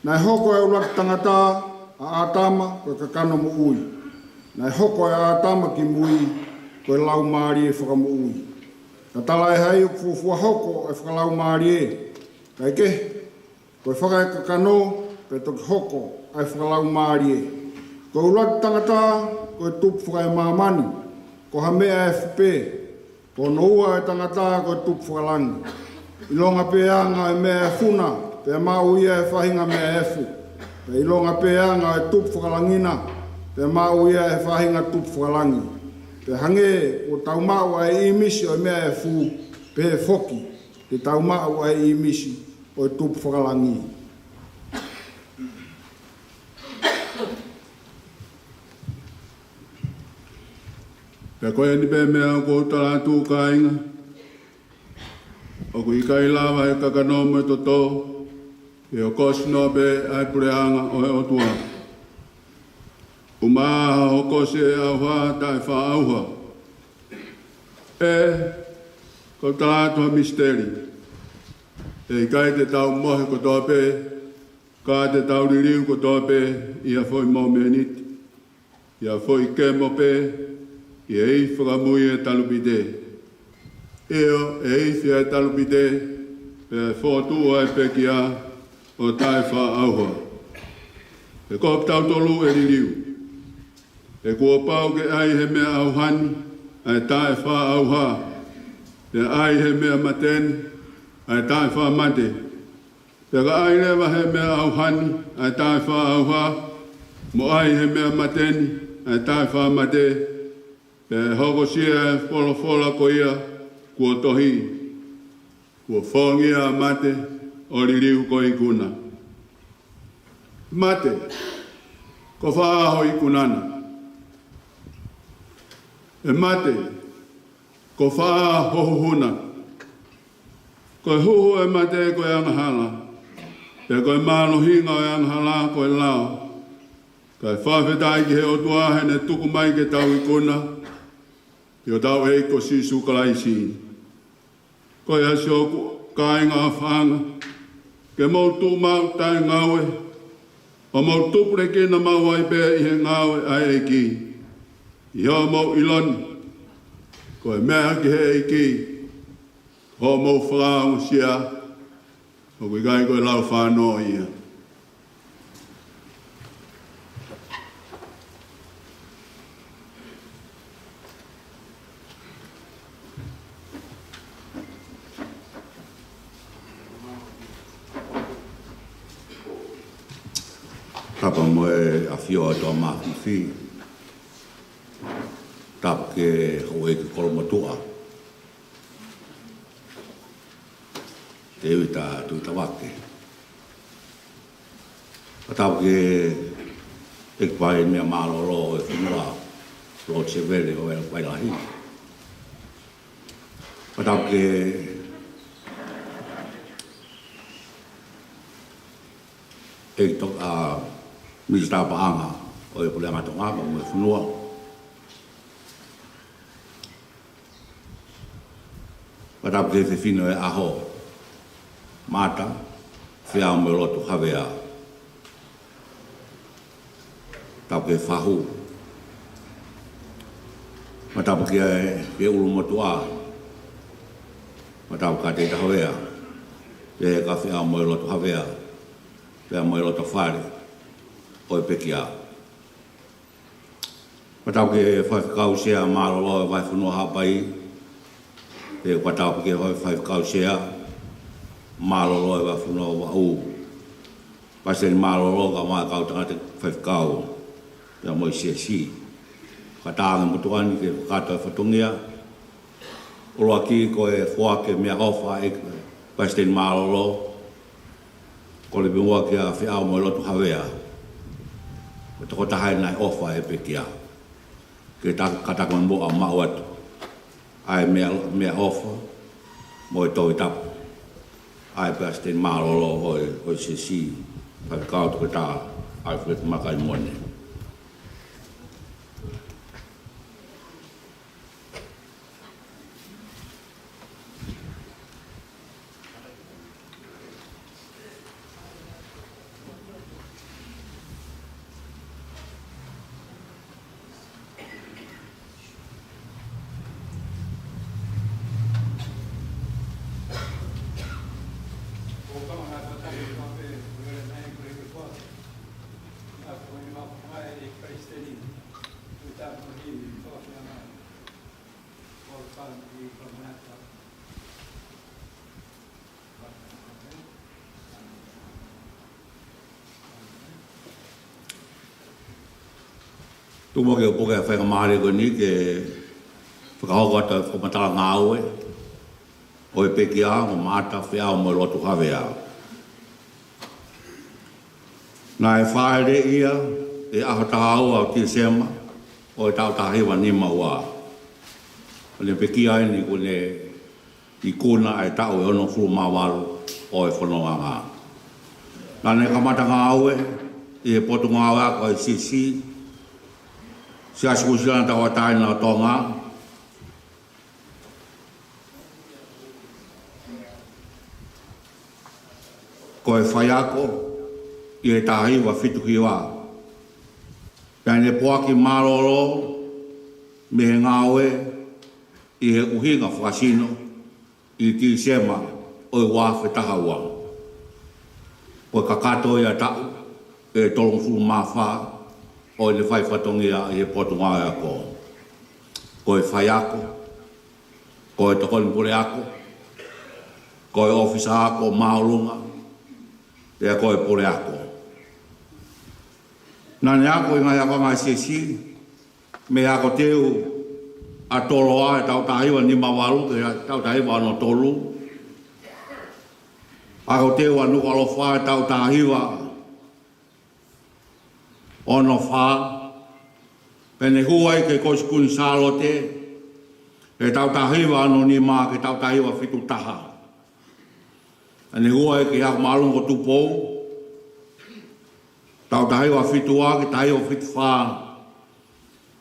naʻe hoko ʻa e ʻuluaki tangata, ʻa ʻĀtama, ko e kakano moʻui. Naʻe hoko ʻa ʻĀtama ki mui, ko e laumālie fakamoʻui. Ka talaʻehai ʻoku fuofua hoko ʻa e fakalaumālie, kae kehe, ko e fakaekakano, pea toki hoko ʻa e fakalaumālie. Ko e ʻuluaki tangata, ko e tupu fakaemāmani, ko ha meʻa efu pē. Ko hono ua ʻo e tangata, ko e tupu fakalangi. ʻIlonga pē anga ʻo e meʻa efu na, pea maʻu ia ʻe he faʻahinga meʻa efu. Pea ʻilonga pē anga ʻo e tupu fakalangi na, pea maʻu ia ʻe he faʻahinga tupu fakalangi. Pea hangē kuo tau maʻu ʻa e ʻīmisi ʻo e meʻa efu, pehē foki te tau maʻu ʻa e ʻīmisi ʻo e tupu fakalangi. Pea ko eni pē meʻa ʻoku ou tala atu, kāinga, ʻoku ʻikai lava ʻe he kakano mo e toto ke hokosi noa pē ʻa e puleʻanga ʻo e ʻOtua. ʻUmaʻā ha hokosi ʻe ʻauha taʻefaʻaʻauha. ʻE, ʻoku ou tala atu ha misiteli. ʻE ʻikai te tau mohe kotoa pē, ka te tau liliu kotoa pē ʻi ha foʻi mōmeniti, ʻi ha foʻi kemo pē, ʻi he ifi fakamui ʻa e talupite. ʻIo, ʻe ifi ʻa e talupite, pea fokotuʻu ʻa e pekia ʻo taʻefaʻaʻauha. He ko kitautolu ʻe liliu. He kuo pau ke ʻai ʻe he meʻa ʻauha ni ʻa e taʻefaʻaʻauha, pea ʻai ʻe he meʻa mate ni ʻa e taʻefaʻamate. Pea ka ʻai leva ʻe he meʻa ʻauha ni ʻa e taʻefaʻaʻauha, mo ʻai ʻe he meʻa mate ni ʻa e taʻefaʻamate, pea ʻe hokosia ʻa e folofola ko ia kuo tohi, kuo fongia ʻa mate ʻo liliu ko e ikuna. Mate, ko fē ho ikuna na? ʻE mate, ko fē ho huhu na? Ko e huhu ʻo e mate ko e angahala, pea ko e mālohinga ʻo e angahala ko e lao. Kae fakafetaʻi ki he ʻOtua heʻene tuku mai ke tau ikuna ʻi hotau ʻEiki ko Sīsū Kalaisi. Ko ia siʻoku kāinga ʻofaʻanga, ke mou tuʻu maʻu taʻengaue, ʻo mou tupulekina maʻu ai pē ʻi he ngāue ʻa e ʻEiki, ʻi hoʻomou ʻilo ni ko e meʻa ki he ʻEiki ko hoʻomou fakaongosia, ʻoku ʻikai ko e lau fānau ia. Tapu mo e ʻAfio ʻa e ʻOtua Māfimafi. Tapu ki he Houʻeiki Kolomotuʻa, Tēvita Tuʻitavake. Pea tapu ki he ʻEiki Palēmia Mālōlō ʻo e fonua, Lord Sevele ʻo e Vailahi. Pea tapu ki he ʻEiki Toke-, ʻa, Minisitā Paʻanga ʻo e Puleʻanga Tonga mo e fonua. Pea tapu ki he fefine ʻo e ʻaho, Maʻata, Feʻaomoeloto Havea. Tapu ki he fahu. Pea tapu ki he, ki he ʻulumotuʻa. Pea tapu kia Tēvita Havea. Pea kia Feʻaomoeloto Havea. Feʻaomoeloto Fale ʻo e pekia. Pea tapu ki he Faifekau Sea Mālōlō ʻo e Vahefonua Haʻapai. Pea tapu ki he Faifekau Sea Mālōlō ʻo e Vahefonua Vavaʻu. Palesiteni Mālōlō kae ʻumaʻā e kau tangata faifekau, pea mo e siasi. Fakatauange motuʻa ni ke fakakakato e fatongia. ʻUluaki ko e foaki e meʻaʻofa ʻa e Palesiteni Mālōlō, ko e lipingofua kia Feʻaomoeloto Havea. Ko e tokotaha eni naʻe ʻofa ʻa e pekia. Ke ta-, ka ta ko mo a maʻu atu. ʻa e meʻa, meʻaʻofa mo e Tohi Tapu ʻa e Palesiteni Mālōlō ʻo e, ʻo e Siasí, Faifekau Toketā Alfred Makaimone. Tuku muʻa ke u puke ʻa e faingamālie ko eni ke fakahoko atu e fakamatala ngāue ʻo e pekia mo Maʻata Feʻao mo e Lotu Havea. Naʻe fāʻeleʻi ia ʻi he ʻaho taha ua ʻo Tīsema ʻo e taʻu taha hiva nima ua. Ko ʻene pekia eni kuo ne ikuna ʻa e taʻu ʻe onongofulu mā valu ʻo e fonongaʻanga. Naʻá ne kamata ngāue ʻi he Potungāue Ako ʻa e Siasí, Siasi Uēsiliana Tauʻatāina ʻo Tonga, ko e faiako ʻi he taha hiva fitu hiva. Naʻá ne poaki mālōlō mei he ngāue ʻi he ʻuhinga fakasino ʻi Tīsema ʻo e ua afe taha ua. Ko e kakato ia ʻa e taʻu ʻe tolungofulu mā fā ʻo ʻene fai fatongia ʻi he Potungāue Ako. Ko e faiako, ko e tokoni puleako, ko e ʻōfisa ako māʻolunga, pea ko e puleako. Naʻá ne ako ʻi he ngaahi akoʻanga ʻa e Siasí, mei he ako teu ʻa Toloa he taʻu taha hiva nima valu ki he taʻu taha hiva ono tolu. Ako teu ʻa Nukuʻalofa he taʻu taha hiva ono fā. Pea ne hū ai ki he Kolisi Kuini Sālote he taʻu taha hiva ono nima ki he taʻu taha hiva fitu taha. Pea ne hū ai ki he Ako Māʻolunga ko Tupou, taʻu taha hiva fitu ua ki he taha hiva fitu fā.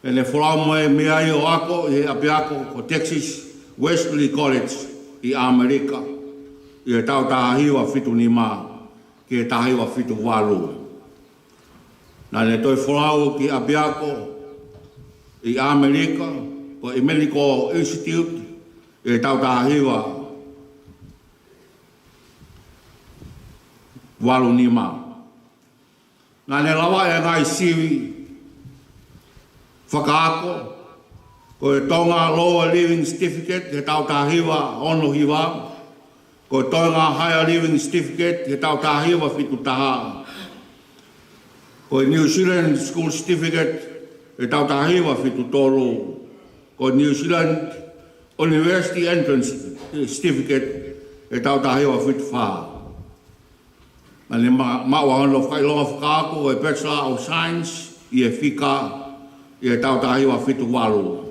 Pea ne folau mai mei ai ʻo ako ʻi he ʻapiako ko Texas Wesley College ʻi ʻAmelika ʻi he taʻu taha hiva fitu nima ki he taha hiva fitu valu. Naʻá ne toe folau ki he ʻapiako ʻi ʻAmelika ko e Ecumenical Institute ʻi he taʻu taha hiva valu nima. Naʻá ne lavaʻi ʻa e ngaahi sivi fakaako, ko e Tonga Lower Leaving Certificate he taʻu taha hiva ono hiva, ko e Tonga Higher Leaving Certificate he taʻu taha hiva fitu taha, ko e New Zealand School Certificate he taʻu taha hiva fitu tolu, ko e New Zealand University Entrance Certificate he taʻu taha hiva fitu fā. Naʻá ne ma-, maʻu ʻa hono fakaʻilonga fakaako ko e Bachelor of Science ʻi he Fika ʻi he taʻu taha hiva fitu valu.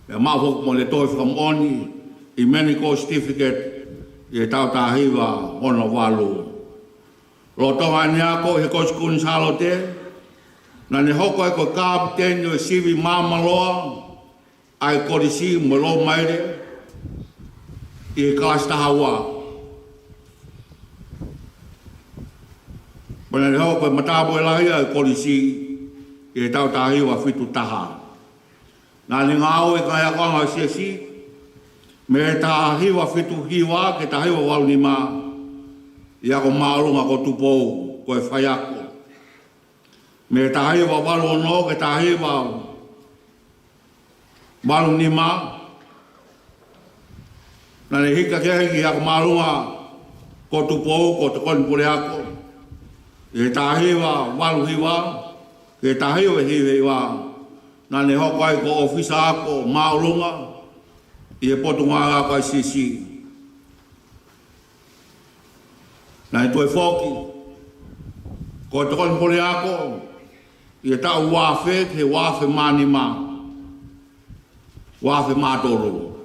Pea maʻu foki mo ʻene toe fakamoʻoni ʻi he Medical Certificate ʻi he taʻu taha hiva ono valu. Lolotonga ʻene ako ʻi he Kolisi Kuini Sālote, naʻá ne hoko ai ko e kapiteni ʻo e sivi māmāloa ʻa e kolisi mo e lou maile ʻi he kalasi taha ua. Pea naʻá ne hoko ko e matāpule lahi ʻa e kolisi ʻi he taʻu taha hiva fitu taha. Naʻá ne ngāue ʻi he ngaahi akoʻanga ʻo e Siasí mei he taha hiva fitu hiva ki he taha hiva valu nima ʻi he Ako Māʻolunga ko Tupou, ko e faiako. Mei he taha hiva valu ono ki he taha hiva valu nima, naʻá ne hiki hake ai ki he Ako Māʻolunga ko Tupou ko e tokoni puleako. ʻI he taha hiva valu hiva ki he taha hiva hiva hiva, naʻá ne hoko ai ko e ʻōfisa ako māʻolunga ʻi he Potungāue Ako ʻa e Siasí. Naʻá ne toe foki ko e tokoni puleako ʻi he taʻu ua afe ki he ua afe mā nima. uaafe mā tolu.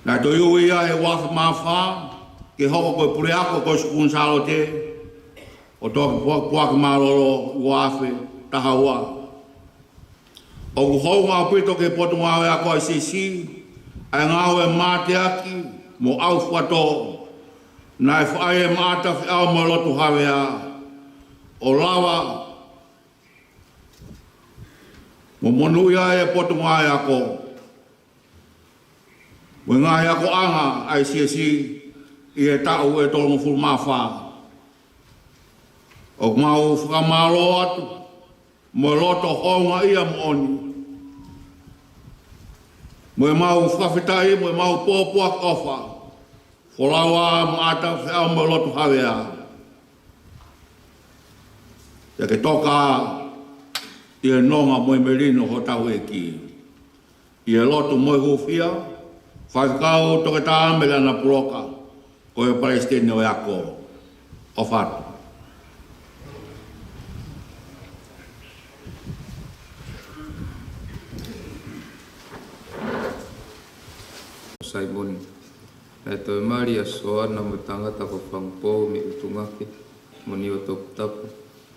Naʻe toe ui ia he uaafe mā fā ke hoko ko e puleako ʻo e Kolisi Kuini Sālote, ʻo toki puakipuaki mālōlō uaafe taha ua. ʻOku hounga ʻaupito ki he Potungāue Ako ʻa e Siasi ʻa e ngāue mateaki mo ʻaufuatō naʻe fai ʻe Maʻata Feʻao mo e Lotu Havea, ʻo lava mo monūʻia ai e Potungāue Ako mo e ngaahi akoʻanga ʻa e Siasi ʻi he taʻu ʻe tolungofulu mā fā. ʻOku mau fakamālō atu mo e loto houngaʻia moʻoni, mo ʻemau fakafetaʻi, mo ʻemau pōpoaki ʻofa, folau ʻa Maʻata Feʻao mo e Lotu Havea, pea ke toka ʻi he nonga mo e melino hotau ʻEiki. ʻI he lotu mo e hūfia, Faifekau Toketā Meleana Puloka, ko e Palesiteni ʻo e Ako. ʻOfa atu. Saimoni. Naʻe toe mali ʻa Soana mo e tangata ko Fangupou mei ʻUtungake mo Niuatoputapu,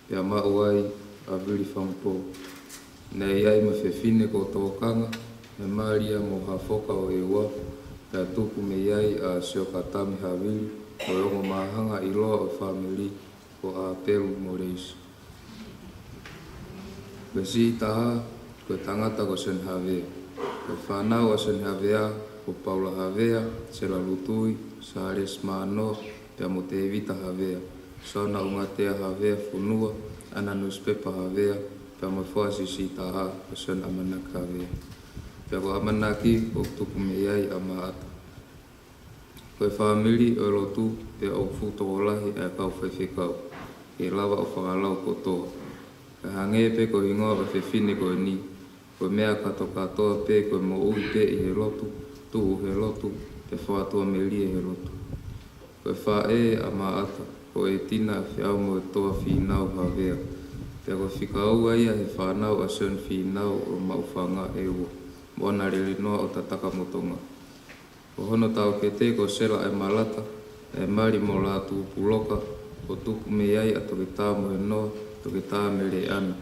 pea maʻu ai ʻa Vili Fangupou. Naʻe ʻi ai mo e fefine ko Tokanga, naʻe mali ia mo Hafoka ʻo e ua, pea tupu mei ai ʻa Siokatami Havili, ko e ongo māhanga ʻiloa ʻo e fāmili ko ʻApelu mo Leisi. Ko e siʻi taha, ko e tangata ko Seni Havea. Ko e fānau ʻa Seni Havea ko Paula Havea, Sela Lutui, Sālesi Mānoa, pea mo Tēvita Havea, Sona Ungatea Havea Funua, ʻAna Nusipepa Havea, pea mo e foha siʻisiʻi taha ko Sona ʻAmanaki Havea. Pea ko ʻAmanaki ʻoku tupu mei ai ʻa Maʻata. Ko e fāmili ʻo e lotu pea ʻoku fuʻu tokolahi ʻa e kau faifekau ke lava ʻo fakalau kotoa. Kae hangē pē ko e hingoa ʻo e fefine ko eni, ko e meʻa kātoa kātoa pē ko e moʻui pē ʻi he lotu, tuʻu he lotu, pea fakatuʻamelie he lotu. Ko e faʻē ʻa Maʻata ko ʻEtina Feʻao mo e Toa Fīnau Havea. Pea ko e fika ua ia he fānau ʻa Sione Fīnau ʻo Maʻufanga ʻe ua, mo ʻAna Lelenoa ʻo Tatakamotonga. Ko hono taʻokete ko Sela ʻAemalata, naʻe mali mo Lātū Puloka, ʻo tupu mei ai ʻa Toketā Mohenoa, Toketā Meleʻana.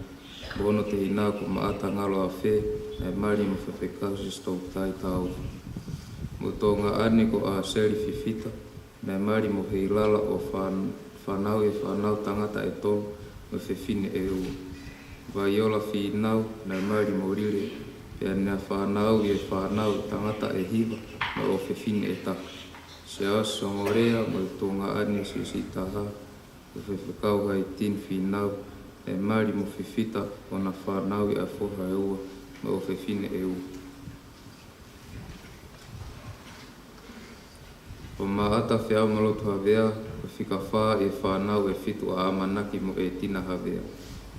Mo hono tehina ko Maʻata Ngalo Afe, naʻe mali mo Faifekau Sisitoutai Taufa. Mo e tuongaʻane ko ʻAseli Fifita, naʻe mali mo Heilala ʻo fān-, fānau ʻi he fānau tangata ʻe tolu mo e fefine ʻe ua. Vaiola Fīnau, naʻe mali mo Lile, pea naʻe fānau ʻi he fānau tangata ʻe hiva mo e fefine ʻe taha. Siaosi Songolea mo e tuongaʻane siʻisiʻi taha, ko Faifekau Haitini Fīnau, naʻe mali mo Fifita ʻo na fānau ʻi he foha ʻe ua mo e fefine ʻe ua. Ko Maʻata Feʻao mo e Lotu Havea, ko e fika fā ʻi he fānau ʻe fitu ʻa ʻAmanaki mo ʻEtina Havea.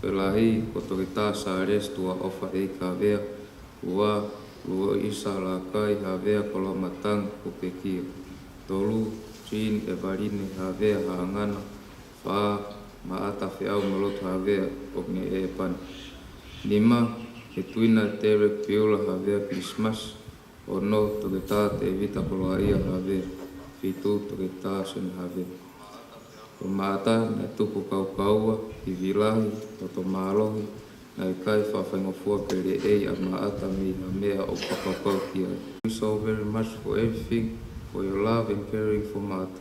Ko e lahi, ko Toketā Sālesi Tuʻaʻofa ʻEiki Havea, ua, Luoisa Lakai Havea Koloamatangi ko Pekia, tolu, Jean Evaline Havea Haʻangana, fā, Maʻata Feʻao mo e Lotu Havea ʻo Ngeʻepani, nima, Hetuina Derek Piula Havea Christmas, ono, Toketā Tēvita Koloaʻia Havea, fitu, Toketā Soni Havea. Ko Maʻata naʻe tupu kaukaua, ivi lahi, toto mālohi, naʻe ʻikai faʻa faingofua ke leʻei ʻa Maʻata mei ha meʻa ʻoku fakakaukau ki ai. Thank you so very much for everything, for your love and caring for Maʻata.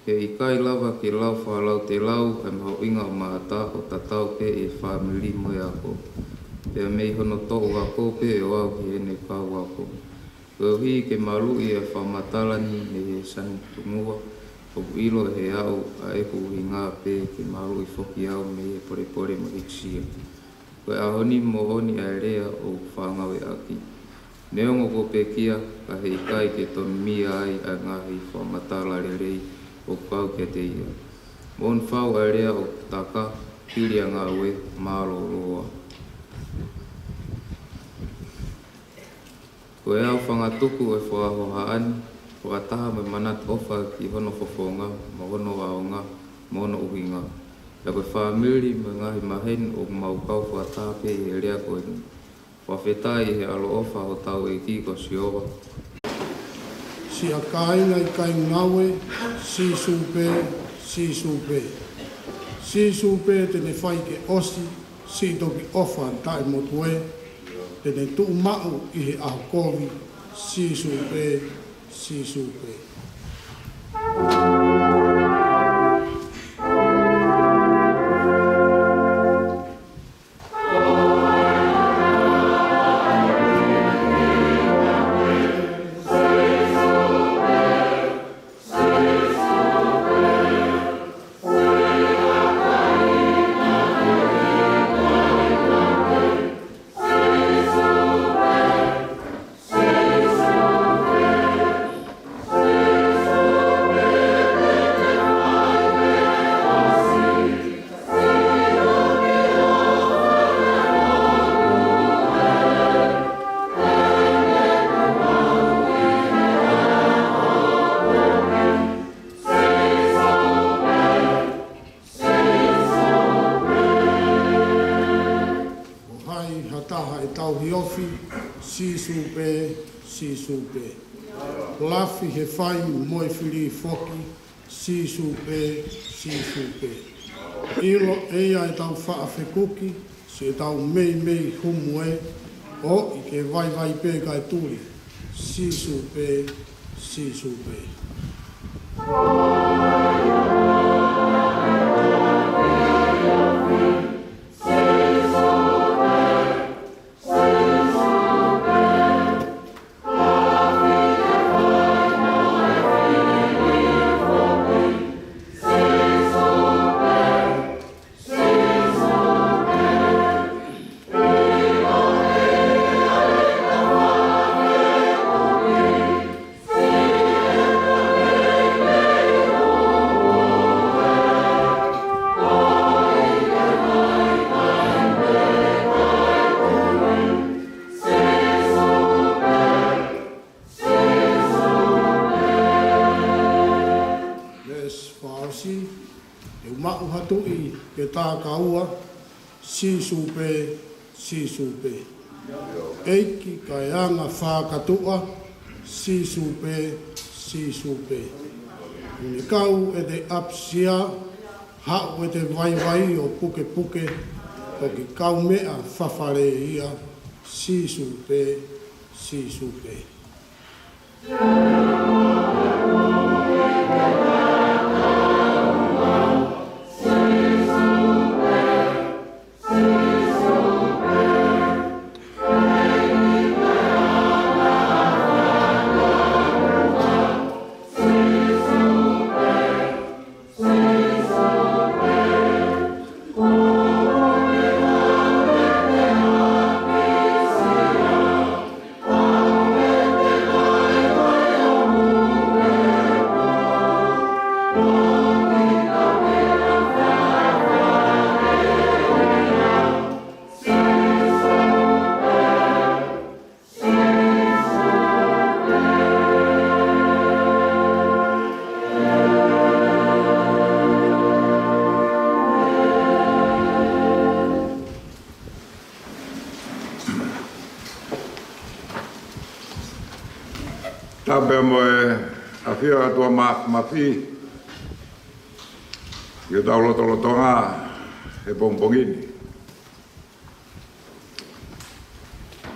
He ʻikai lava ke lau fakalautelau ʻa e mahuʻinga ʻo Maʻata ʻo tatau pē ʻi he fāmili mo e ako. Pea mei hono toʻu ako pē ʻo aʻu ki heʻene kau ako. Koeʻuhi ke maluʻi ʻa e fakamatala ni mei he sani tungua, ʻoku ʻilo ʻe he aʻu ʻa ʻeku ʻuhinga pē ke maluʻi foki au mei he polepole mo e hīkisia. Ko e ʻaho ni moʻoni ʻa e lea ʻoku fakangāueʻaki. Neongo kuo pekia, ka he ʻikai ke tonu mia ai ʻa e ngaahi fakamatala lelei ʻoku kau kiate ia. Moʻoni fau ʻa e lea ʻoku taka, pili ʻa e ngāue, mālōlō ā. Ko e au fangatuku ʻo e fakahohaʻa ni, fakataha mo e manatu ʻofa ki hono fofonga, mo hono ʻaonga, mo hono ʻuhinga. Pea ko e fāmili mo e ngaahi maheni ʻoku mau kau fakataha pē ʻi he lea ko eni. Fakafetaʻi he ʻaloʻofa hotau ʻEiki ko Sihova. Siʻa kāinga ʻikai ngāue, Sīsū pē, Sīsū pē. Sīsū pē te ne fai ke ʻosi, siʻi toki ʻofa taʻemotu ē, te ne tuʻu maʻu ʻi he ʻaho kovi, Sīsū pē, Sīsū pē. Ko hai ha taha ʻe tauhi ofi, Sīsū pē, Sīsū pē. Lafi he fai mo e fili foki, Sīsū pē, Sīsū pē. ʻIlo ʻe ia ʻetau faʻa fekuki, siʻetau meimei humu ē, ʻoʻi ke vaivai pē kae tuli, Sīsū pē, Sīsū pē. Veesi fā ʻosi, te u maʻu ha tuʻi ke tā kaua, Sīsū pē, Sīsū pē. ʻEiki kae anga fakatuʻa, Sīsū pē, Sīsū pē. ʻOku ne kau ʻete ʻapisia, haʻu ʻete vaivai ʻo pukepuke, toki kaumeʻa fafale ia, Sīsū pē, Sīsū pē. Tapu pea mo e ʻafio ʻa e ʻOtua Māfimafi ʻi hotau lotolotonga he pongipongi ni.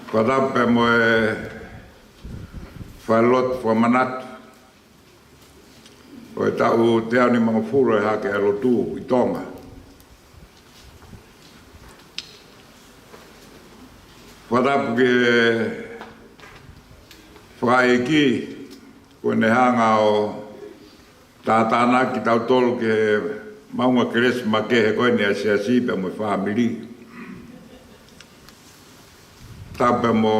Fakatapu pea mo e falelotu fakamanatu ʻo e taʻu teau nimangofulu ʻe hake ʻa e lotu ʻi Tonga. Fakatapu ki he fakaʻeiki kuo ne hanga ʻo tātānaki kitautolu ki he maʻunga Kelesi makehe ko eni ʻa e siasi pea mo e fāmili. Tapu pea mo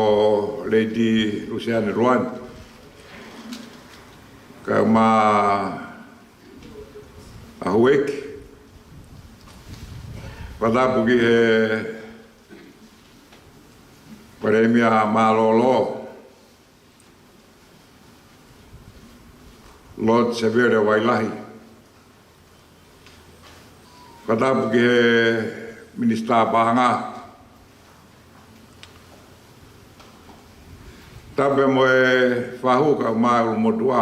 Lady Luseane Luani. Kae ʻumaʻā ʻa Hueki. Fakatapu ki he Palēmia mālōlō, Lord Sevele Vailahi. Fakatapu ki he Minisitā Paʻanga. Tapu mo e fahu kae ʻumaʻā e ʻulumotuʻa.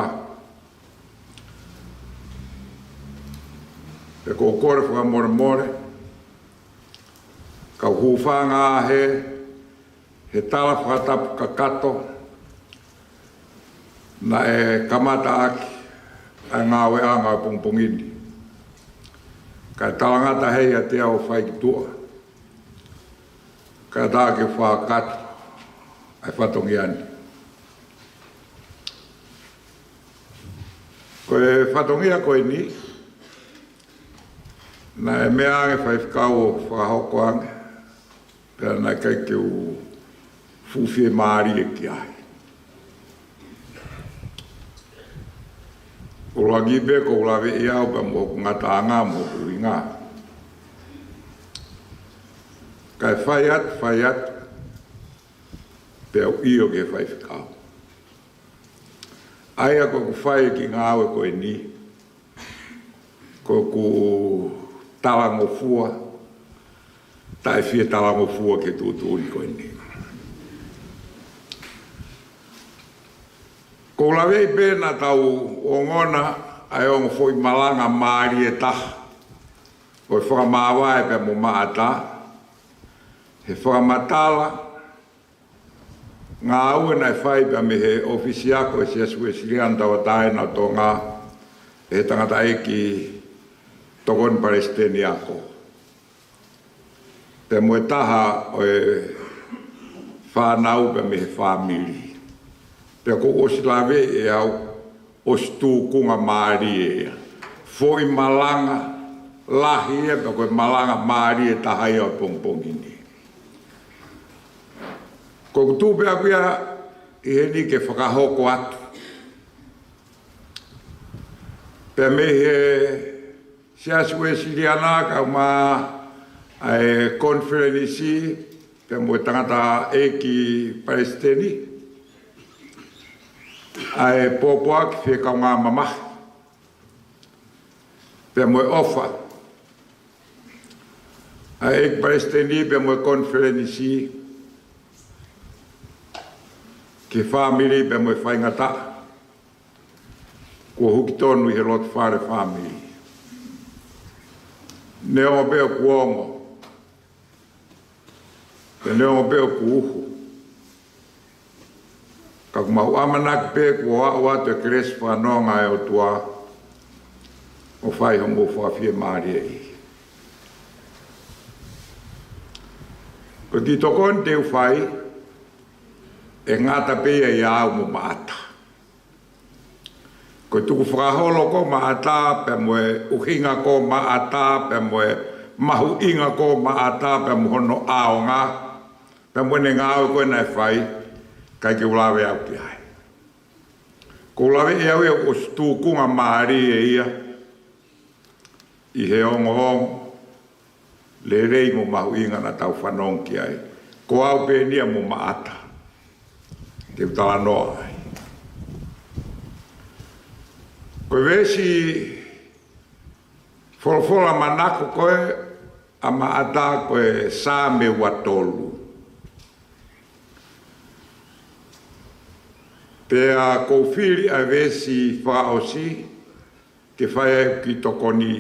Pea ʻoku ou kole fakamolemole, kau hūfanga he he tala fakatapu kakato naʻe kamata ʻaki ʻa e ngāueʻanga ʻo e pongipongi ni. Kae talangata heni ʻiate au ʻo fai ki tuʻa, kae ʻatā ke fakakakato ʻa e fatongia ni. Ko e fatongia ko eni, naʻe meʻa ange faifekau ʻo fakahoko ange, pea naʻe ʻikai ke u fuʻu fiemālie ki ai. ʻUluaki pē ʻoku ou laveʻi au pea mo hoku ngataʻanga mo hoku ʻuhinga. Kae fai atu, fai atu, pea u ʻio ki he faifekau. ʻA ia ko ʻeku fai ki he ngāue ko eni, ko ʻeku talangofua, taʻe fie talangofua ki he tuʻutuʻuni ko eni. ʻOku ou laveʻi pē naʻa tau ongona ʻa e ongo foʻi malanga mālie ʻe taha ʻo e fakamāvae pea mo Maʻata, he fakamatala ngāue naʻe fai pea mei he ʻōfisi ako ʻo e Siasi Uēsiliana Tauʻatāina ʻo Tonga ʻe he tangataʻeiki tokoni palesiteni ako, pea mo e taha ʻo e fānau pea mei he fāmili. Pea kuo ʻosi laveʻi ʻe au ʻosi tūkunga mālie ia. Foʻi malanga lahi ia, pea ko e malanga mālie ʻe taha ia ʻo e pongipongi ni. Ko ʻeku tuʻu pē ʻaʻaku ia ʻi heni ke fakahoko atu pea mei he Siasi Uēsiliana kae ʻumaʻā ʻa e konifelenisi pea mo e tangataʻeiki palesiteni, ʻa e pōpoaki fie kaungā mamahi pea mo e ʻofa ʻa e ʻeiki palesiteni pea mo e konifelenisi ki he fāmili pea mo e faingataʻa kuo huki tonu ʻi he loto fale fāmili. Neongo pē ʻoku ongo, pea neongo pē ʻoku uhu, ka ʻoku mau ʻamanaki pē kuo aʻu atu e kelesi fakanonga ʻa e ʻOtua ʻo fai homou fakafiemālieʻi. Ko e kiʻi tokoni te u fai, ʻe ngata pē ia ʻia au mo Maʻata. Ko e tukufakaholo ko Maʻata, pea mo e ʻuhinga ko Maʻata, pea mo e mahuʻinga ko Maʻata, pea mo hono ʻaonga, pea mo ʻene ngāue ko ē naʻe fai, ʻikai ke u lave au ki ai. ʻOku ou laveʻi au ia ʻoku ʻosi tūkunga mālie ia ʻi he ongoongo lelei mo mahuʻinga naʻa tau fanongo ki ai. Ko au pē eni ia mo Maʻata te u talanoa ai. Ko e veesi folofola manako ko ē ʻa Maʻata ko e Saame ua tolu. Pea ʻoku ou fili ʻa e veesi fakaʻosi ke fai ai e kiʻi tokoni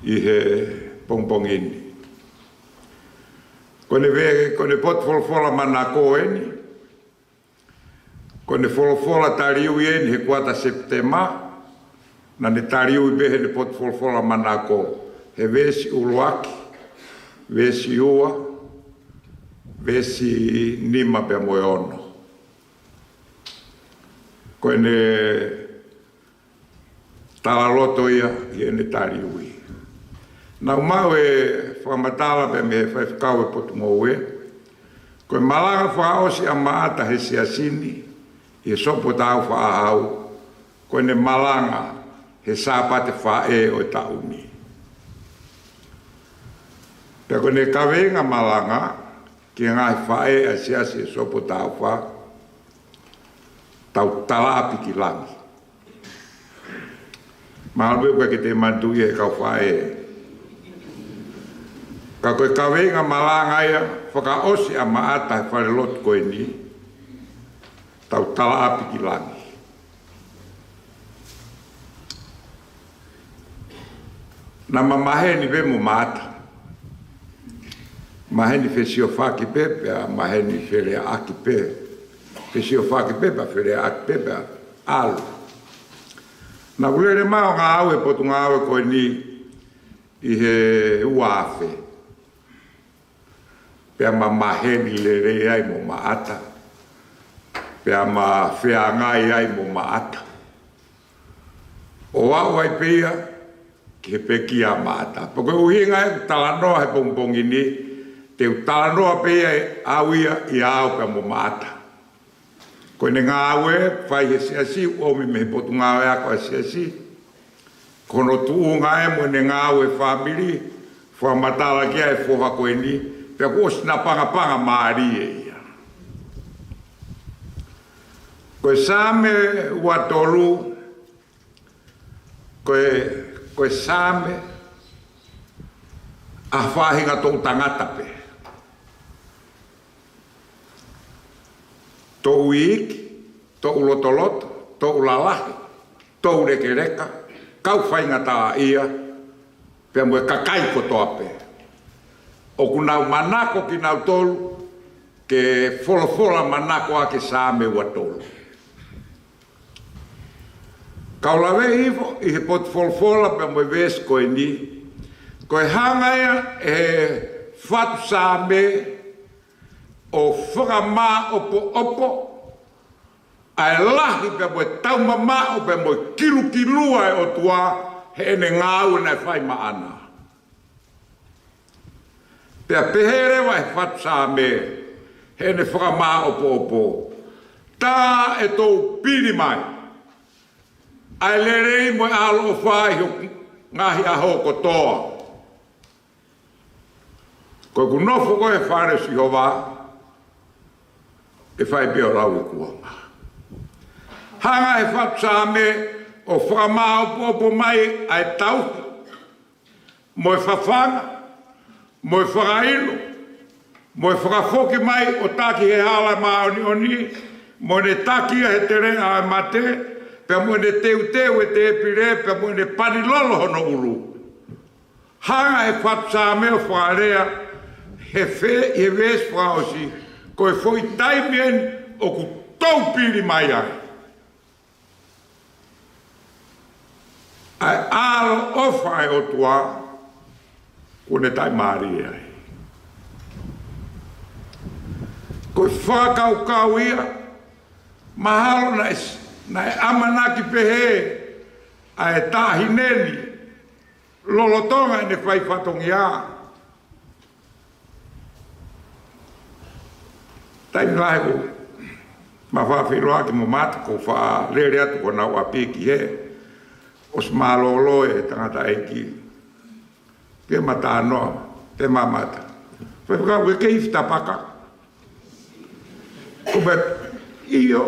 ʻi he pongipongi ni. Ko ʻene ve-, ko ʻene potu folofola manako eni, ko ʻene folofola taliui eni he kuata Sepitema, naʻa ne taliui pē heʻene potu folofola manako, he veesi ʻuluaki, veesi ua, veesi nima pea mo e ono. Ko ʻene talaloto ia ʻi heʻene taliui. Naʻa ku maʻu e fakamatala pē mei he faifekau e Potungāue, ko e malanga fakaʻosi ʻa Maʻata he siasi ni ʻi he sopu ʻo Tāufaʻāhau, ko ʻene malanga he Sāpate Faʻē ʻo e taʻu ni. Pea ko ʻene kaveinga malanga ki he ngaahi faʻē ʻa e siasi he sopu ʻo Tāufa, tau talaʻapi ki langi. Mahalo pē ʻoku ʻikai ke te manatuʻi e kau faʻē. Ka ko e kaveinga malanga ia fakaʻosi ʻa Maʻata he falelotu ko eni, tau talaʻapi ki langi. Naʻa ma maheni pē mo Maʻata. Maheni fesiofaki pē, pea maheni feleaʻaki pē. Fesiofaki pē, pea feleaʻaki pē, pea ʻalu. Naʻa ku lele mai ʻo ngāue he potungāue ko eni ʻi he ua afe. Pea ma maheni lelei ai mo Maʻata. Pea ma feangai ai mo Maʻata. ʻO aʻu ai pē ia ki he pekia ʻa Maʻata. Pea ko e ʻuhinga ʻeku talanoa he pongipongi ni, te u talanoa pē ia ʻe au ia ʻia au pea mo Maʻata. Ko ʻene ngāue fai he siasi, ʻomi mei he potungāue ako ʻa e siasi. Ko hono tuʻunga ē mo ʻene ngāue fāmili, fakamatala ki ai e foha ko eni, pea kuo ʻosi napangapanga mālie ia. Ko e Saame ua tolu, ko e, ko e Saame ʻa e faʻahinga toʻu tangata pē. Toʻu iiki, toʻu lotoloto, toʻu lalahi, toʻu lekeleka, kau faingataʻaʻia, pea mo e kakai kotoa pē. ʻOku nau manako kinautolu ke folofola manako ʻaki e Saame ua tolu. Kau laveʻi hifo ʻi he potu folofola pea mo e veesi ko eni, ko e hanga ia ʻe he fatu Saame ʻo fakamāʻopoʻopo ʻa e lahi pea mo e taumamaʻo pea mo e kilukilua ʻa e ʻOtua heʻene ngāue naʻe fai maʻana. Pea pehē leva ʻe he fatu Saame heʻene fakamāʻopoʻopo, tā ʻe tou pili mai ʻa e lelei mo e ʻaloʻofa ʻi hoku ngaahi ʻaho kotoa. Ko ʻeku nofo ko ē he fale ʻo Sihova, ʻe fai pē ʻo lauikuonga. Hanga ʻe he fatu Saame ʻo fakamāʻopoʻopo mai ʻa e tauhi, mo e fafanga, mo e fakaʻilo, mo e fakafoki mai ʻo taki he hala māʻoniʻoni, mo ʻene taki ia he teleʻa ʻo e mate, pea mo ʻene teuteu e tēpile, pea mo ʻene pani lolo hono ʻulu. Hanga ʻe he fatu Saame ʻo fakalea he fe-, he veesi fakaʻosi, ko e foʻi taimi eni ʻoku tou pili mai ai ʻa e ʻaloʻofa ʻa e ʻOtua, kuo ne taʻimālie ai. Ko e fakakaukau ia, mahalo naʻe s-, naʻe ʻamanaki pehē ʻa e taʻahine ni lolotonga ʻene fai fatongia. Taimi lahi ʻoku ma faʻa feʻiloaki mo Maʻata, ʻoku ou faʻa lele atu ki honau ʻapi ki hē. ʻOsi mālōlō e tangataʻeiki. Pea ma talanoa, pea mo Maʻata. Faifekau, ʻoku ke ifi tapaka? Ko e pehē, ʻio.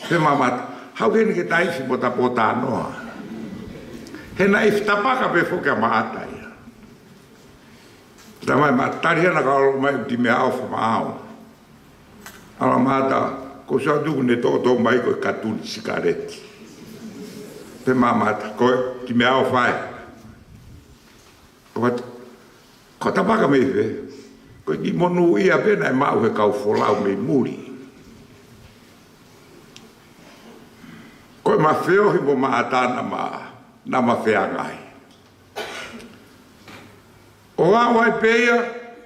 Pea mo Maʻata, haʻu heni ke ta ifi mo ta pō talanoa. He naʻe ifi tapaka pē foki ʻa Maʻata ia. Talamai ʻe Maʻata, tali hena ka ʻalu mai ʻo kiʻi meʻaʻofa maʻau. ʻAlu ʻa Maʻata, ko e sātuku ne toʻotoʻo mai ko e katuni sikaleti. Pea mo Maʻata, ko e kiʻi meʻaʻofa ē. Ko e, ko e tapaka mei fē? Ko e kiʻi monūʻia pē naʻe maʻu he kau folau mei muli. Ko e ma feohi mo Maʻata naʻa ma, naʻa ma feangai. ʻO aʻu ai pē ia,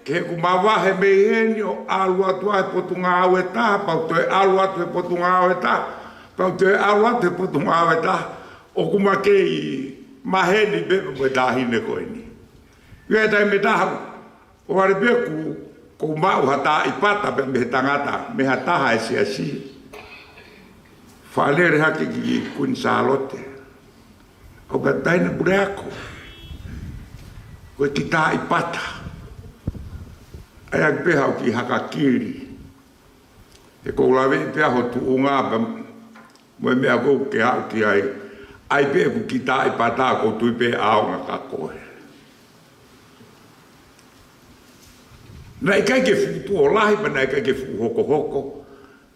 ke ku mavahe mei heni ʻo ʻalu atu ai potungāue ʻe taha, pea u toe ʻalu atu he potungāue ʻe taha, pea u toe ʻalu atu he potungāue ʻe taha, ʻoku ma kei maheni pē mo e taʻahine ko eni. Pea taimi ʻe taha, ʻo vale pē kuo, kuo u maʻu ha taʻi pata pē mei he tangata, mei ha taha ʻi he siasi. Faʻa lele hake ki Kuini Sālote. ʻO pehē, Taʻahine Puleako, ko e kiʻi taʻi pata. ʻAi ʻaki pē haʻo kiʻi haka kili. He ʻoku ou laveʻi pē ʻa ho tuʻunga pea mo e meʻa ʻoku ke aʻu ki ai. ʻAi pē ʻeku kiʻi taʻi pata, ʻoku ou tui pē ʻe ʻaonga kia koe. Naʻe ʻikai ke fuʻu tuʻo lahi, pea naʻe ʻikai ke fuʻu hokohoko.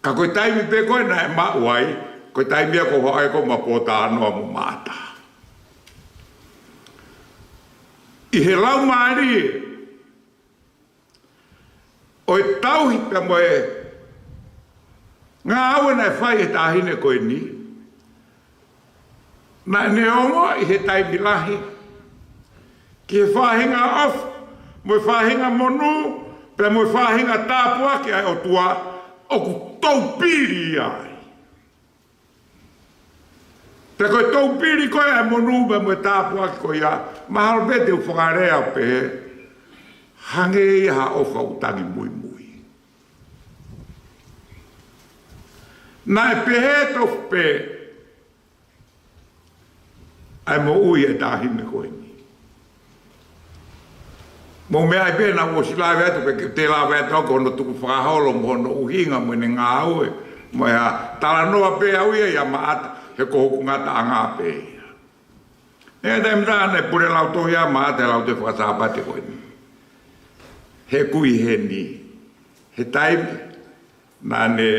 Ka ko e taimi pē ko ē naʻe maʻu ai, ko e taimi ia ko ē ʻoku ou haʻu ai ko ē mo Pōtalanoa mo Maʻata. ʻI he laumālie ʻo e tauhi pea mo e ngāue naʻe fai ʻe he taʻahine ko eni, naʻa ne ongoʻi he taimi lahi ki he faʻahinga ʻofa mo e faʻahinga monū pea mo e faʻahinga tāpuaki ʻa e ʻOtua ʻoku toupili ai. Pea ko e toupili ko ē ʻa e monū pea mo e tāpuaki ko ia, mahalo pē te u fakalea pē, hangē ia ha ʻofa ʻoku tangi muimui. Naʻe pehē tofu pē ʻa e moʻui ʻa e taʻahine ko eni. Mou meaʻi pē naʻa ku ʻosi lave atu, pea te u lave atu au ki hono tukufakaholo mo hono ʻuhinga mo ʻene ngāue. Mo e hā, talanoa pē au ia ʻia Maʻata, he ko hoku ngataʻanga pē ia. He taimi naʻa ne pule lautohi ʻa Maʻata he lautohi faka-Sāpate ko eni. He ʻoku ʻi heni he taimi naʻa ne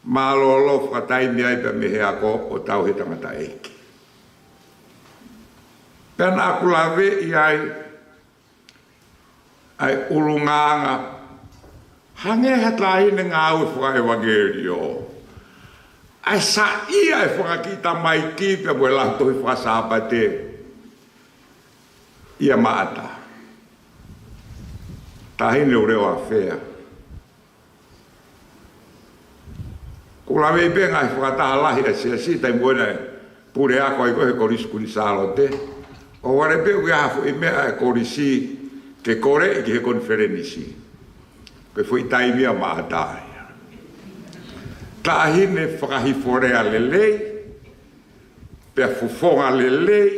mālōlō fakataimi ai pea mei he ako ʻo tauhi e tangataʻeiki. Pea naʻa ku laveʻi ai ʻa e ʻulungaanga, hangē ha taʻahine ngāue fakaʻevangeliō, ʻa e saiʻia e fanga kiʻi tamaiki pea mo e lautohi faka-Sāpate ʻia Maʻata. Taʻahine ʻoku leʻo ʻafea. Ko e laveʻi pē ngaahi fakataha lahi ʻa e siasi, taimi ko ē naʻe pule ako ai ko ē he Kolisi Kuini Sālote. ʻOhovale pē ʻoku ʻi ai ha foʻi meʻa ʻa e kolisi ke koleʻi ki he konifelenisi. Ko e foʻi taimi ia ʻa Maʻata ia. Taʻahine fakahifolea lelei, pea fofonga lelei,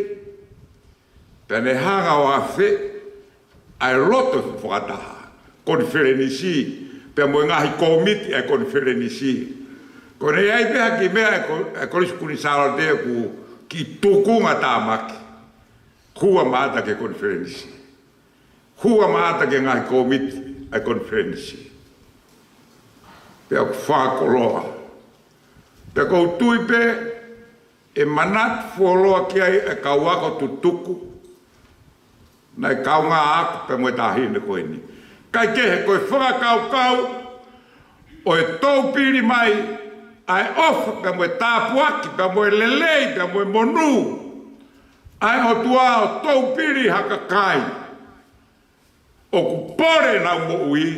pea ne hanga ʻo ʻafeʻi ʻa e loto fakataha konifelenisi, pea mo e ngaahi kōmiti ʻa e konifelenisi. Ko ʻene ʻi ai pē ha kiʻi meʻa ʻa e ko-, ʻa e Kolisi Kuini Sālote ʻoku kiʻi tukunga tāmaki. Hū ʻa Maʻata ki he konifelenisi. Hū ʻa Maʻata ki he ngaahi kōmiti ʻa e konifelenisi. Pea ʻoku fakakoloa. Pea ʻoku ou tui pē ʻe manatu fuoloa ki ai ʻa e kau ako tutuku naʻe kaungā ako pea mo e taʻahine ko eni. Kae kehe, ko e fakakaukau ʻo e toupili mai ʻa e ʻofa pea mo e tāpuaki pea mo e lelei pea mo e monū ʻa e ʻOtua ʻo toupili ha kakai ʻoku pole ʻenau moʻui,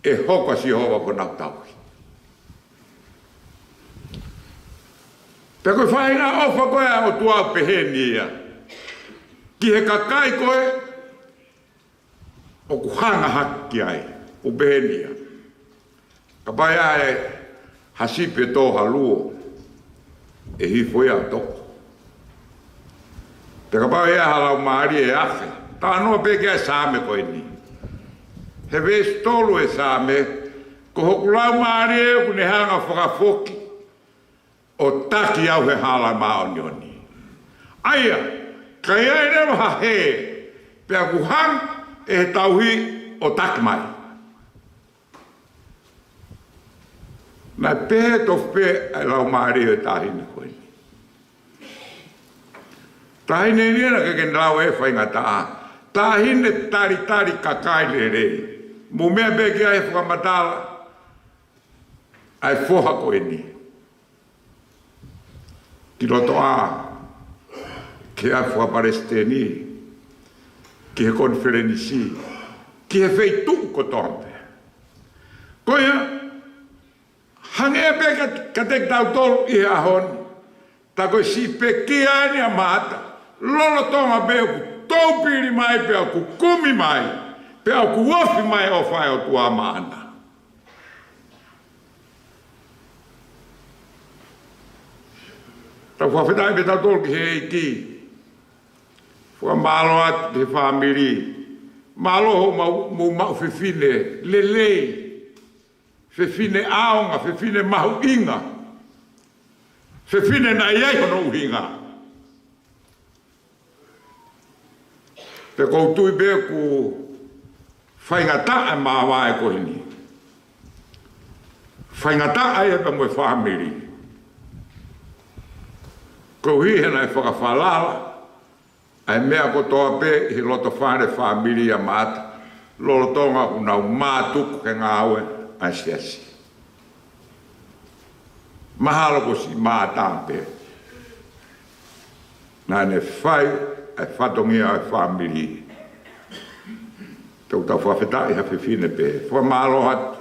ʻe hoko ʻa Sihova ko honau tauhi. Pea ko e faʻahinga ʻofa ko ē ʻa e ʻOtua ʻoku peheni ia ki he kakai ko ē ʻoku hanga hake ki ai, ʻoku peheni ia. Kapau ʻe ʻi ai ha sipi ʻe tō ha luo, ʻe hifo ia ʻo toʻo. Pea kapau ʻe ʻi ai ha laumālie ʻe afe, talanoa pē ki ai e Saame ko eni. He veesi tolu e Saame, ko hoku laumālie ʻoku ne hanga ʻo fakafoki ʻo taki au he hala māʻoniʻoni. ʻA ia, ka ʻi ai leva ha hē, pea ʻoku hanga ʻe he tauhi ʻo taki mai. Naʻe pehē tofu pē ʻa e laumālie ʻo e taʻahine ko eni. Taʻahine ni ena ke ke lau e faingataʻa. Taʻahine talitali kakai lelei. Mou meʻa pē ki ai he fakamatala ʻa e foha ko eni. Ki loto ʻā, ki he ʻapi fakapalesiteni, ki he konifelenisi, ki he feituʻu kotoa pē. Ko ia, hangē pē ka, kiate kitautolu ʻi he ʻaho ni, tā ko e siʻi pekia eni ʻa Maʻata, lolotonga pē ʻoku toupili mai pea ʻoku kumi mai, pea ʻoku ofi mai ʻofa ʻa e ʻOtua maʻana. Tau fakafetaʻi pē tautolu ki he ʻEiki. Fakamālō atu ki he fāmili. Mālō hoʻomou, mou maʻu fefine lelei. Fefine ʻaonga, fefine mahuʻinga. Fefine naʻe ʻi ai hono ʻuhinga. Pea ʻoku ou tui pē ʻoku Faingataʻa e māvae ko eni. Faingataʻa ia pea mo e fāmili. Koeʻuhi he naʻe fakafalala ʻa e meʻa kotoa pē ʻi he loto fale fāmili ʻa Maʻata, lolotonga ʻoku nau mātuku he ngāue ʻa e siasi. Mahalo ko siʻi Maʻata pē naʻa ne fai ʻa e fatongia ʻo e fāmili. Te u tau fakafetaʻi ha fefine pē. Fakamālō atu.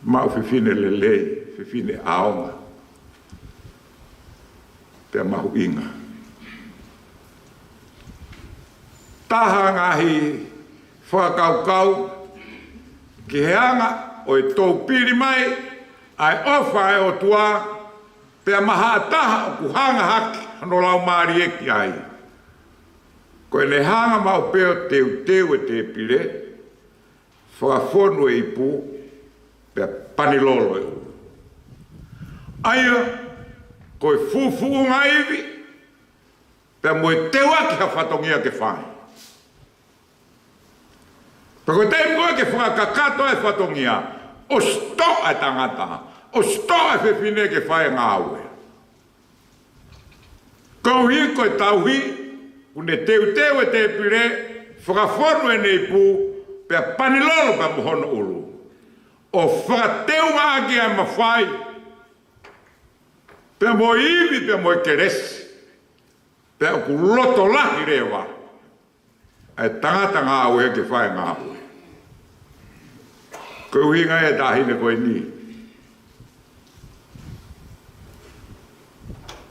Maʻu fefine lelei, fefine ʻaonga pea mahuʻinga. Taha ngaahi fakakaukau ki he anga ʻo e toupili mai ʻa e ʻofa ʻa e ʻOtua, pea maʻa ha taha ʻoku hanga hake hono laumālie ki ai. Ko ʻene hanga maʻu pē ʻo teuteu e tēpile, fakafonu e ipu, pea panilolo e ʻulu. ʻA ia ko e fufuʻunga ivi, pea mo e teuaki ha fatongia ke fai. Pea ko e taimi ko ē ke fakakakato e fatongia, ʻosi toʻa e tangata, ʻosi toʻa e fefine ke fai e ngāue. Koeʻuhi ko e tauhi, ʻoku ne teuteu e tēpile, fakafonu ʻene ipu, pea panilolo pea mo hono ʻulu. ʻO fakateungaʻaki ʻa e mafai, pea mo e ivi, pea mo e kelesi. Pea ʻoku loto lahi leva ʻa e tangata ngāue ke fai e ngāue. Ko e ʻuhinga ia e taʻahine ko eni.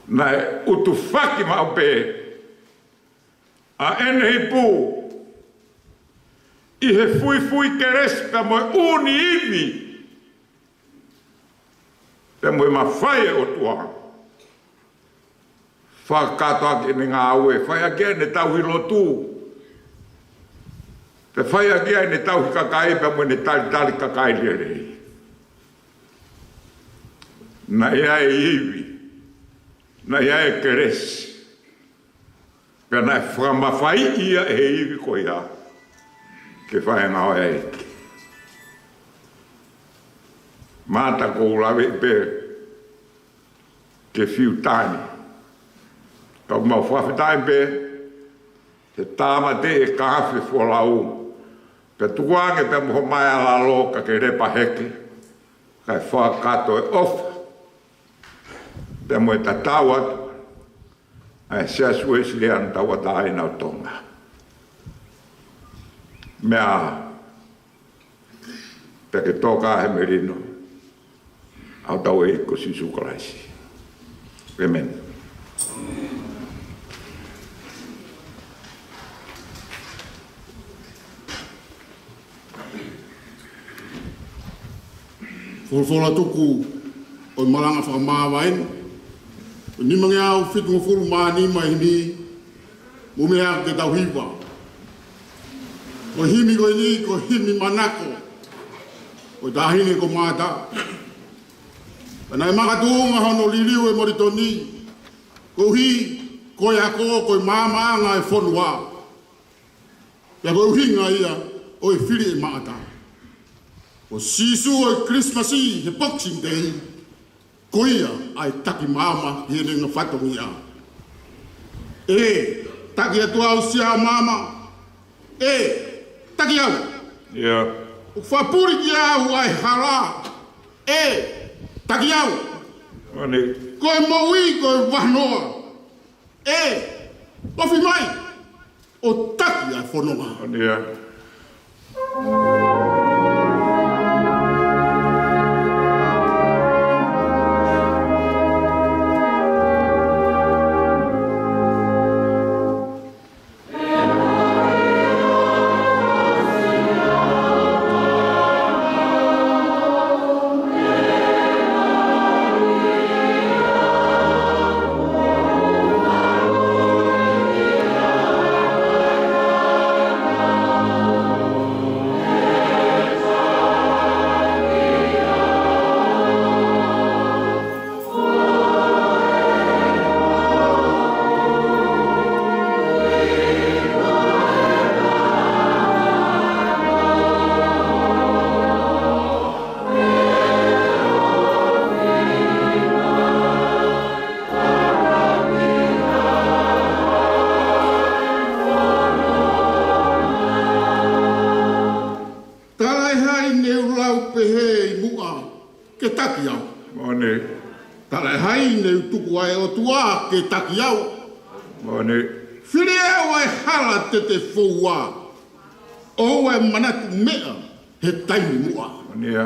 Naʻe utufaki maʻu pē ʻa ʻene ipu ʻi he fuifui kelesi pea mo e ʻū ivi, pea mo e mafai ʻa e ʻOtua. Fakakakato ʻaki ʻene ngāue, fai ʻaki ʻene tauhi lotu. Pea fai ʻaki ʻene tauhi kakai, pea mo ʻene talitali kakai lelei. Naʻe ʻi ai e ivi, naʻe ʻi ai e kelesi. Pea naʻe fakamafaiʻi ia ʻe he ivi ko ia ke fai e ngāue ʻa e ʻEiki. Maʻata, ʻoku ou lave pē ke fiu taimi. Ka ʻoku mau fakafetaʻi pē he tāmateʻi e kaafe folau, pea tukuange pē mo ho maea lalo ka ke lepa heke, kae fakakakato e ʻofa pea mo e tatau atu ʻa e Siasi Uēsiliana Tauʻatāina ʻo Tonga. Meʻa pea ke toka he melino ʻa hotau ʻEiki ko Sīsū Kalaisi. ʻĒmeni. Folofola tuku ʻo e malanga fakamāvae ni, ʻo e nimangeau fitungofulu mā nima e himi, mou meʻa ke tau hiva. Ko e himi ko eni, ko e himi manako ʻo e taʻahine ko Maʻata. Pea naʻe makatuʻunga hono liliu e molitoni, koeʻuhi ko e ako ko e maamaʻanga e fonua. Pea ko e ʻuhinga ia ʻo e fili ʻe Maʻata. Ko Sīsū ʻo e Kilisimasi he Boxing Day, ko ia ʻa e taki maama ki heʻene ngaahi fatongia. ʻE taki atu au Siaʻa Maama. ʻE taki au. ʻIo. ʻOku fakapuli kiate au ʻa e hala. ʻE taki au. Ko e moʻui, ko e vahanoa. ʻE ofi mai ʻo taki ʻa e fononga. ke taki au. Moʻoni. Talaʻehai ne u tuku ʻa e ʻOtua ke taki au. Moʻoni. Fili ʻe au ʻa e hala te te foua. ʻOua ʻe manatu meʻa he taimi muʻa. Moʻoni ia.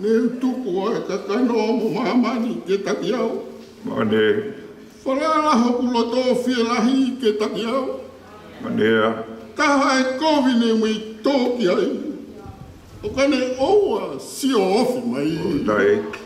Ne u tuku ʻa e kakano mo māmani ke taki au. Moʻoni. Falala hoku loto fielahi ke taki au. Moʻoni ia. Ka ʻi he kovi ne mui tō ki ai. ʻO ka ne ʻoua sio ofi mai. ʻO taiki.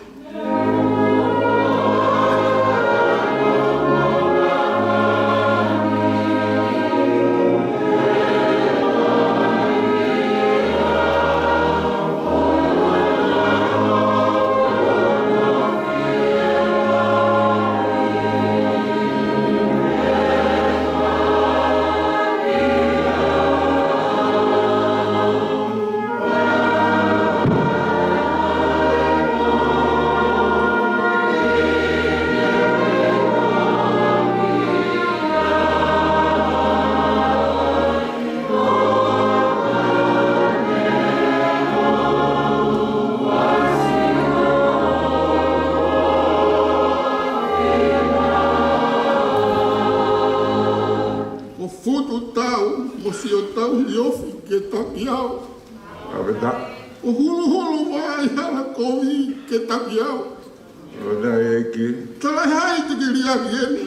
Ko futu tau mo sio tau ʻi ofi ke taki au. ʻAveta. Ko huluhulu mai hala kovi ke taki au. ʻAveta ʻEiki. Talaʻehai te ke liʻaki eni.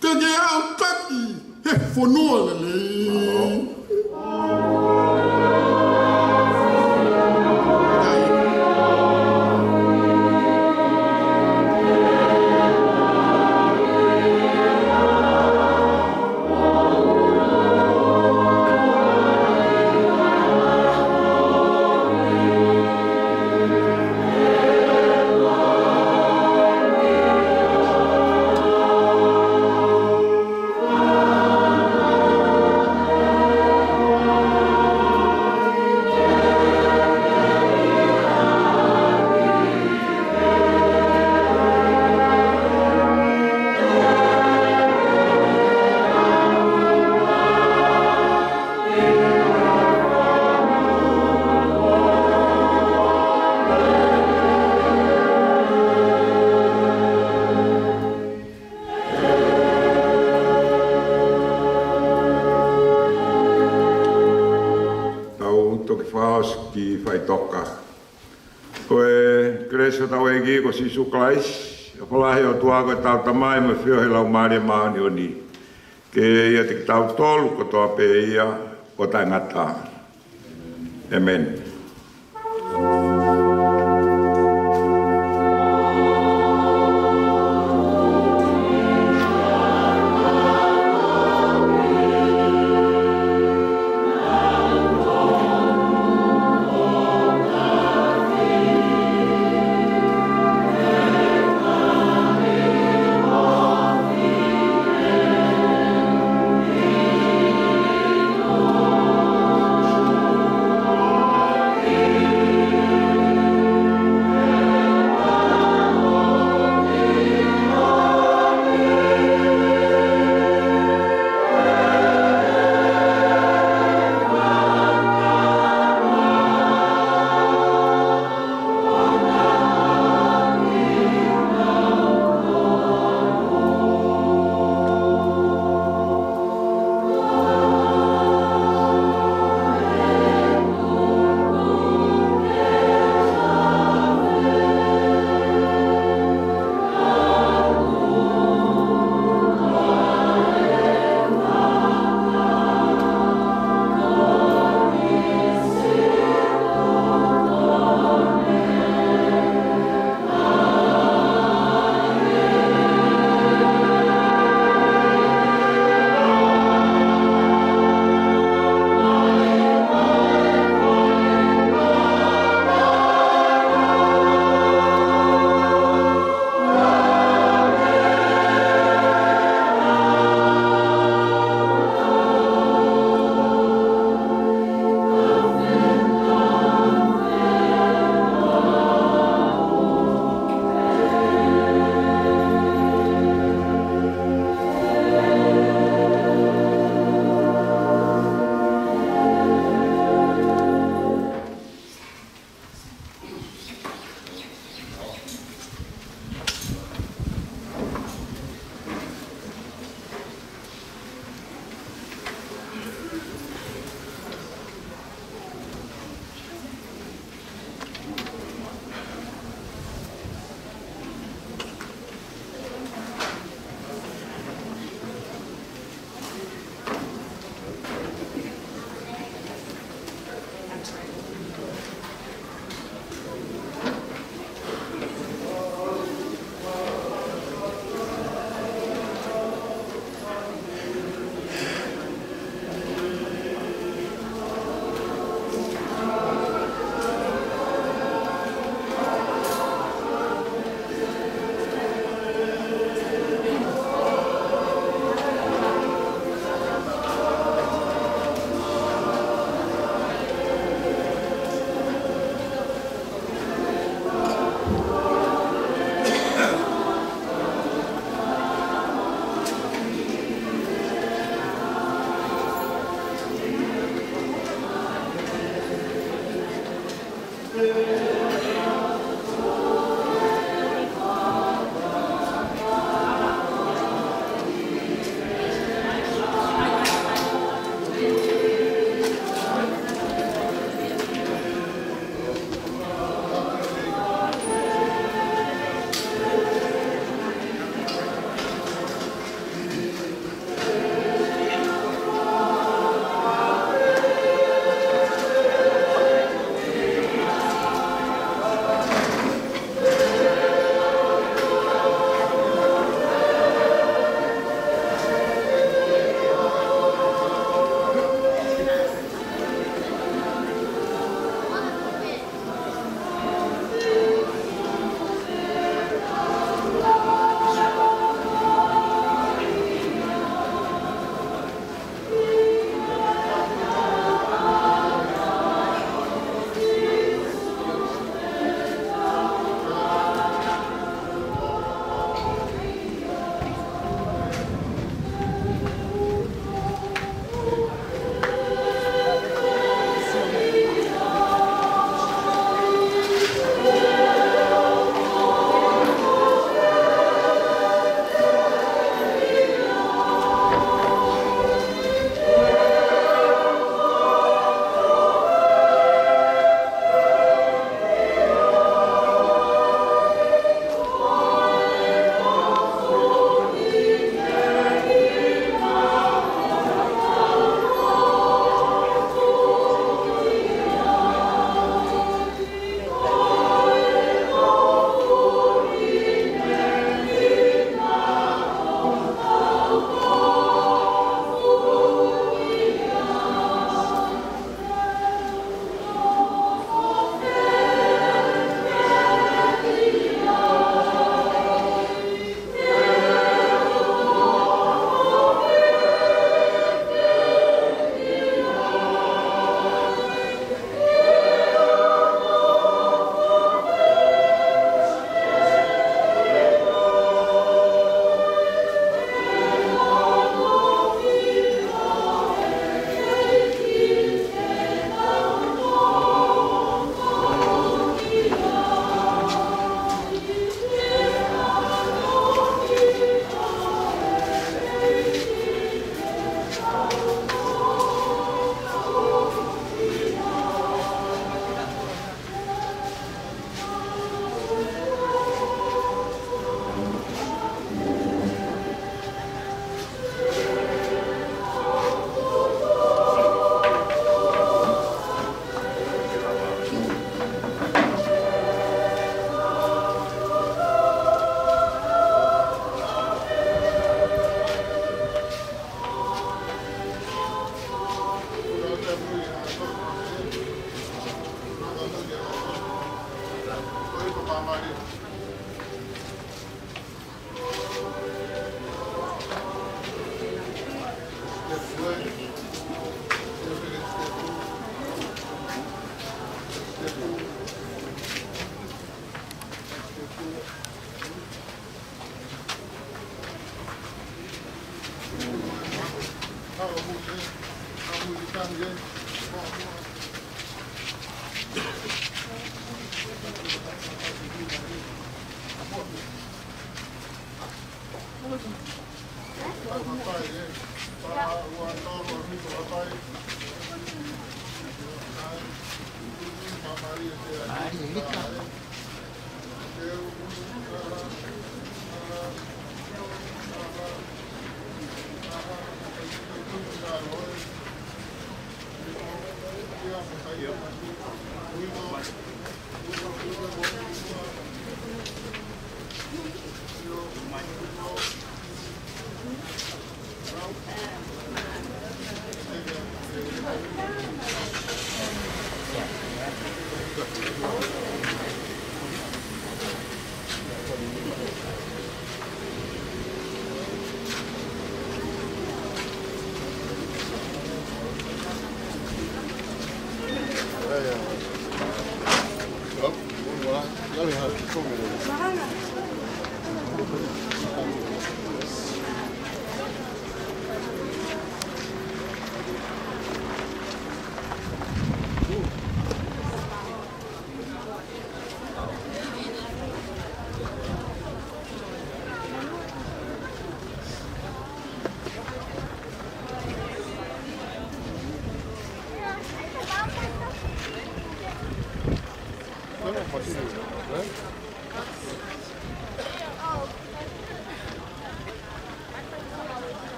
Te ke aʻutaki he fonua lelei. Tau toki fakaʻosi ki faʻitoka. Ko e kelesi ʻa hotau ʻEiki ko Sīsū Kalaisi, ʻofa lahi ʻa e ʻOtua ko e Tamai mo e feohi ʻa e Laumālie Māʻoniʻoni, ke ʻiate kitautolu kotoa pē ia ʻo taʻengata. ʻĒmeni.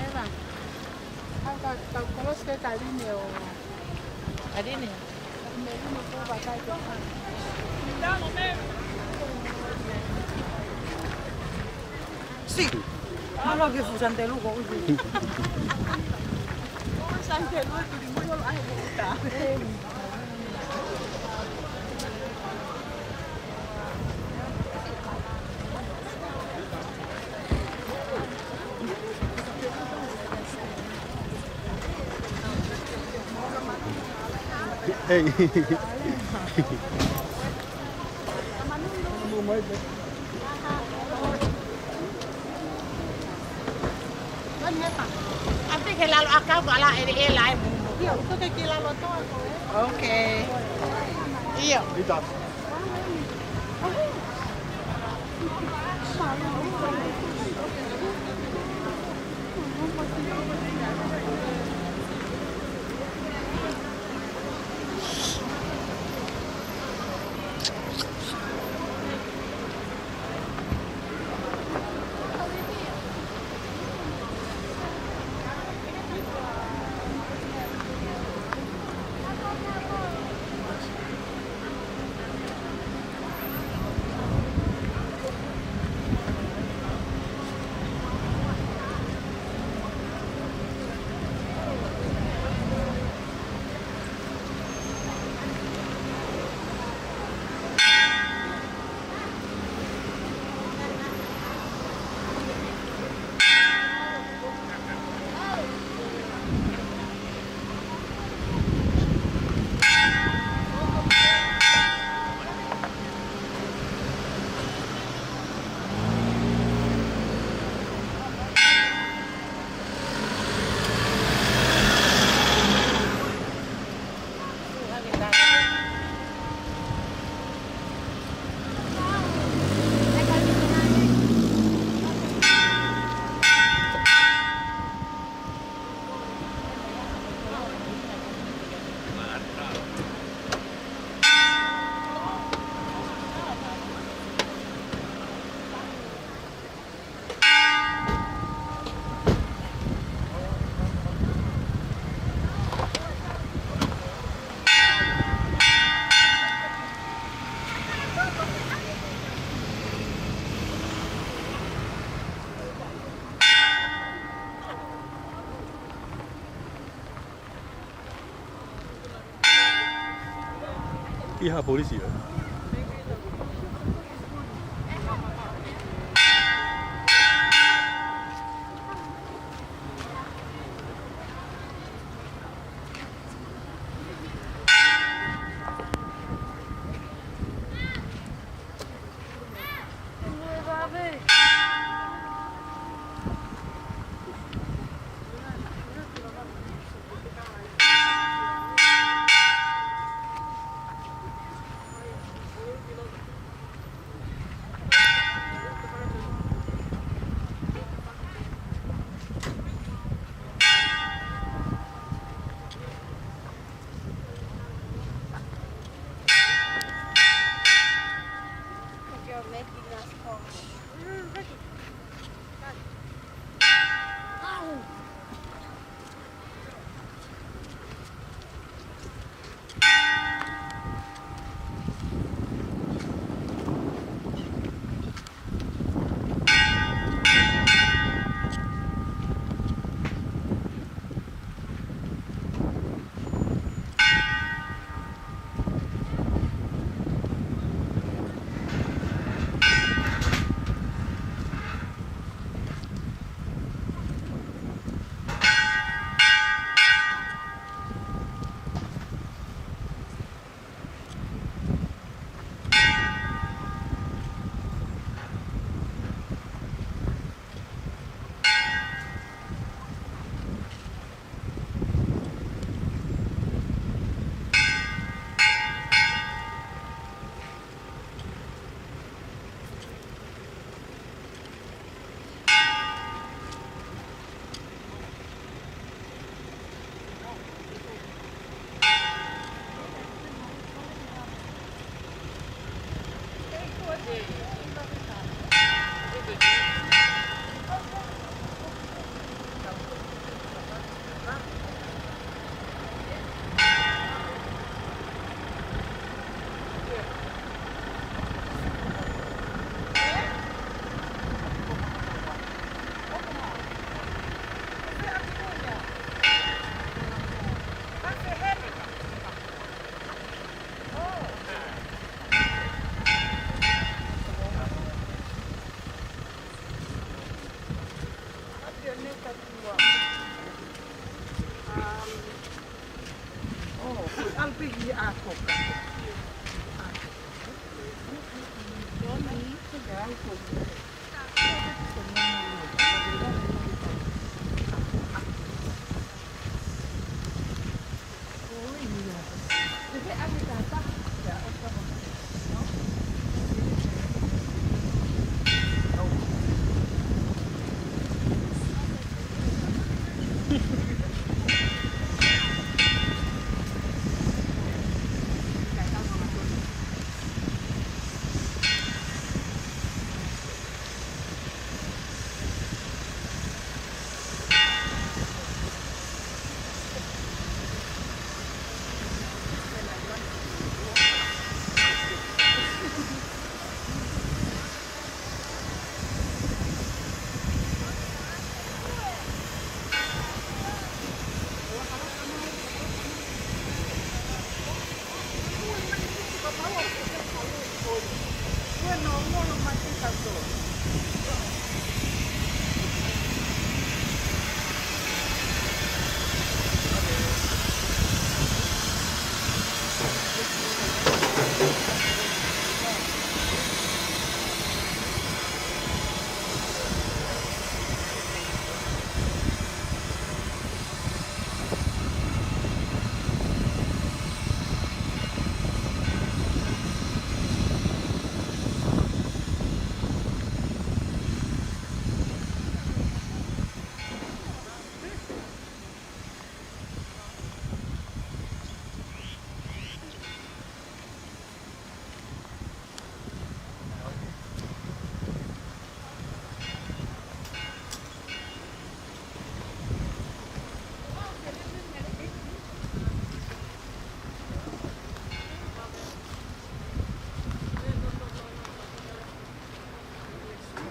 Eva, au ka, ka kolosi ke ka line o. Ka line? Me line ko vakai ko. Sí. Malo ke fu Santelu ko uji. Santelu tu di mo yo ai mo ta. Hey. Api ke lalo ʻakau ko ala ʻe ʻe la e mumu. ʻIo, toki ke lalo toa ko e. Okay. ʻIo. Ita. ʻI ha polisi ia.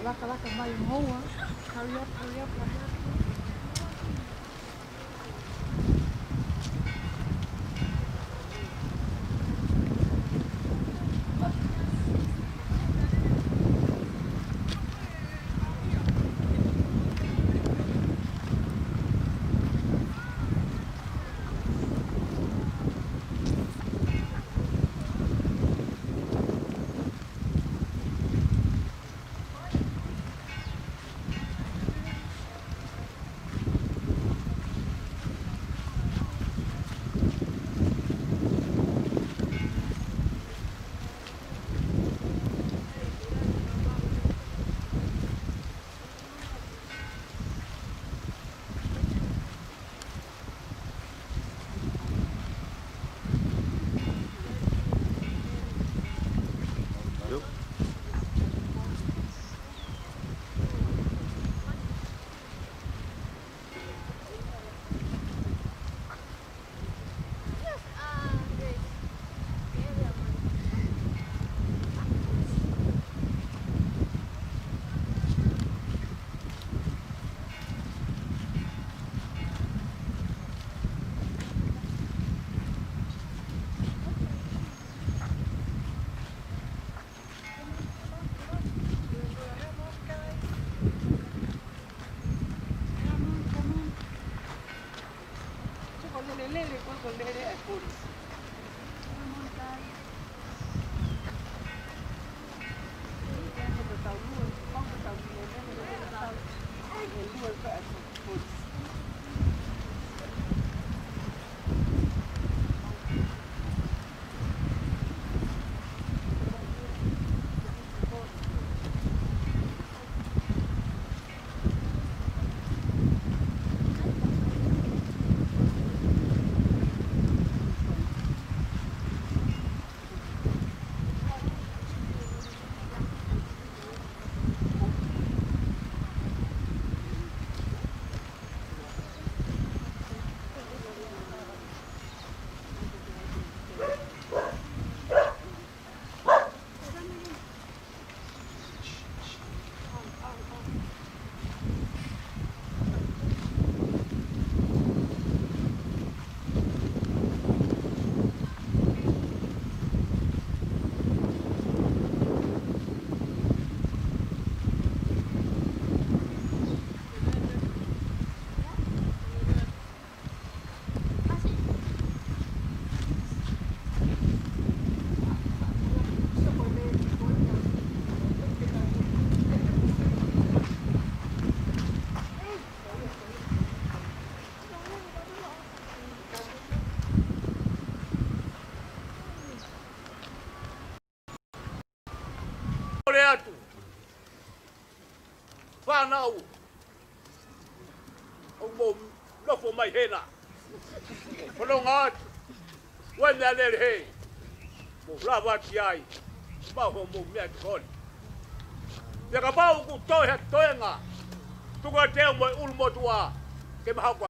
Lakalaka mai moua. Hurry up, hurry up, hurry up. Pea atu. Fānau. ʻOku mou nofo mai hena. Fononga atu. Ko e meʻalele hē. Mou lava ki ai. Mau hoʻomou meʻa ki holi. Pea kapau ʻoku toe ha toenga. Tuku atu mo e ʻulumotuʻa. Ke maha kua.